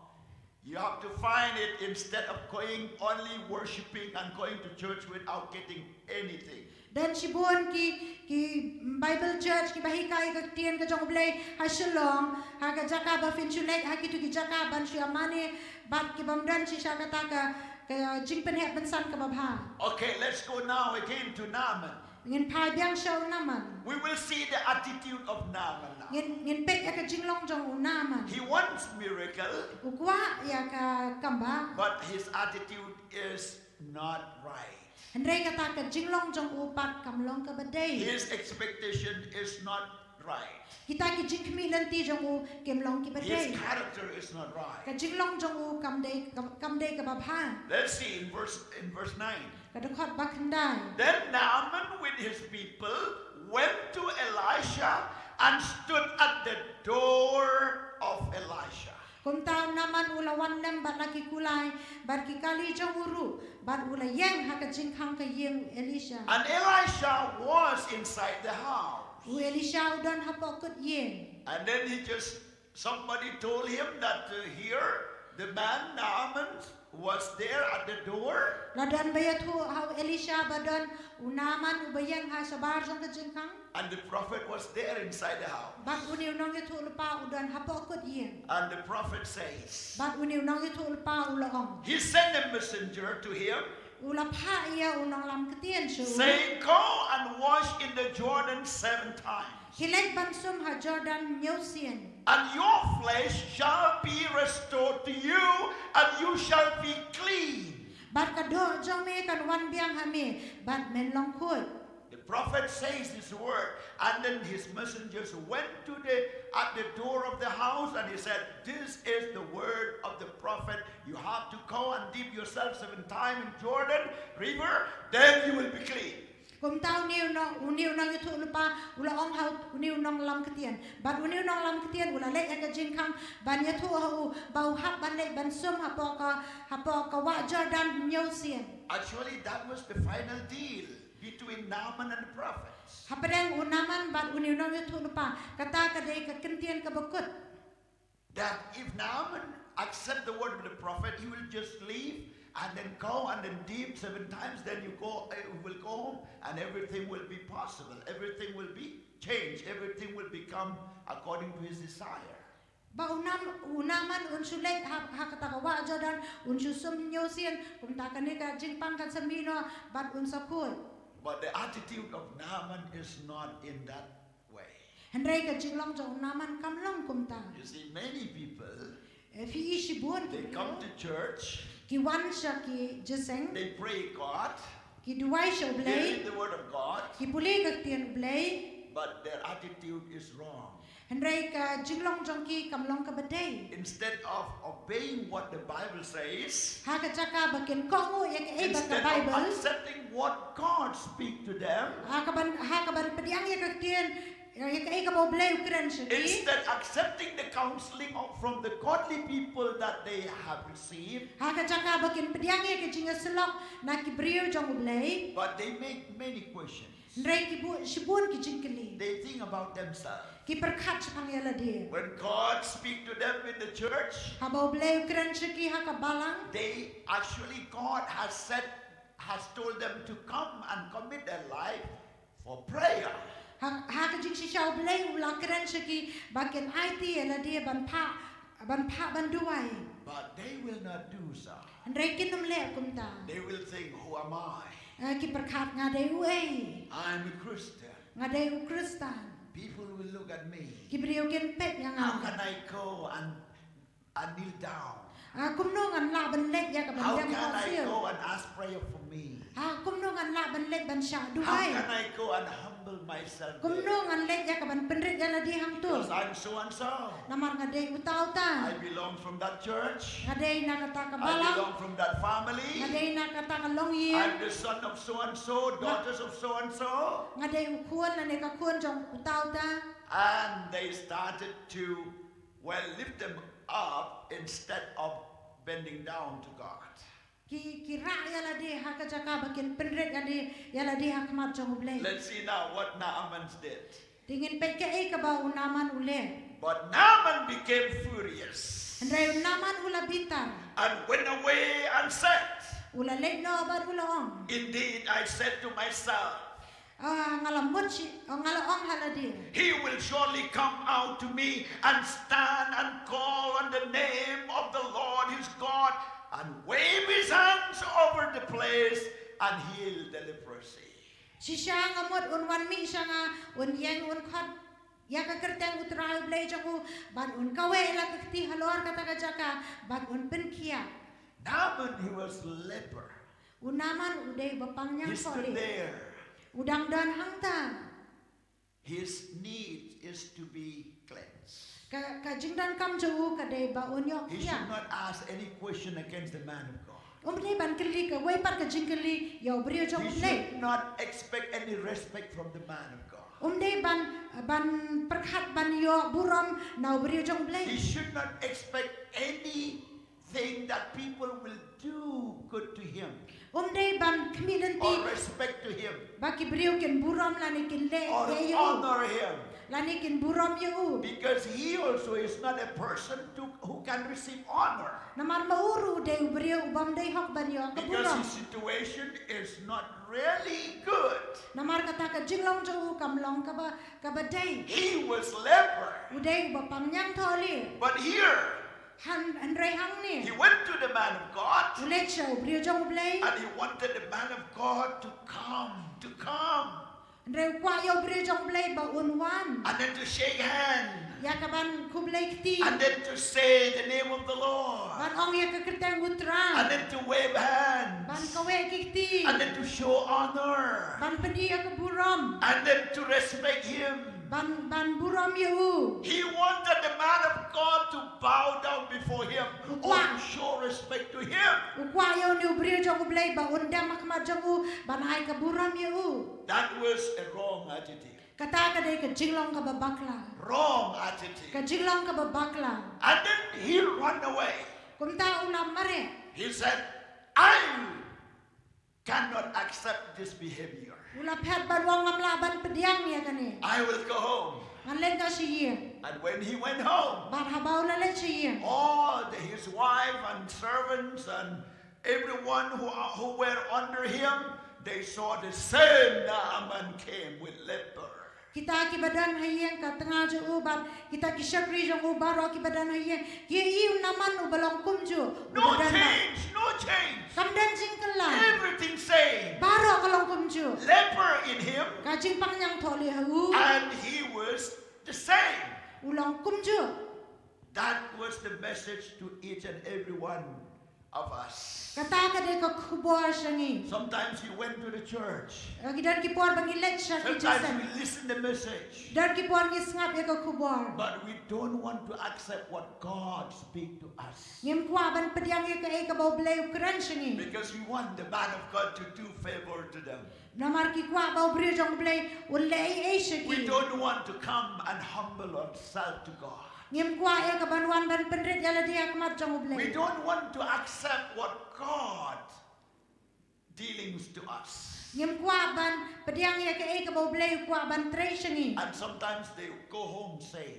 You have to find it instead of going only worshiping and going to church without getting anything. Don shibun ki ki Bible church kiba hikai ka ktien ka jong U Blei ha Shillong, ha ka jaka ba phin shu leit ha kito ki jaka ban shu ïa mane bad ki bym don shisha kata ka ka jingpynheh pynsan kaba bha. Okay, let's go now again to Naaman. Ngin phai biang sha u Naaman. We will see the attitude of Naaman now. Ngin ngin peit ïa ka jinglong jong u Naaman. He wants miracle. U kwah ïa ka kambah. But his attitude is not right. Hynrei kata ka jinglong jong u pat kam long kaba dei. His expectation is not right. Kita ki jingkhmih lynti jong u kim long kiba dei. His character is not right. Ka jinglong jong u kam dei kam dei kaba bha. Let's see in verse in verse nine. Ka dkhot ba khyndai. Then Naaman with his people went to Elisha. Bad ki kali jong u ruh, bad u la ïeng ha ka jingkhang ka ïing u Elisha. And Elisha was inside the house. U Elisha u don hapoh kut ïing. And then he just, somebody told him that uh, here, the man Naaman was there at the door. La don ba ïathuh ha u Elisha ba don u Naaman uba ïeng ha shabar jong ka jingkhang. And the prophet was there inside the house. Bad une u nongïathuhlypa u don hapoh kut ïing. And the prophet says, Bad une u nongïathuhlypa u la ong. He sent a messenger to him, U la phah ïa u nonglam ktien sha u. Saying, "Go and wash in the Jordan seven times. Khie leit ban sum ha Jordan hynñiew sien. And your flesh shall be restored to you, and you shall be clean." Bad ka doh jong me kan wan biang ha me, bad men long khuid. The prophet says this word, and then his messengers went to the at the door of the house, and he said, "This is the word of the prophet. You have to go and dip yourself seven times in Jordan River, then you will be clean." Kumta une u nong, une u nongïathuhlypa u la ong ha une u nonglam ktien. Bad une u nonglam ktien u la leit ha ka jingkhang ban ïathuh ha u ba u hap ban leit ban sum hapoh ka, hapoh ka wah Jordan hynñiew sien. Actually, that was the final deal between Naaman and the prophet. Hapdeng u Naaman bad une u nongïathuhlypa, kata ka dei ka kyntien kaba kut. That if Naaman accept the word of the prophet, he will just leave and then go and then dip seven times. Then you go, uh, will go home, and everything will be possible. Everything will be changed. Everything will become according to his desire. Ba u Nam, u Naaman un shu leit ha, ha kata ka wah Jordan, un shu sum hynñiew sien, kumta kane ka jingpang kan sa mih noh, bad un sa khuid. But the attitude of Naaman is not in that way. Hynrei ka jinglong jong u Naaman kam long kumta. You see, many people, Eh, phi i shibun ki they come briew, to church, ki wan sha ki jingïaseng, they pray God, ki duwai sha u they Blei, read the word of God, ki pule ka ktien u Blei. But their attitude is wrong. Hynrei ka jinglong jong ki kam long kaba dei. Instead of obeying what the Bible says, Ha ka jaka ba kin kohnguh ïa kaei ba ka instead of Bible, accepting what God speak to them, ha ka ban, ha ka ban pdiang ïa ka ktien, ïa kaei kaba u Blei u kren sha ki. Instead accepting the counseling of, from the godly people that they have received, Ha ka jaka ba kin pdiang ïa ka jingïasyllok na ki briew jong u Blei. But they make many questions. Hynrei ki buh shibun ki jingkylli. They think about themselves. Ki pyrkhat shaphang ïa lade. When God speak to them in the church, Haba u Blei u kren sha ki ha ka balang. They actually, God has said, has told them to come and commit their life for prayer. Ha, ha ka jingshisha u Blei u la kren sha ki ba kin aiti ïa lade ban phah, ban phah ban duwai. But they will not do so. Hynrei kin ym leh kumta. They will think, "Who am I? Eh, ki pyrkhat nga dei uei. I'm a Christian. Nga dei u Khristan. People will look at me. Ki briew kin peit ïa nga. How can I go and, and kneel down? Ah, kumno ngan lah ban leit ïa ka ban How dem can I khohsiew? Go and ask prayer for me? Ha, kumno ngan lah ban leit ban shah How duwai? Can I go and humble myself? Kumno ngan leit ïa ka ban pynrit ïa lade hangto? Because I'm so and so. Namar nga dei uta uta. I belong from that church. Nga dei na kata ka I balang. Belong from that family. Nga dei na kata ka longïing. I'm the son of so and so, daughters of so and so. Nga dei u khun lane ka khun jong uta uta. And they started to, well, lift them up instead of bending down to God. Ki, ki rah ïa lade ha ka jaka ba kin pynrit ïa lade, ïa lade ha khmat jong u Blei. Let's see now what Naaman did. Te ngin peit kaei kaba u Naaman u leh. But Naaman became furious. Hynrei u Naaman u la bitar. And went away and said, U la leit noh bad u la ong. Indeed, I said to myself, Ah, nga la mut shi, oh, nga la ong ha lade. He will surely come out to me and stand and call on the name of the Lord his God and wave his hands over the place and heal the leprosy. Shisha nga mut un wan mih sha nga, un ïeng un khot ïa ka kyrteng u Trai u Blei jong u, bad un kaweh la ka kti halor kata ka jaka, bad un pynkhiah. Naaman, he was leper. U Naaman u dei ba pang ñiangkhohlieh. There. U dang don hangta. His need is to be cleansed. Ka, ka jingdonkam jong u ka dei ba un ïoh khiah. He should not ask any question against the man of God. Um dei ban kylli kawei pat ka jingkylli ïa u briew jong u Blei. He should not expect any respect from the man of God. Um dei ban, ban pyrkhat ban ïoh burom na u briew jong u Blei. He should not expect any think that people will do good to him Um dei ban khmih lynti or respect to him ba ki briew kin burom lane kin leh or ïa u. honor him Lane kin burom ïa u. because he also is not a person to, who can receive honor Namar ma u ruh u dei u briew u bym dei hok ban ïoh ka because burom. His situation is not really good. Namar kata ka jinglong jong u kam long kaba kaba dei. He was leper, U dei uba pang ñiangthohlieh. But here Han hynrei hangne he went to the man of God u leit sha u briew jong u Blei. And he wanted the man of God to come, to come. Hynrei u kwah ïa u briew jong u Blei ba un wan. And then to shake hand. Ïa ka ban khublei kti. And then to say the name of the Lord. Ban ong ïa ka kyrteng u Trai. And then to wave hands. Ban kaweh ki kti. And then to show honor. Ban pyni ïa ka burom. And then to respect him. Ban ban burom ïa u. He wanted the man of God to bow down before him or to show respect to him. U kwah ïa u ne u briew jong u Blei ba un dem ha khmat jong u ban ai ka burom ïa u. That was a wrong attitude. Kata ka dei ka jinglong kaba bakla. Wrong attitude. Ka jinglong kaba bakla. And then he ran away. Kumta u la mareh. He said, I cannot accept this behavior. U la phet ban ong ngam lah ban pdiang ïa kane. I will go home. Ngan leit noh sha ïing. And when he went home, Bad haba u la leit sha ïing. All the, his wife and servants and everyone who, who were under him, they saw the same Naaman came with leper. Kita kiba don ha ïing ka tnga jong u bad kita ki shakri jong u baroh kiba don ha ïing ki ïohi u Naaman uba long kumjuh. No change, no change. Kam don jingkylla. Everything same. Baroh ka long kumjuh. Leper in him. Ka jingpang ñiangthohlieh ha u. And he was the same. U long kumjuh. That was the message to each and every one of us. Kata ka dei ka khubor sha ngi. Sometimes we went to the church. Ki don ki por ba ngi leit sha ki Sometimes we listen the message. Don ki por ngi sngap ïa ka khubor. But we don't want to accept what God speak to us. Ngim kwah ban pdiang ïa kaei kaba u Blei u kren sha ngi. Because we want the man of God to do favor to them. Namar ki kwah ba u briew jong u Blei un leh ei ei sha ki. We don't want to come and humble ourselves to God. Ngim kwah ïa ka ban wan ban pynrit ïa lade ha khmat jong u Blei. We don't want to accept what God dealings to us. Ngim kwah ban pdiang ïa kaei kaba u Blei u kwah ban trei sha ngi. And sometimes they go home same.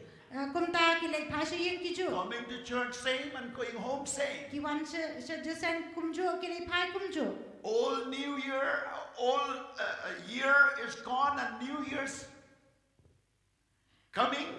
Kumta ki leit phai sha ïing kijuh. Coming to church same and going home same. Ki wan sha sha jingïaseng kumjuh, ki leit phai kumjuh. All New Year, all uh, year is gone and New Year's coming.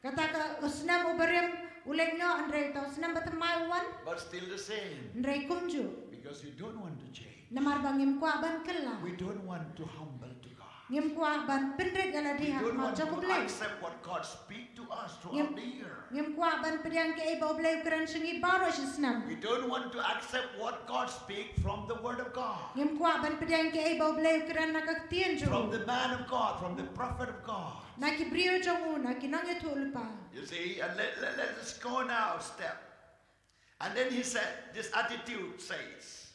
Kata ka u snem u barim u leit noh, hynrei uta u snem bathymmai u wan. But still the same. Hynrei kumjuh. Because you don't want to change. Namar ba ngim kwah ban kylla. We don't want to humble to God. Ngim kwah ban pynrit ïa lade ha khmat jong u Blei. We don't want to accept what God speak to us throughout the year. Ngim kwah ban pdiang kaei ba u Blei u kren sha ngi baroh shi snem. We don't want to accept what God speak from the word of God. Ngim kwah ban pdiang kaei ba u Blei u kren na ka ktien jong u. From the man of God, from the prophet of God. Na ki briew jong u, na ki nongïathuhlypa. You see, and let, let, let us go now step. And then he said, this attitude says,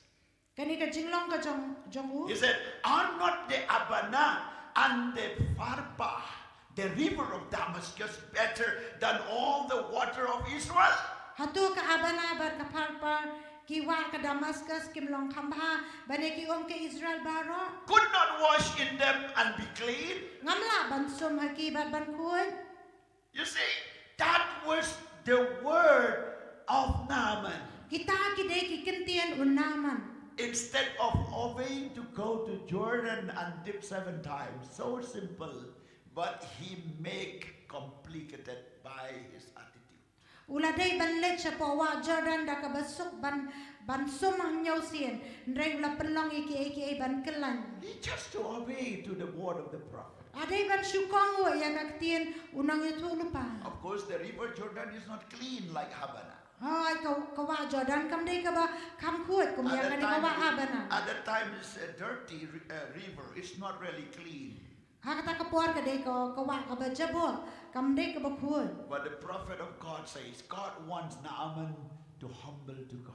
Kane ka jinglong ka jong jong u. He said, are not the Abana and the Pharpar, the river of Damascus, better than all the water of Israel? Hato ka Abana bad ka Pharpar, ki wah ka Damascus, kim long kham bha ban ïa ki um ka Israel baroh? Could not wash in them and be clean? Ngam lah ban sum ha ki bad ban khuid? You see, that was the word of Naaman. Kita ki dei ki ktien u Naaman. Instead of obeying to go to Jordan and dip seven times, so simple, but he make complicated by his attitude. U la dei ban leit shapoh wah Jordan da kaba suk ban ban sum hynñiew sien, hynrei u la pynlong ïa kiei kiei ban kyllaiñ. He just to obey to the word of the prophet. U dei ban shu kohnguh ïa ka ktien u nongïathuhlypa. Of course, the river Jordan is not clean like Abana. Hooid, ka ka wah Jordan kam dei kaba kham khuid kum ïa kane ka wah Abana. At that time, it's a dirty uh, river. It's not really clean. Ha kata ka por ka dei ka ka wah kaba jaboh, kam dei kaba khuid. But the prophet of God says, God wants Naaman to humble to God.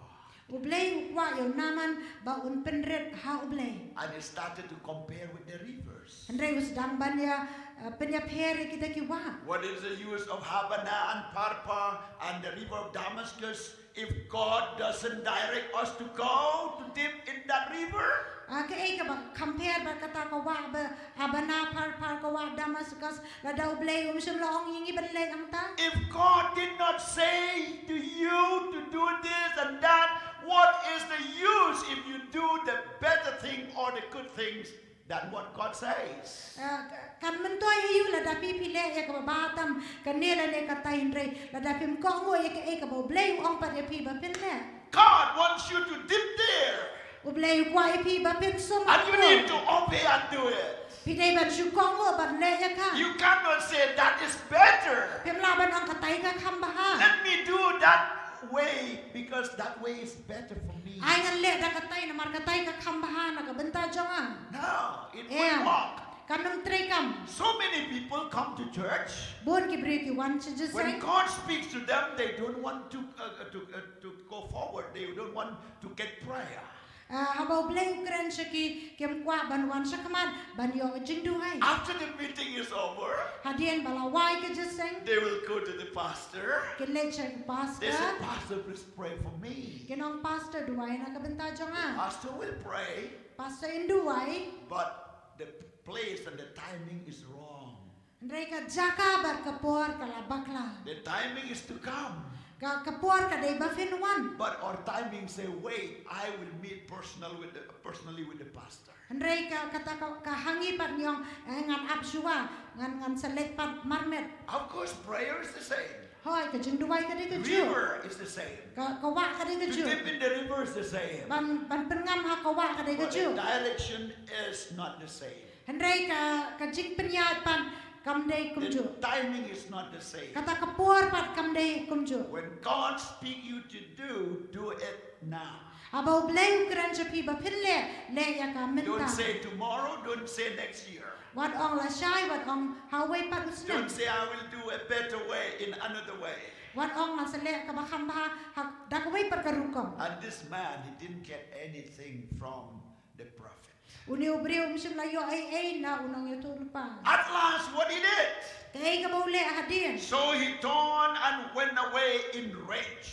U Blei u kwah ïa u Naaman ba un pynrit ha U Blei. And he started to compare with the rivers. Hynrei u sdang ban ïa uh, pynïapher ïa kita ki wah. What is the use of Habanah and Pharpar and the river of Damascus if God doesn't direct us to go to dip in that river? Ah, kaei kaba compare bad kata ka wah ba Abana, Pharpar, ka wah Damascus, lada U Blei um shym la ong ïa ngi ban leit hangta. If God did not say to you to do this and that, what is the use if you do the better thing or the good things than what God says? Ah, kan myntoi ïa u lada phi phi leh ïa kaba bha tam kane lane katai, hynrei lada phim kohnguh ïa kaei kaba U Blei u ong pat ïa phi ba phin leh. God wants you to dip there. U Blei u kwah ïa phi ba phin sum. And you need to obey and do it. Phi dei ban shu kohnguh ban leh ïa ka. You cannot say that is better. Phim lah ban ong katai ka kham bha. Let me do that way because that way is better for me. Ai ngan leh da katai namar katai ka kham bha na ka bynta jong nga. No, it Yeah. won't work. Kan ym trei kam. So many people come to church. Bun ki briew ki wan sha When jingïaseng. God speaks to them, they don't want to uh, uh, to uh, to go forward. They don't want to get prayer. Ah, haba U Blei u kren sha ki, kim kwah ban wan sha khmat ban ïoh jingduwai. After the meeting is over, Hadien ba la wai ka jingïaseng, they will go to the pastor. kin leit sha ki They pastor. say, "Pastor, please pray for me." Kin ong, "Pastor, duwai na ka bynta jong nga." Pastor will pray, Pastor in duwai. but the place and the timing is wrong. Hynrei ka jaka bad ka por ka la bakla. The timing is to come. Ka, ka por ka dei ba phin wan. But our timing say, "Wait, I will meet personal with the, personally with the pastor." Hynrei ka, kata ka, ka ha ngi pat ngi ong, eh, ngan ap shuwa, ngan, ngan sa leit pat marmet. Of course, prayer is the same. Hooid, ka jingduwai ka dei kajuh. River is the same. Ka, ka wah ka dei To kajuh. dip in the river is the same. Ban, ban pynngam ha ka wah ka dei But the kajuh. direction is not the same. Hynrei ka, ka jingpynïaid pat kam dei kumjuh. The timing is not the same. Kata ka por pat kam dei kumjuh. When God speak you to do, do it now. Haba U Blei u kren sha phi ba phin leh, leh ïa ka mynta. Don't say tomorrow, don't say next year. Wat ong lashai, wat ong ha uwei pat u snem. Don't say, "I will do a better way in another way." Wat ong ngan sa leh kaba kham bha ha, da kawei pat ka rukom. And this man, he didn't get anything from the prophet. Une u briew um shym la ïoh ei ei na u nongïathuhlypa. At last, what he did? Kaei kaba u leh hadien. So he turned and went away in rage.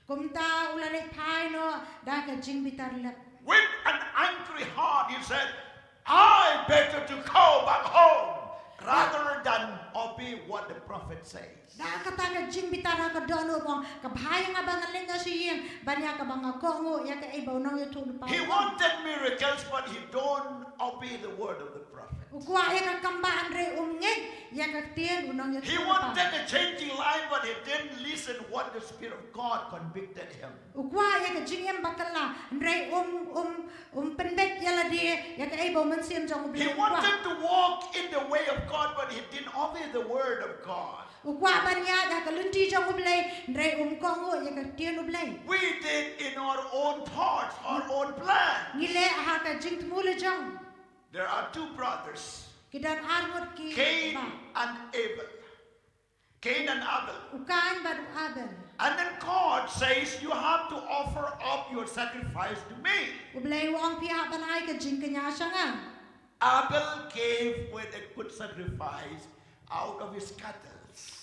Kumta u la leit phai noh da ka jingbitar lep. With an angry heart, he said, "I better to go back home rather than obey what the prophet says." Da kata ka jingbitar ha ka dohnud u ong, ka bha ïa nga ba ngan leit noh sha ïing ban ïa kaba nga kohnguh ïa kaei ba u nongïathuhlypa u ong. He wanted miracles, but he don't obey the word of the prophet. U kwah ïa ka kambah hynrei um ngeit ïa ka ktien u nongïathuhlypa. He wanted a changing life, but he didn't listen what the Spirit of God convicted him. U kwah ïa ka jingim ba kylla hynrei um, um, um pynbeit ïa lade ïa kaei ba u Mynsiem jong U Blei u kwah. He wanted to walk in the way of God, but he didn't obey the word of God. U kwah ban ïaid ha ka lynti jong U Blei hynrei um kohnguh ïa ka ktien U Blei. We did in our own thoughts, our own plan. Ngi leh ha ka jingthmu la jong. There are two brothers, Ki don ar ngut ki Cain bah. and Abel. Cain and Abel. U Kain bad u Abel. And then God says, "You have to offer up your sacrifice to me." U Blei u ong phi hap ban ai ka jingkñia sha nga. Abel gave with a good sacrifice out of his cattle.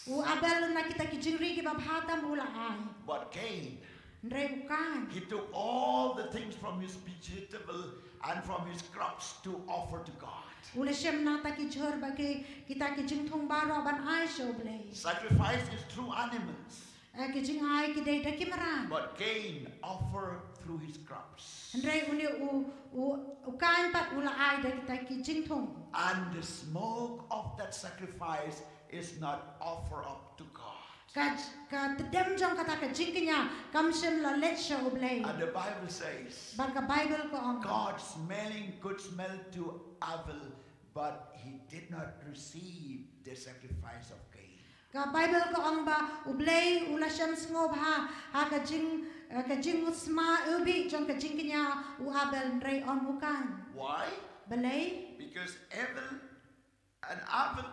U Abel na kita ki jingri kiba bha tam u la ai. But Cain, Hynrei u Kain, he took all the things from his vegetable and from his crops to offer to God. U la shem na ta ki jhur bad ki, kita ki jingthung baroh ban ai sha U Blei. Sacrifice is through animals. Eh, ki jingai ki dei da ki mrad. But Cain offered through his crops. Hynrei une u, u, u Kain pat u la ai da kita ki jingthung. And the smoke of that sacrifice is not offered up to God. Ka, ka tdem jong kata ka jingkñia kam shym la leit sha U Blei. And the Bible says, Bad ka Bible ka ong. God smelling good smell to Abel, but he did not receive the sacrifice of Cain. Ka Bible ka ong ba U Blei u la shem sngewbha ha ka jing, eh, ka jingsma iwbih jong ka jingkñia u Abel hynrei ym u Kain. Why? Balei? Because Abel and Abel,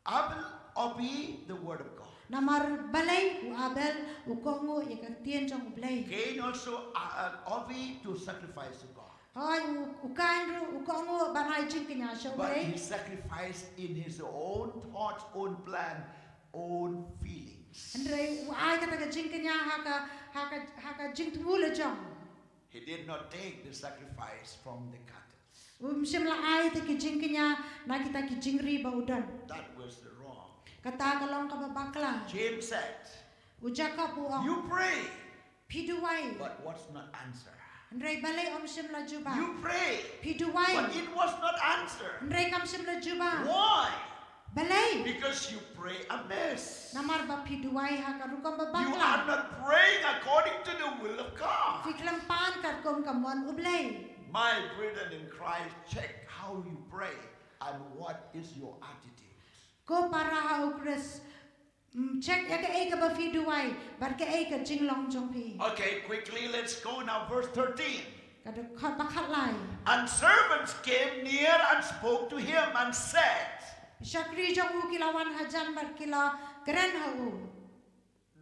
Abel of obey the word of God. Namar balei u Abel u kohnguh ïa ka ktien jong U Blei. Cain also uh, uh, obeyed to sacrifice to God. Hooid, u, u Kain ruh u kohnguh ban ai jingkñia sha U But Blei. He sacrificed in his own thoughts, own plan, own feelings. Hynrei u ai kata ka jingkñia ha ka, ha ka, ha ka jingthmu la jong. He did not take the sacrifice from the cattle. Um shym la ai te ki jingkñia na kita ki jingri ba u don. That was wrong. Kata ka long kaba bakla. James said, U Jakob u ong. You pray, Phi duwai. But what's not answer? Hynrei balei ym shym la jubab. You pray, Phi duwai. But it was not answered. Hynrei kam shym la jubab. Why? Balei. Because you pray amiss. Namar ba phi duwai ha ka rukom ba You bakla. Are not praying according to the will of God. Phi khlem pan katkum ka mon U Blei. My brethren in Christ, check how you pray and what is your attitude. Ko para ha U Khrist. Mm, check ïa kaei kaba phi duwai bad kaei ka jinglong jong phi. Okay, quickly, let's go now. Verse thirteen. Ka dkhot ba khatlai. And servants came near and spoke to him and said, Shakri jong u ki la wan hajan bad ki la kren ha u.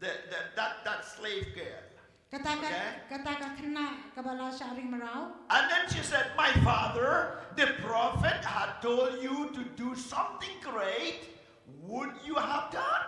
The, the, that, that slave girl. Kata ka, Okay. Kata ka khynnah kaba la shah ri mraw. And then she said, My father, the prophet, had told you to do something great. Would you have done?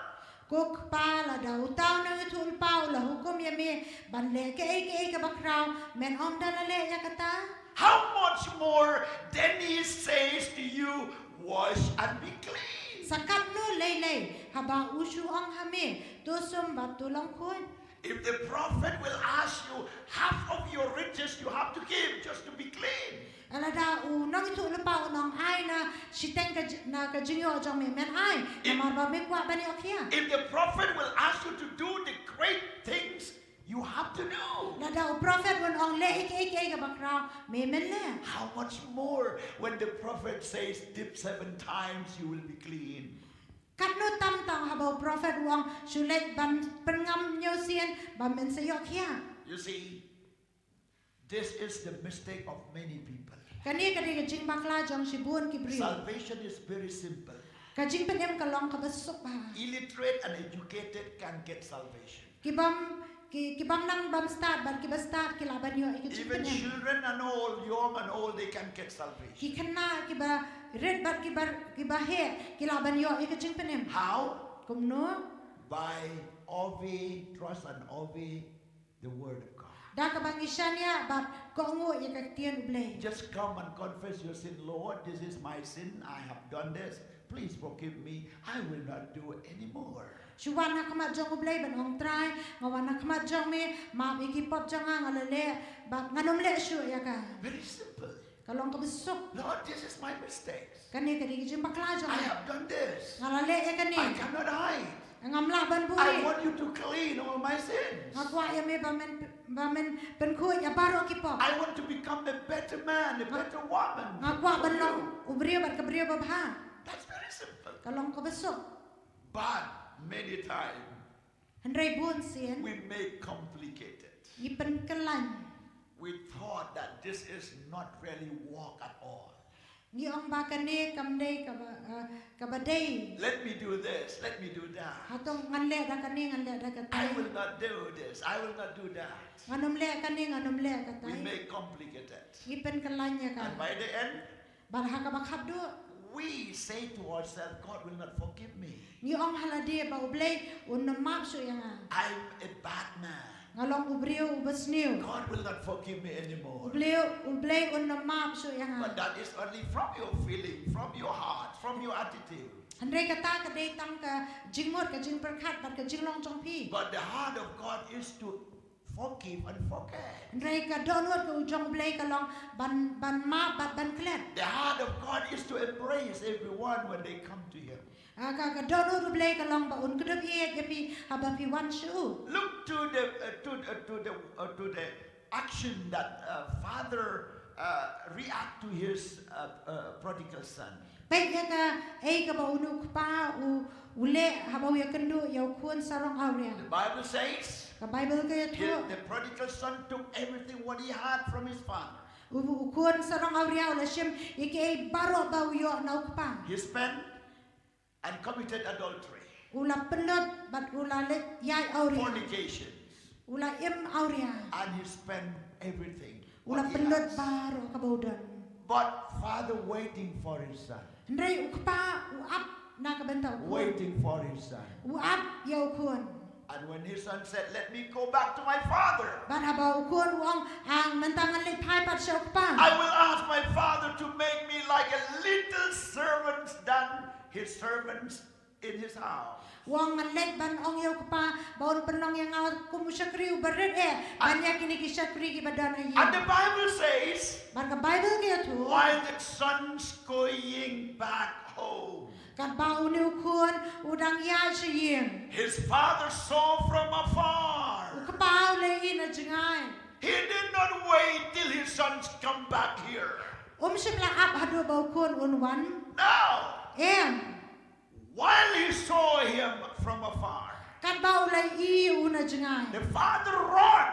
Ko kpa, lada uta u nongïathuhlypa u la hukum ïa me ban leh kaei kaei kaba khraw, men ym da la leh ïa kata? How much more then he says to you, Wash and be clean. Sa katno lei lei haba u shu ong ha me, to sum bad to long khuid. If the prophet will ask you, half of your riches you have to give just to be clean. Lada u nongïathuhlypa un ong ai na shiteng ka ji-, na ka jingïoh jong me, men ai, If- namar ba me kwah ban ïoh khia. If the prophet will ask you to do the great things, you have to do. Lada u prophet un ong leh ïa kaei kaei kaba khraw, me men leh. How much more when the prophet says, Dip seven times, you will be clean. Katno tam tang haba u prophet u ong shu leit ban pynngam hynñiew sien ba men sa ïoh khia. You see, this is the mistake of many people. Kane ka dei ka jingbakla jong shibun ki briew. Salvation is very simple. Ka jingpynim ka long kaba suk bha. Illiterate and educated can get salvation. Ki bym, ki, ki bym nang bym stad bad kiba stad ki lah ban ïoh ïa ka jingpynim. Even children and old, young and old, they can get salvation. Ki khynnah kiba rit bad kiba, kiba heh ki lah ban ïoh ïa ka jingpynim. How? Kumno? By obey, trust and obey the word of God. Da kaba ngi shaniah bad kohnguh ïa ka ktien U Blei. Just come and confess your sin. Lord, this is my sin. I have done this. Please forgive me. I will not do it anymore. Shu wan ha khmat jong U Blei ban ong Trai, nga wan ha khmat jong me, map ïa ki pop jong nga, nga la leh bad ngan ym leh shuh ïa ka. Very simple. Ka long kaba suk. Lord, this is my mistakes. Kane ka dei ka jingbakla jong I nga. Have done this. Nga la leh ïa kane. I cannot hide. Ngam lah ban I buhrieh. Want you to clean all my sins. Nga kwah ïa me ba men, ba men pynkhuid ïa baroh ki pop. I want to become a better man, a better woman. Nga kwah ban long u briew bad ka briew babha. That's very simple. Ka long kaba suk. But many times Hynrei bun sien we make complicated. Ngi pynkyllaiñ. We thought that this is not really work at all. Ngi ong ba kane kam dei kaba, uh, kaba dei. Let me do this, let me do that. Hato ngan leh da kane, ngan leh da kata. I will not do this, I will not do that. Ngan ym leh kane, ngan ym leh kata. We make complicated. Ngi pynkyllaiñ ïa ka. And by the end, Bad ha kaba khatduh. We say to ourselves, God will not forgive me. Ngi ong ha lade ba U Blei un ym map shuh ïa nga. I'm a bad man. Nga long u briew uba sniew. God will not forgive me anymore. U Blei, U Blei un ym map shuh ïa nga. But that is only from your feeling, from your heart, from your attitude. Hynrei kata ka dei tang ka jingmut, ka jingpyrkhat bad ka jinglong jong phi. But the heart of God is to forgive and forget. Hynrei ka dohnud ka jong U Blei ka long ban, ban map bad ban klet. The heart of God is to embrace everyone when they come to Him. Ah, ka, ka dohnud U Blei ka long ba un kdup ïeit ïa phi haba phi wan sha u. Look to the uh, to uh, to the uh, to the action that uh, father uh, react to his uh, uh, prodigal son. Peit ïa kaei kaba une u kpa u, u leh haba u ïakynduh ïa u khun sarong awria. The Bible says, Ka Baibl ka ïathuh, the prodigal son took everything what he had from his father. U, u khun sarong awria u la shim ïa kiei baroh ba u ïoh na u kpa. He spent and committed adultery, u la pynlut bad u la leit ïaid awria. Fornications, U la im awria. And he spent everything. U la pynlut baroh kaba u don. But father waiting for his son. Hynrei u kpa u ap na ka bynta u khun. Waiting for his son. U ap ïa u khun. And when his son said, "Let me go back to my father." Bad haba u khun u ong, "Ang mynta ngan leit phai pat sha u kpa." "I will ask my father to make me like a little servants than his servants in his house." U ong, "Ngan leit ban ong ïa u kpa ba un pynlong ïa nga kum u shakri uba rit eh ban ïa kine ki shakri kiba don ha ïing." And the Bible says, Bad ka Baibl ka ïathuh. While the son's going back home, Katba une u khun u dang ïaid sha ïing. His father saw from afar. U kpa u la ïohi na jngai. He did not wait till his sons come back here. Um shym la ap haduh ba u khun un wan. Now, Em. While he saw him from afar, Katba u la ïohi u na jngai. The father run.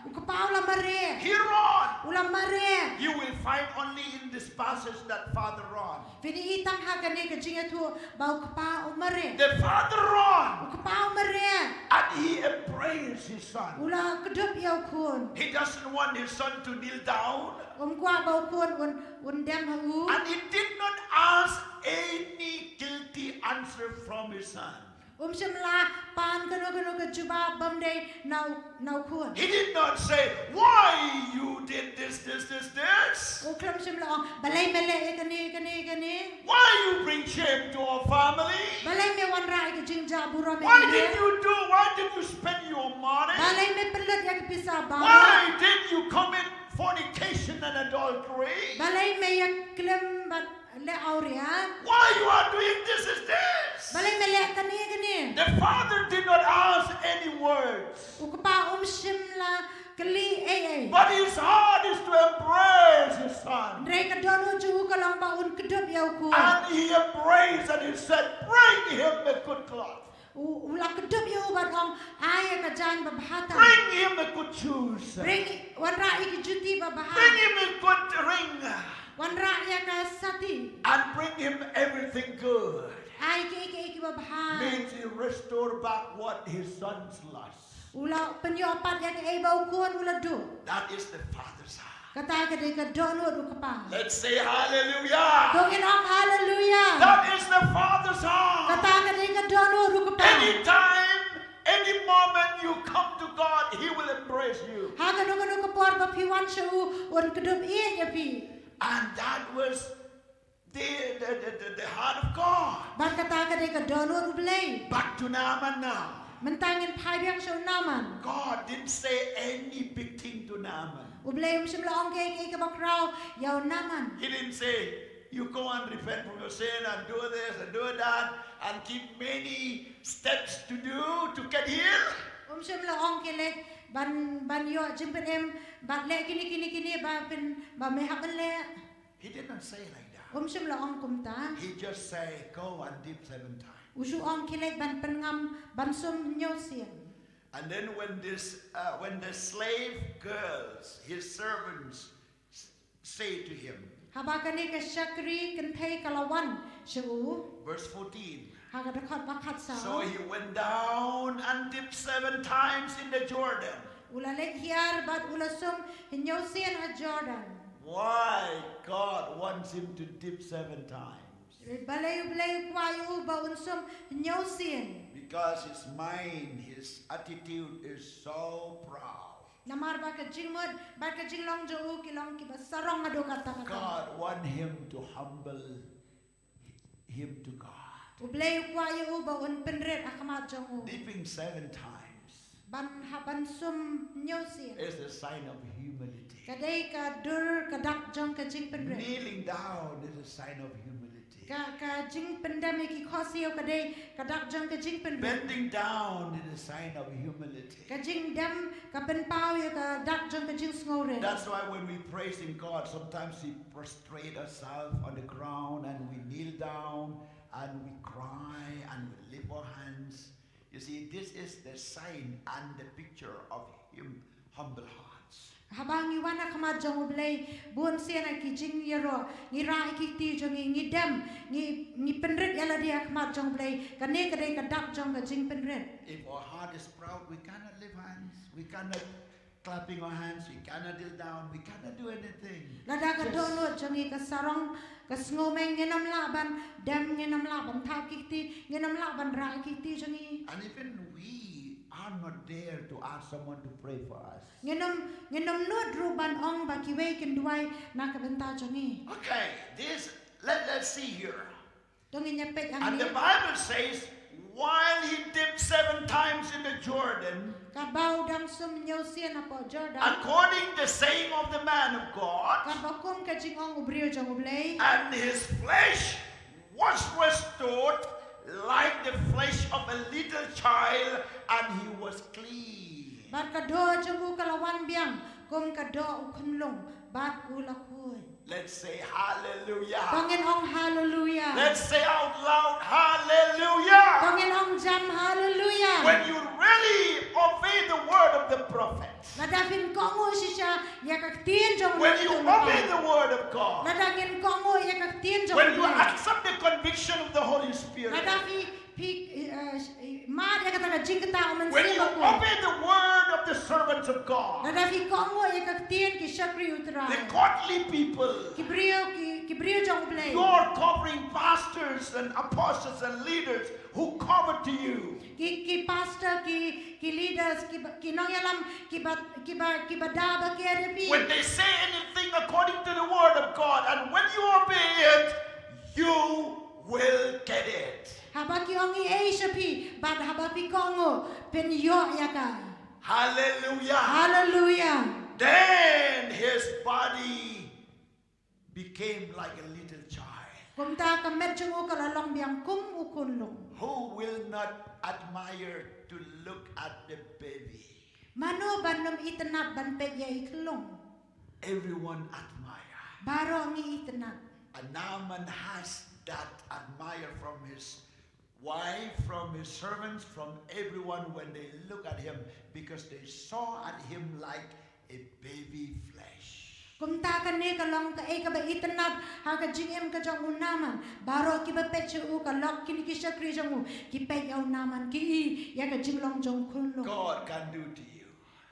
U kpa u la mareh. He run. U la mareh. You will find only in this passage that father run. Phin ïohi tang ha kane ka jingïathuh ba u kpa u mareh. The father run. U kpa u mareh. And he embraced his son. U la kdup ïa u khun. He doesn't want his son to kneel down. Um kwah ba u khun un, un dem ha u. And he did not ask any guilty answer from his son. Um shym la pan kano kano ka jubab bym dei na u, na u khun. He did not say, "Why you did this, this, this, this? U khlem shym la ong, "Balei me leh ïa kane, kane, kane? Why you bring shame to our family? Balei me wanrah ïa ka jingjah burom ïa Why kane? Did you do? Why did you spend your money? Balei me pynlut ïa ka pisa baroh? Why did you commit fornication and adultery? Balei me ïa klim bad leh awria? Why you are doing this is this?" Balei me leh kane, kane?" The father did not ask any words. U kpa um shym la kylli ei ei. But his heart is to embrace his son. Hynrei ka dohnud jong u ka long ba un kdup ïa u khun. And he embraced and he said, "Bring him a good cloth. U, u la kdup ïa u bad ong, "Ai ïa ka jaiñ babha tam. Bring him a good shoes. Bring, wanrah ïa ki juti babha. Bring him a good ring. Wanrah ïa ka sati. And bring him everything good." Ai kiei kiei kiba bha. Means he restored back what his sons lost. U la pynïoh pat ïa kaei ba u khun u la duh. That is the father's heart. Kata ka dei ka dohnud u kpa. Let's say hallelujah. To ngin ong haleluya. That is the father's heart. Kata ka dei ka dohnud u kpa. Anytime, any moment you come to God, He will embrace you. Ha kano kano ka por ba phi wan sha u, un kdup ïa phi. And that was the, the, the, the, the heart of God. Bad kata ka dei ka dohnud u Blei. Back to Naaman now. Mynta ngin phai biang sha u Naaman. God didn't say any big thing to Naaman. U Blei um shym la ong kaei kaei kaba khraw ïa u Naaman. He didn't say, "You go and repent from your sin and do this and do that and keep many steps to do to get healed." Um shym la ong ki leh ban, ban ïoh jingpynim bad leh kine kine kine ba pyn, ba me hap ban leh. He did not say like that. Um shym la ong kumta. He just say, "Go and dip seven times." U shu ong khie leit ban pynngam, ban sum hynñiew sien. And then when this, uh, when the slave girls, his servants, s- say to him, Haba kane ka shakri kynthei ka la wan sha u. Verse fourteen. Ha ka dkhot ba khatsaw. So he went down and dipped seven times in the Jordan. U la leit hiar bad u la sum hynñiew sien ha Jordan. Why God wants him to dip seven times? Balei, balei u kwah ïa u ba un sum hynñiew sien? Because his mind, his attitude is so proud. Namar ba ka jingmut bad ka jinglong jong u ki long kiba sarong haduh katta katta. God want him to humble him to God. U Blei u kwah ïa u ba un pynrit ha khmat jong u. Dipping seven times. Ban ha, ban sum hynñiew sien. Is a sign of humility. Ka dei ka dur ka dak jong ka jingpynrit. Kneeling down is a sign of humility. Ka, ka jingpyndem ïa ki khohsiew ka dei ka dak jong ka jingpynrit. Bending down is a sign of humility. Ka jingdem, ka pynpaw ïa ka dak jong ka jingsngewrit. That's why when we praising God, sometimes we prostrate ourselves on the ground and we kneel down and we cry and we lift our hands. You see, this is the sign and the picture of him, humble hearts. Haba ngi wan ha khmat jong U Blei, bun sien ha ki jingïaroh, ngi rah ïa ki kti jong ngi, ngi dem, ngi, ngi pynrit ïa lade ha khmat jong U Blei, kane ka dei ka dak jong ka jingpynrit. If our heart is proud, we cannot lift hands, we cannot clapping our hands, we cannot kneel down, we cannot do anything. Lada ka Just dohnud jong ngi ka sarong, ka sngewmeng, ngin ym lah ban dem, ngin ym lah ban thap ki kti, ngin ym lah ban rah ki kti jong ngi. And even we are not there to ask someone to pray for us. Ngin ym, ngin ym nud ruh ban ong ba kiwei kin duwai na ka bynta jong ngi. Okay, this, let, let's see here. To ngin ïa peit And the hangne. Bible says, while he dipped seven times in the Jordan, Katba u dang sum hynñiew sien hapoh Jordan. According the saying of the man of God, Katba kum ka jingong u briew jong U Blei. And his flesh was restored like the flesh of a little child, and he was clean. Bad ka doh jong u ka la wan biang kum ka doh u khunlung, bad u la khuid. Let's say hallelujah. To ngin ong hallelujah. Let's say out loud, hallelujah. To ngin ong jam hallelujah. When you really obey the word of the prophet, Lada phin kohnguh shisha ïa ka ktien jong u When you nongïalam obey kaba. The word of God, Lada ngin kohnguh ïa ka ktien jong u Blei. When you accept the conviction of the Holy Spirit, Lada phi, phi, eh, mad ïa kata ka jingktah u Mynsiem Bakhuid. When you obey the word of the servants of God, Lada phi kohnguh ïa ka ktien ki shakri U Trai. The godly people, Ki briew, ki, ki briew jong U Blei. Your covering pastors and apostles and leaders who cover to you. Ki, ki pastor, ki, ki leaders, ki ba, ki nongïalam, ki ba, ki ba, ki ba da ba ker ïa phi. When they say anything according to the word of God, and when you obey it, you will get it. Haba ki ong ei ei sha phi, bad haba phi kohnguh, phin ïoh ïa ka. Hallelujah. Hallelujah. Then his body became like a little child. Kumta ka met jong u ka la long biang kum u khunlung. Who will not admire to look at the baby? Mano ban ym itynnad ban peit ïa i khunlung? Everyone admire. Baroh ngi itynnad. And Naaman has that admire from his wife, from his servants, from everyone when they look at him, because they saw at him like a baby flesh. Kumta kane ka long kaei kaba itynnad ha ka jingim ka jong u Naaman. Baroh kiba peit sha u, ka lok kine ki shakri jong u, ki peit ïa u Naaman, ki i ïa ka jinglong jong u khunlung. God can do to you.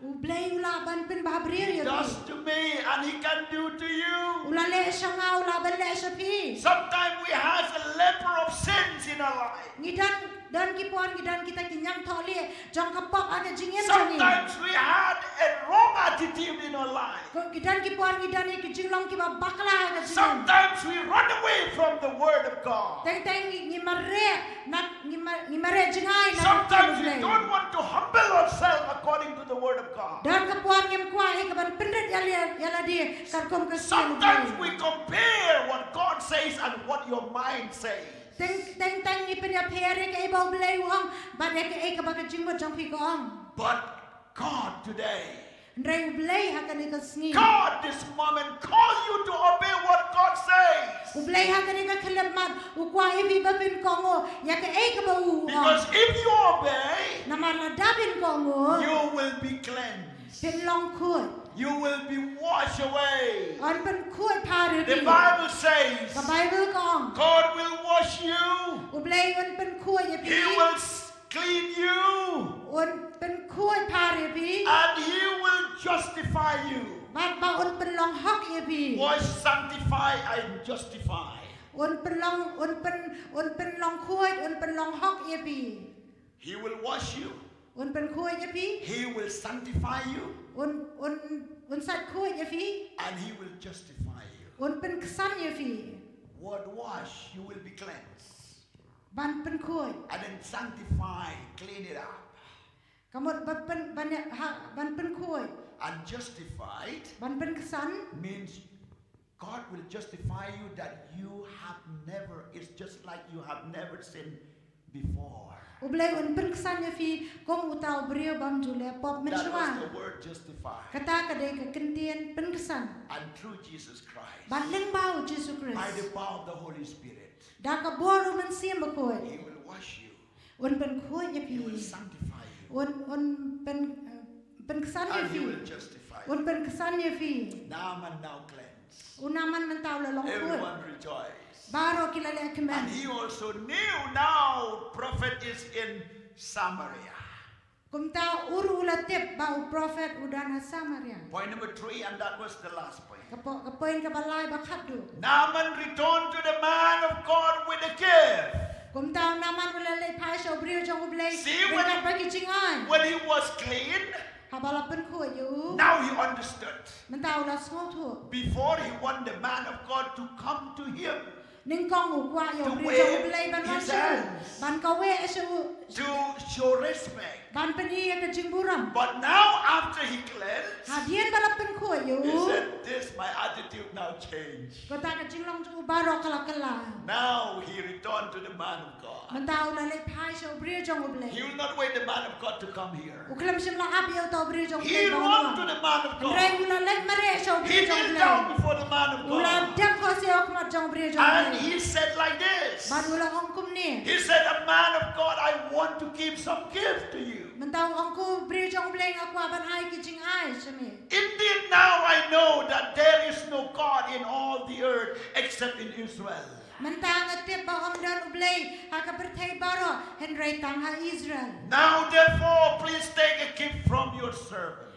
U Blei u lah ban pynbhabriew ïa phi. He does to me and he can do to you. U la leh sha nga, u lah ban leh sha phi. Sometimes we have a leper of sins in our life. Ngi don, don ki por ngi don kita ki ñiangthohlieh jong ka pop ha ka jingim jong ngi. Sometimes we had a wrong attitude in our life. Ko, ngi don ki por ngi don ïa ki jinglong kiba bakla ha ka jingim. Sometimes we run away from the word of God. Teng teng ngi, ngi mareh na, ngi ma-, ngi mareh jngai na ka ktien U Blei. Sometimes we don't want to humble ourselves according to the word of God. Don ka por ngim kwah ïa ka ban pynrit ïa la, ïa lade katkum ka ktien U Blei. Sometimes we compare what God says and what your mind says. Teng, teng teng ngi pynïapher ïa kaei ba U Blei u ong bad ïa kaei kaba ka jingmut jong phi ka ong. But God today, Hynrei U Blei ha kane ka sngi, God this moment call you to obey what God says. U Blei ha kane ka khyllipmat u kwah ïa phi ba phin kohnguh ïa kaei kaba u ong. Because if you obey, Namar lada phin kohnguh, you will be cleansed. Phin long khuid. You will be washed away. Un pynkhuid phar ïa phi. The Bible says, Ka Baibl ka ong, God will wash you. U Blei un pynkhuid ïa phi. He will s-, clean you. Un pynkhuid phar ïa phi. And he will justify you. Bad ba un pynlong hok ïa phi. Wash, sanctify, and justify. Un pynlong, un pyn, un pynlong khuid, un pynlong hok ïa phi. He will wash you. Un pynkhuid ïa phi. He will sanctify you. Un, un, un sait khuid ïa phi. And he will justify you. Un pynksan ïa phi. Word wash, you will be cleansed. Ban pynkhuid. And then sanctify, clean it up. Ka mut ban pyn, ban ïa, ha, ban pynkhuid. And justified. Ban pynksan. Means God will justify you that you have never, it's just like you have never sinned before. U Blei un pynksan ïa phi kum uta u briew bym ju leh pop mynshuwa. That was the word justify. Kata ka dei ka kyntien pynksan. And through Jesus Christ. Bad lyngba U Jisu Khrist. By the power of the Holy Spirit. Da ka bor U Mynsiem Bakhuid. He will wash you. Un pynkhuid ïa phi. He will sanctify you. Un, un pyn, eh, Pynksan ïa and he phi. Will justify. Un pynksan ïa phi. Naaman now cleansed. U Naaman mynta u la long khuid. Everyone rejoiced. Baroh ki la leh kmen. And he also knew now prophet is in Samaria. Kumta u ruh u la tip ba u prophet u don ha Samaria. Point number three, and that was the last point. Ka po-, ka point kaba lai ba khatduh. Naaman returned to the man of God with a gift. Kumta u Naaman u la leit phai sha u briew jong U Blei. See, when- Ryngkat bad ki jingai. When he was clean, Haba la pynkhuid ïa u. Now he understood. Mynta u la sngewthuh. Before he want the man of God to come to him. Nyngkong u kwah ïa u To briew jong U wave Blei ban wan his sha u. hands. Ban kaweh sha u. To show respect. Ban pyni ïa ka jingburom. But now after he cleansed, Hadien ba la pynkhuid ïa he u. Said, this my attitude now changed. Kata ka jinglong jong u baroh ka la kylla. Now he returned to the man of God. Mynta u la leit phai sha u briew jong U Blei. He will not wait the man of God to come here. U khlem shym la ap ïa uta u briew jong U Blei. He ran to the man of God. Hynrei u la leit mareh sha u briew jong U Blei. He knelt down before the man of God. U la dem khohsiew ha khmat jong u briew jong U Blei. And he said like this. Bad u la ong kumne. He said, a man of God, I want to give some gift to you. Mynta u ong, ko briew jong U Blei, nga kwah ban ai ki jingai sha me. Indeed, now I know that there is no God in all the earth except in Israel. Mynta nga tip ba ym don U Blei ha ka pyrthei baroh hynrei tang ha Israel. Now therefore, please take a gift from your servant.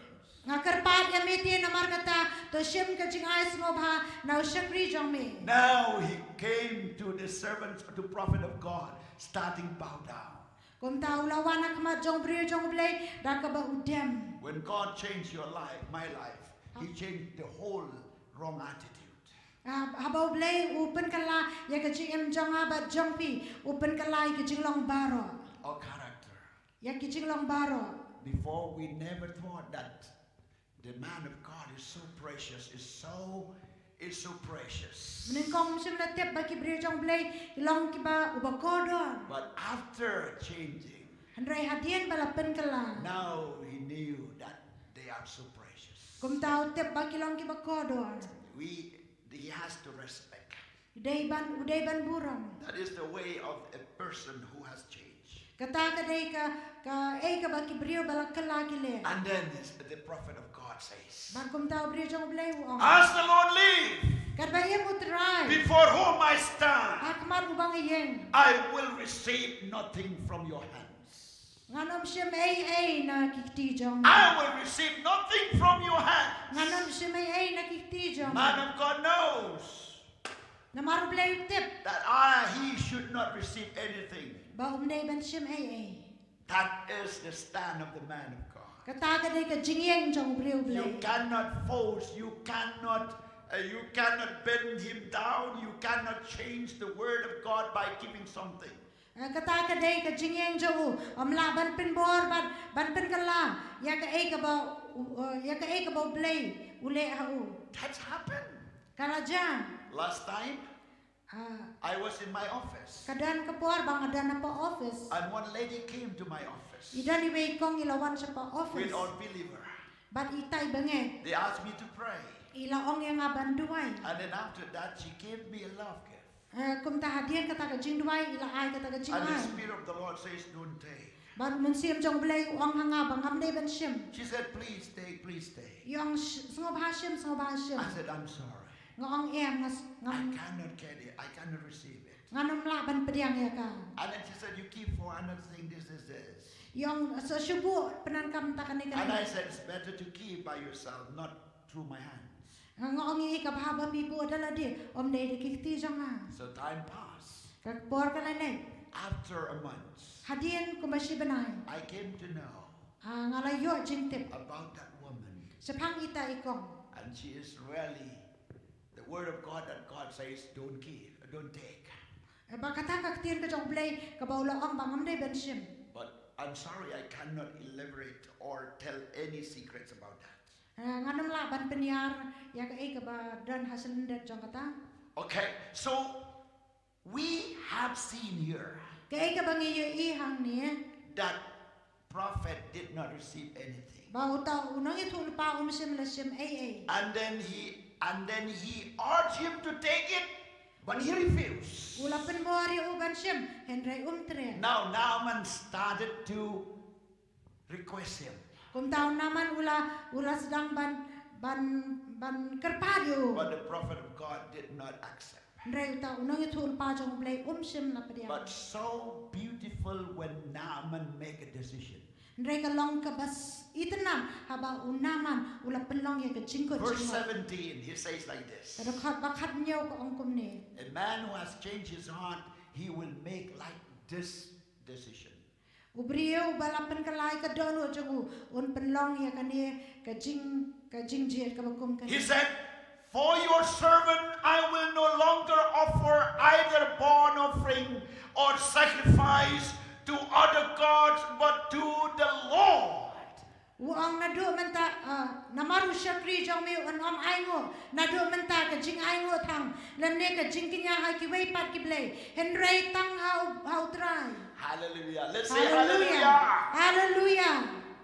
Nga kyrpad ïa me te, namar kata to shim ka jingai sngewbha na u shakri jong me. Now he came to the servants, to prophet of God, starting bow down. Kumta u la wan ha khmat jong u briew jong U Blei da kaba u dem. When God changed your life, my life, he changed the whole wrong attitude. Ah, haba U Blei u pynkylla ïa ka jingim jong nga bad jong phi, u pynkylla ïa ka jinglong baroh. Our character. Ïa ka jinglong baroh. Before we never thought that the man of God is so precious, is so, is so precious. Mynnyngkong ym shym la tip ba ki briew jong U Blei ki long kiba, uba kordor. But after changing, Hynrei hadien ba la pynkylla. Now he knew that they are so precious. Kumta u tip ba ki long kiba kordor. We, he has to respect. U dei ban, u dei ban burom. That is the way of a person who has changed. Kata ka dei ka, kaei kaba ki briew ba la kylla ki leh. And then this, the prophet of God says, Bad kumta u briew jong U Blei u ong. As the Lord lives, Katba im U Trai. Before whom I stand, Ha khmat uba nga ïeng. I will receive nothing from your hands. Ngan ym shim ei ei na ki kti jong. I will receive nothing from your hands. Ngan ym shim ei ei na ki kti jong. Man of God knows. Namar U Blei u tip. That I, he should not receive anything. Ba um dei ban shim ei ei. That is the stand of the man of God. Kata ka dei ka jingïeng jong u briew U Blei. You cannot force, you cannot, uh, you cannot bend him down, you cannot change the word of God by giving something. Eh, kata ka dei ka jingïeng jong u. Ym lah ban pynbor, ban, ban pynkylla ïa kaei kaba, uh, ïa kaei kaba U Blei u leh ha u. That's happened. Ka la jia. Last time, Ah, I was in my office. Ka don ka por ba nga don hapoh office. And one lady came to my office. I don iwei i kong i la wan shapoh office. With unbeliever. Bad itai bangeit. They asked me to pray. I la ong ïa nga ban duwai. And then after that, she gave me a love gift. Eh, kumta hadien kata ka jingduwai, i la ai kata ka And the jingduwai. Spirit of the Lord says, don't take. Bad u Mynsiem jong U Blei u ong ha nga ba ngam dei ban shim. She said, please take, please take. I ong, "Sh-, sngewbha shim, sngewbha shim." I said, I'm sorry. Nga ong, "Em, nga s-, I ngam, cannot get it. I cannot receive it. ngan ym lah ban pdiang ïa ka." And then she said, you keep for another thing, this is this. I ong, "So shu buh pyndonkam ta kane, And I kane." said, it's better to keep by yourself, not through my hands. Nga ong, "Ïa ka bha ba phi buh da lade, ym dei da ki kti jong nga." So time passed. Ka por ka la leit. After a month, Hadien kumba shi bnai. I came to know Ah, nga la ïoh jingtip. About that woman. Shaphang ita i kong. And she is really, the word of God that God says, don't give, don't take. Eh, ba kata ka ktien ka jong U Blei, kaba u la ong ba ngam dei ban shim. But I'm sorry, I cannot elaborate or tell any secrets about that. Eh, ngan ym lah ban pynïar ïa kaei kaba don ha shlyndet jong kata. Okay, so we have seen here Kaei kaba ngi ïohi hangne. That prophet did not receive anything. Ba uta u nongïathuhlypa um shym la shim ei ei. And then he, and then he urged him to take it, but he refused. U la pynbor ïa u ban shim, hynrei um treh. Now Naaman started to request him. Kumta u Naaman u la, u la sdang ban, ban, ban kyrpad ïa u. But the prophet of God did not accept. Hynrei uta u nongïathuhlypa jong U Blei um shym la pdiang. But so beautiful when Naaman make a decision. Hynrei ka long kaba s-, itynnad haba u Naaman u la pynlong ïa ka jingkut jingmut. Verse seventeen, he says like this. Ka dkhot ba khathynñiew ka ong kumne. A man who has changed his heart, he will make like this decision. U briew uba la pynkylla ïa ka dohnud jong u, un pynlong ïa kane ka jing, ka jingjied kaba kum kane. He said, "For your servant I will no longer offer either burnt offering or sacrifice to other gods, but to the Lord." U ong naduh mynta, ah, namar u shakri jong me un ym ainguh, naduh mynta ka jingainguh thang, lymne ka jingkñia ha kiwei pat ki blei, hynrei tang ha u, ha U Trai. Hallelujah. Let's say hallelujah. Hallelujah. Hallelujah.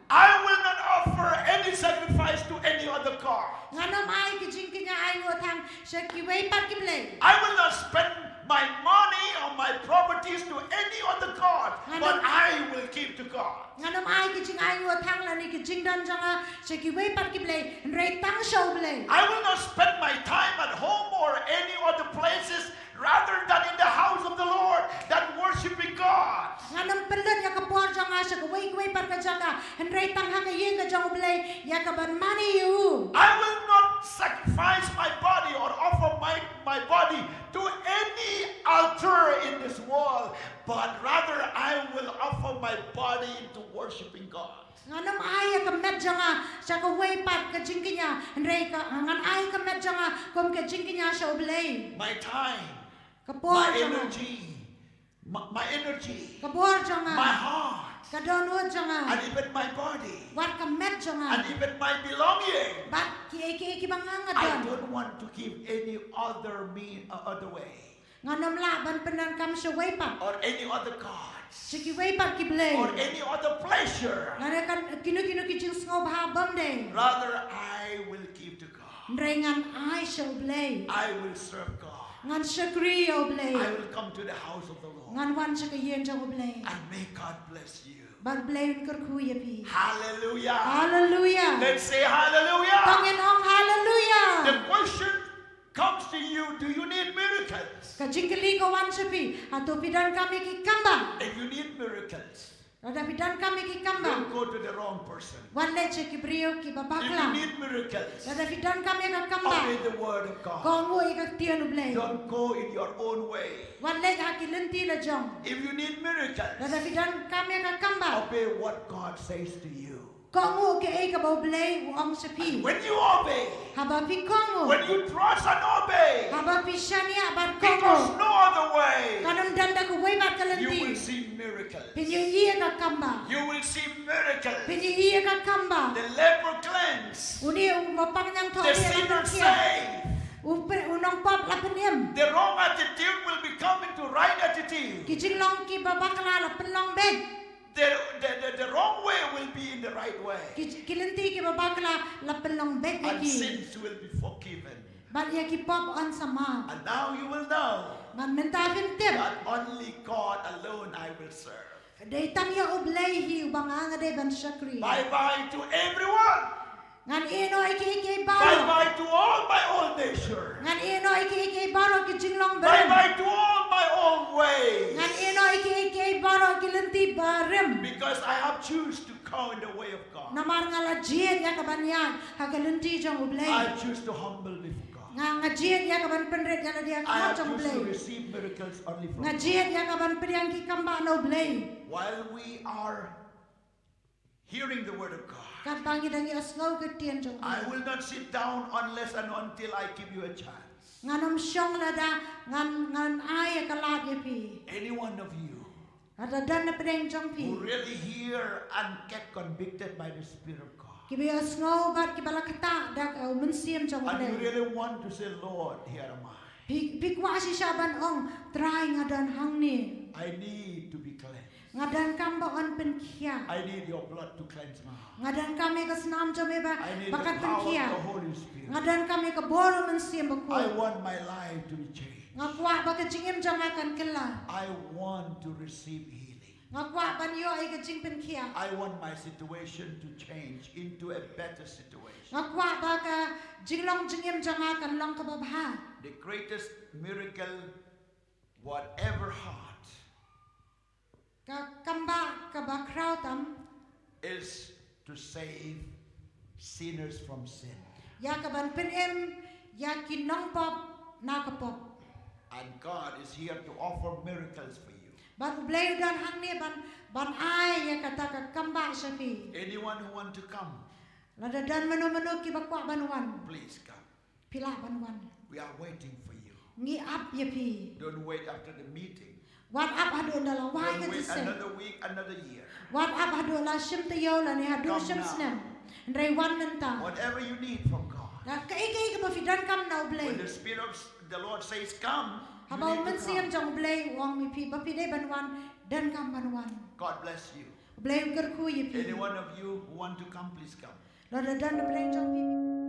I will not offer any sacrifice to any other god. Ngan ym ai ka jingkñia ainguh thang sha kiwei pat ki blei. I will not spend my money or my properties to any other god, but I will give to God. Ngan ym ai ka jingainguh thang lane ka jingdon jong nga sha kiwei pat ki blei, hynrei tang sha U Blei. I will not spend my time at home or any other places rather than in the house of the Lord than worshiping God. Ngan ym pynlut ïa ka por jong nga sha kawei kawei pat ka jaka, hynrei tang ha ka ïing ka jong U Blei ïa kaban mane ïa u. I will not sacrifice my body or offer my, my body to any altar in this world, but rather I will offer my body into worshiping God. Ngan ym ai ïa ka met jong nga sha kawei pat ka jingkñia, hynrei ka, ngan ai ka met jong nga kum ka jingkñia sha U Blei. My time, ka por jong nga, my energy, my, my energy, ka por jong nga, my heart, ka dohnud jong nga, and even my body, wat ka met jong nga, and even my belonging, bad kiei kiei kiba nga nga don. I don't want to give any other me, uh, other way. Ngan ym lah ban pyndonkam sha wei pat, or any other gods, sha kiwei pat ki blei, or any other pleasure. Lane kano kano ki jingsngewbha bymdei. Rather, I will give to God. Hynrei ngan ai sha U Blei. I will serve God. Ngan shakri ïa U Blei. I will come to the house of the Lord. Ngan wan sha ka ïing jong U Blei. And may God bless you. Bad U Blei un kyrkhu ïa phi. Hallelujah. Hallelujah. Let's say hallelujah. To ngin ong hallelujah. The question comes to you, do you need miracles? Ka jingkylli ka wan sha phi, hato phi donkam ïa ki kambah? If you need miracles, lada phi donkam ïa ki kambah, don't go to the wrong person. Wat leit sha ki briew kiba bakla. If you need miracles, lada phi donkam ïa ka kambah, obey the word of God. Kohnguh ïa ka ktien U Blei. Don't go in your own way. Wat leit ha ki lynti la jong. If you need miracles, lada phi donkam ïa ka kambah, obey what God says to you. Kohnguh kaei kaba U Blei u ong sha phi. And when you obey, haba phi kohnguh, when you trust and obey, haba phi shaniah bad kohnguh, because no other way, kan ym don da kawei pat ka lynti, you will see miracles. Phin ïohi ïa ka kambah. You will see miracles. Phin ïohi ïa ka kambah. The leper cleansed. Une u mapang ñiangthoh, the sinner saved. U pe-, u nongpop la pynim. The wrong attitude will become into right attitude. Ki jinglong kiba bakla la pynlong beit. The, the, the, the wrong way will be in the right way. Ki, ki lynti kiba bakla la pynlong beit ïa ki. And sins will be forgiven. Bad ïa ki pop yn sa map. And now you will know, bad mynta phin tip, that only God alone I will serve. Dei tang ïa U Blei hi uba nga nga dei ban shakri. Bye bye to everyone. Ngan ïehnoh ïa kiei kiei baroh. Bye bye to all my old nature. Ngan ïehnoh ïa kiei kiei baroh ki jinglong barim. Bye bye to all my old ways. Ngan ïehnoh ïa kiei kiei baroh ki lynti barim. Because I have choose to go in the way of God. Namar nga la jied ïa kaban ïaid ha ka lynti jong U Blei. I choose to humble before God. Nga, nga jied ïa kaban pynrit ïa lade ha khmat jong U Blei. I choose to receive miracles only from God. Nga jied ïa kaban pdiang ki kambah na U Blei. While we are hearing the word of God, katba ngi dang ïohsngew ka ktien jong U Blei, I will not sit down unless and until I give you a chance. Ngan ym shong lada ngan, ngan ai ïa ka lad ïa phi. Any one of you, lada don na pdeng jong phi, who really hear and get convicted by the Spirit of God, kiba ïohsngew bad kiba la ktah da ka, uh, Mynsiem jong U Blei, and you really want to say, "Lord, here am I." Phi, phi kwah shisha ban ong, "Trai, nga don hangne." I need to be cleansed. Nga donkam ba yn pynkhiah. I need your blood to cleanse my heart. Nga donkam ïa ka snam jong me ba, I need ba kan pynkhiah. I need the power of the Holy Spirit. Nga donkam ïa ka bor u Mynsiem Bakhuid. I want my life to be changed. Nga kwah ba ka jingim jong nga kan kylla. I want to receive healing. Nga kwah ban ïoh ïa ka jingpynkhiah. I want my situation to change into a better situation. Nga kwah ba ka jinglong jingim jong nga kan long kaba bha. The greatest miracle, whatever hard, Ka kambah kaba khraw tam is to save sinners from sin. ïa ka ban pynim ïa ki nongpop na ka pop. And God is here to offer miracles for you. Bad U Blei u don hangne ban, ban ai ïa kata ka kambah sha phi. Anyone who want to come, Lada don mano mano kiba kwah ban wan, please come. phi lah ban wan. We are waiting for you. Ngi ap ïa phi. Don't wait after the meeting. Wat ap haduh ynda la wai Don't ka wait jingïaseng. Another week, another year. Wat ap haduh la shim taïew lane haduh Come shim now. snem. Hynrei wan mynta. Whatever you need from God. Da kaei kaei kaba phi donkam na U Blei. When the Spirit of the Lord says, "Come," you Haba u need to Mynsiem come. Jong U Blei u ong ïa phi ba phi dei ban wan, donkam ban wan. God bless you. U Blei u kyrkhu ïa phi. Any one of you who want to come, please come. Lada don na pdeng jong phi.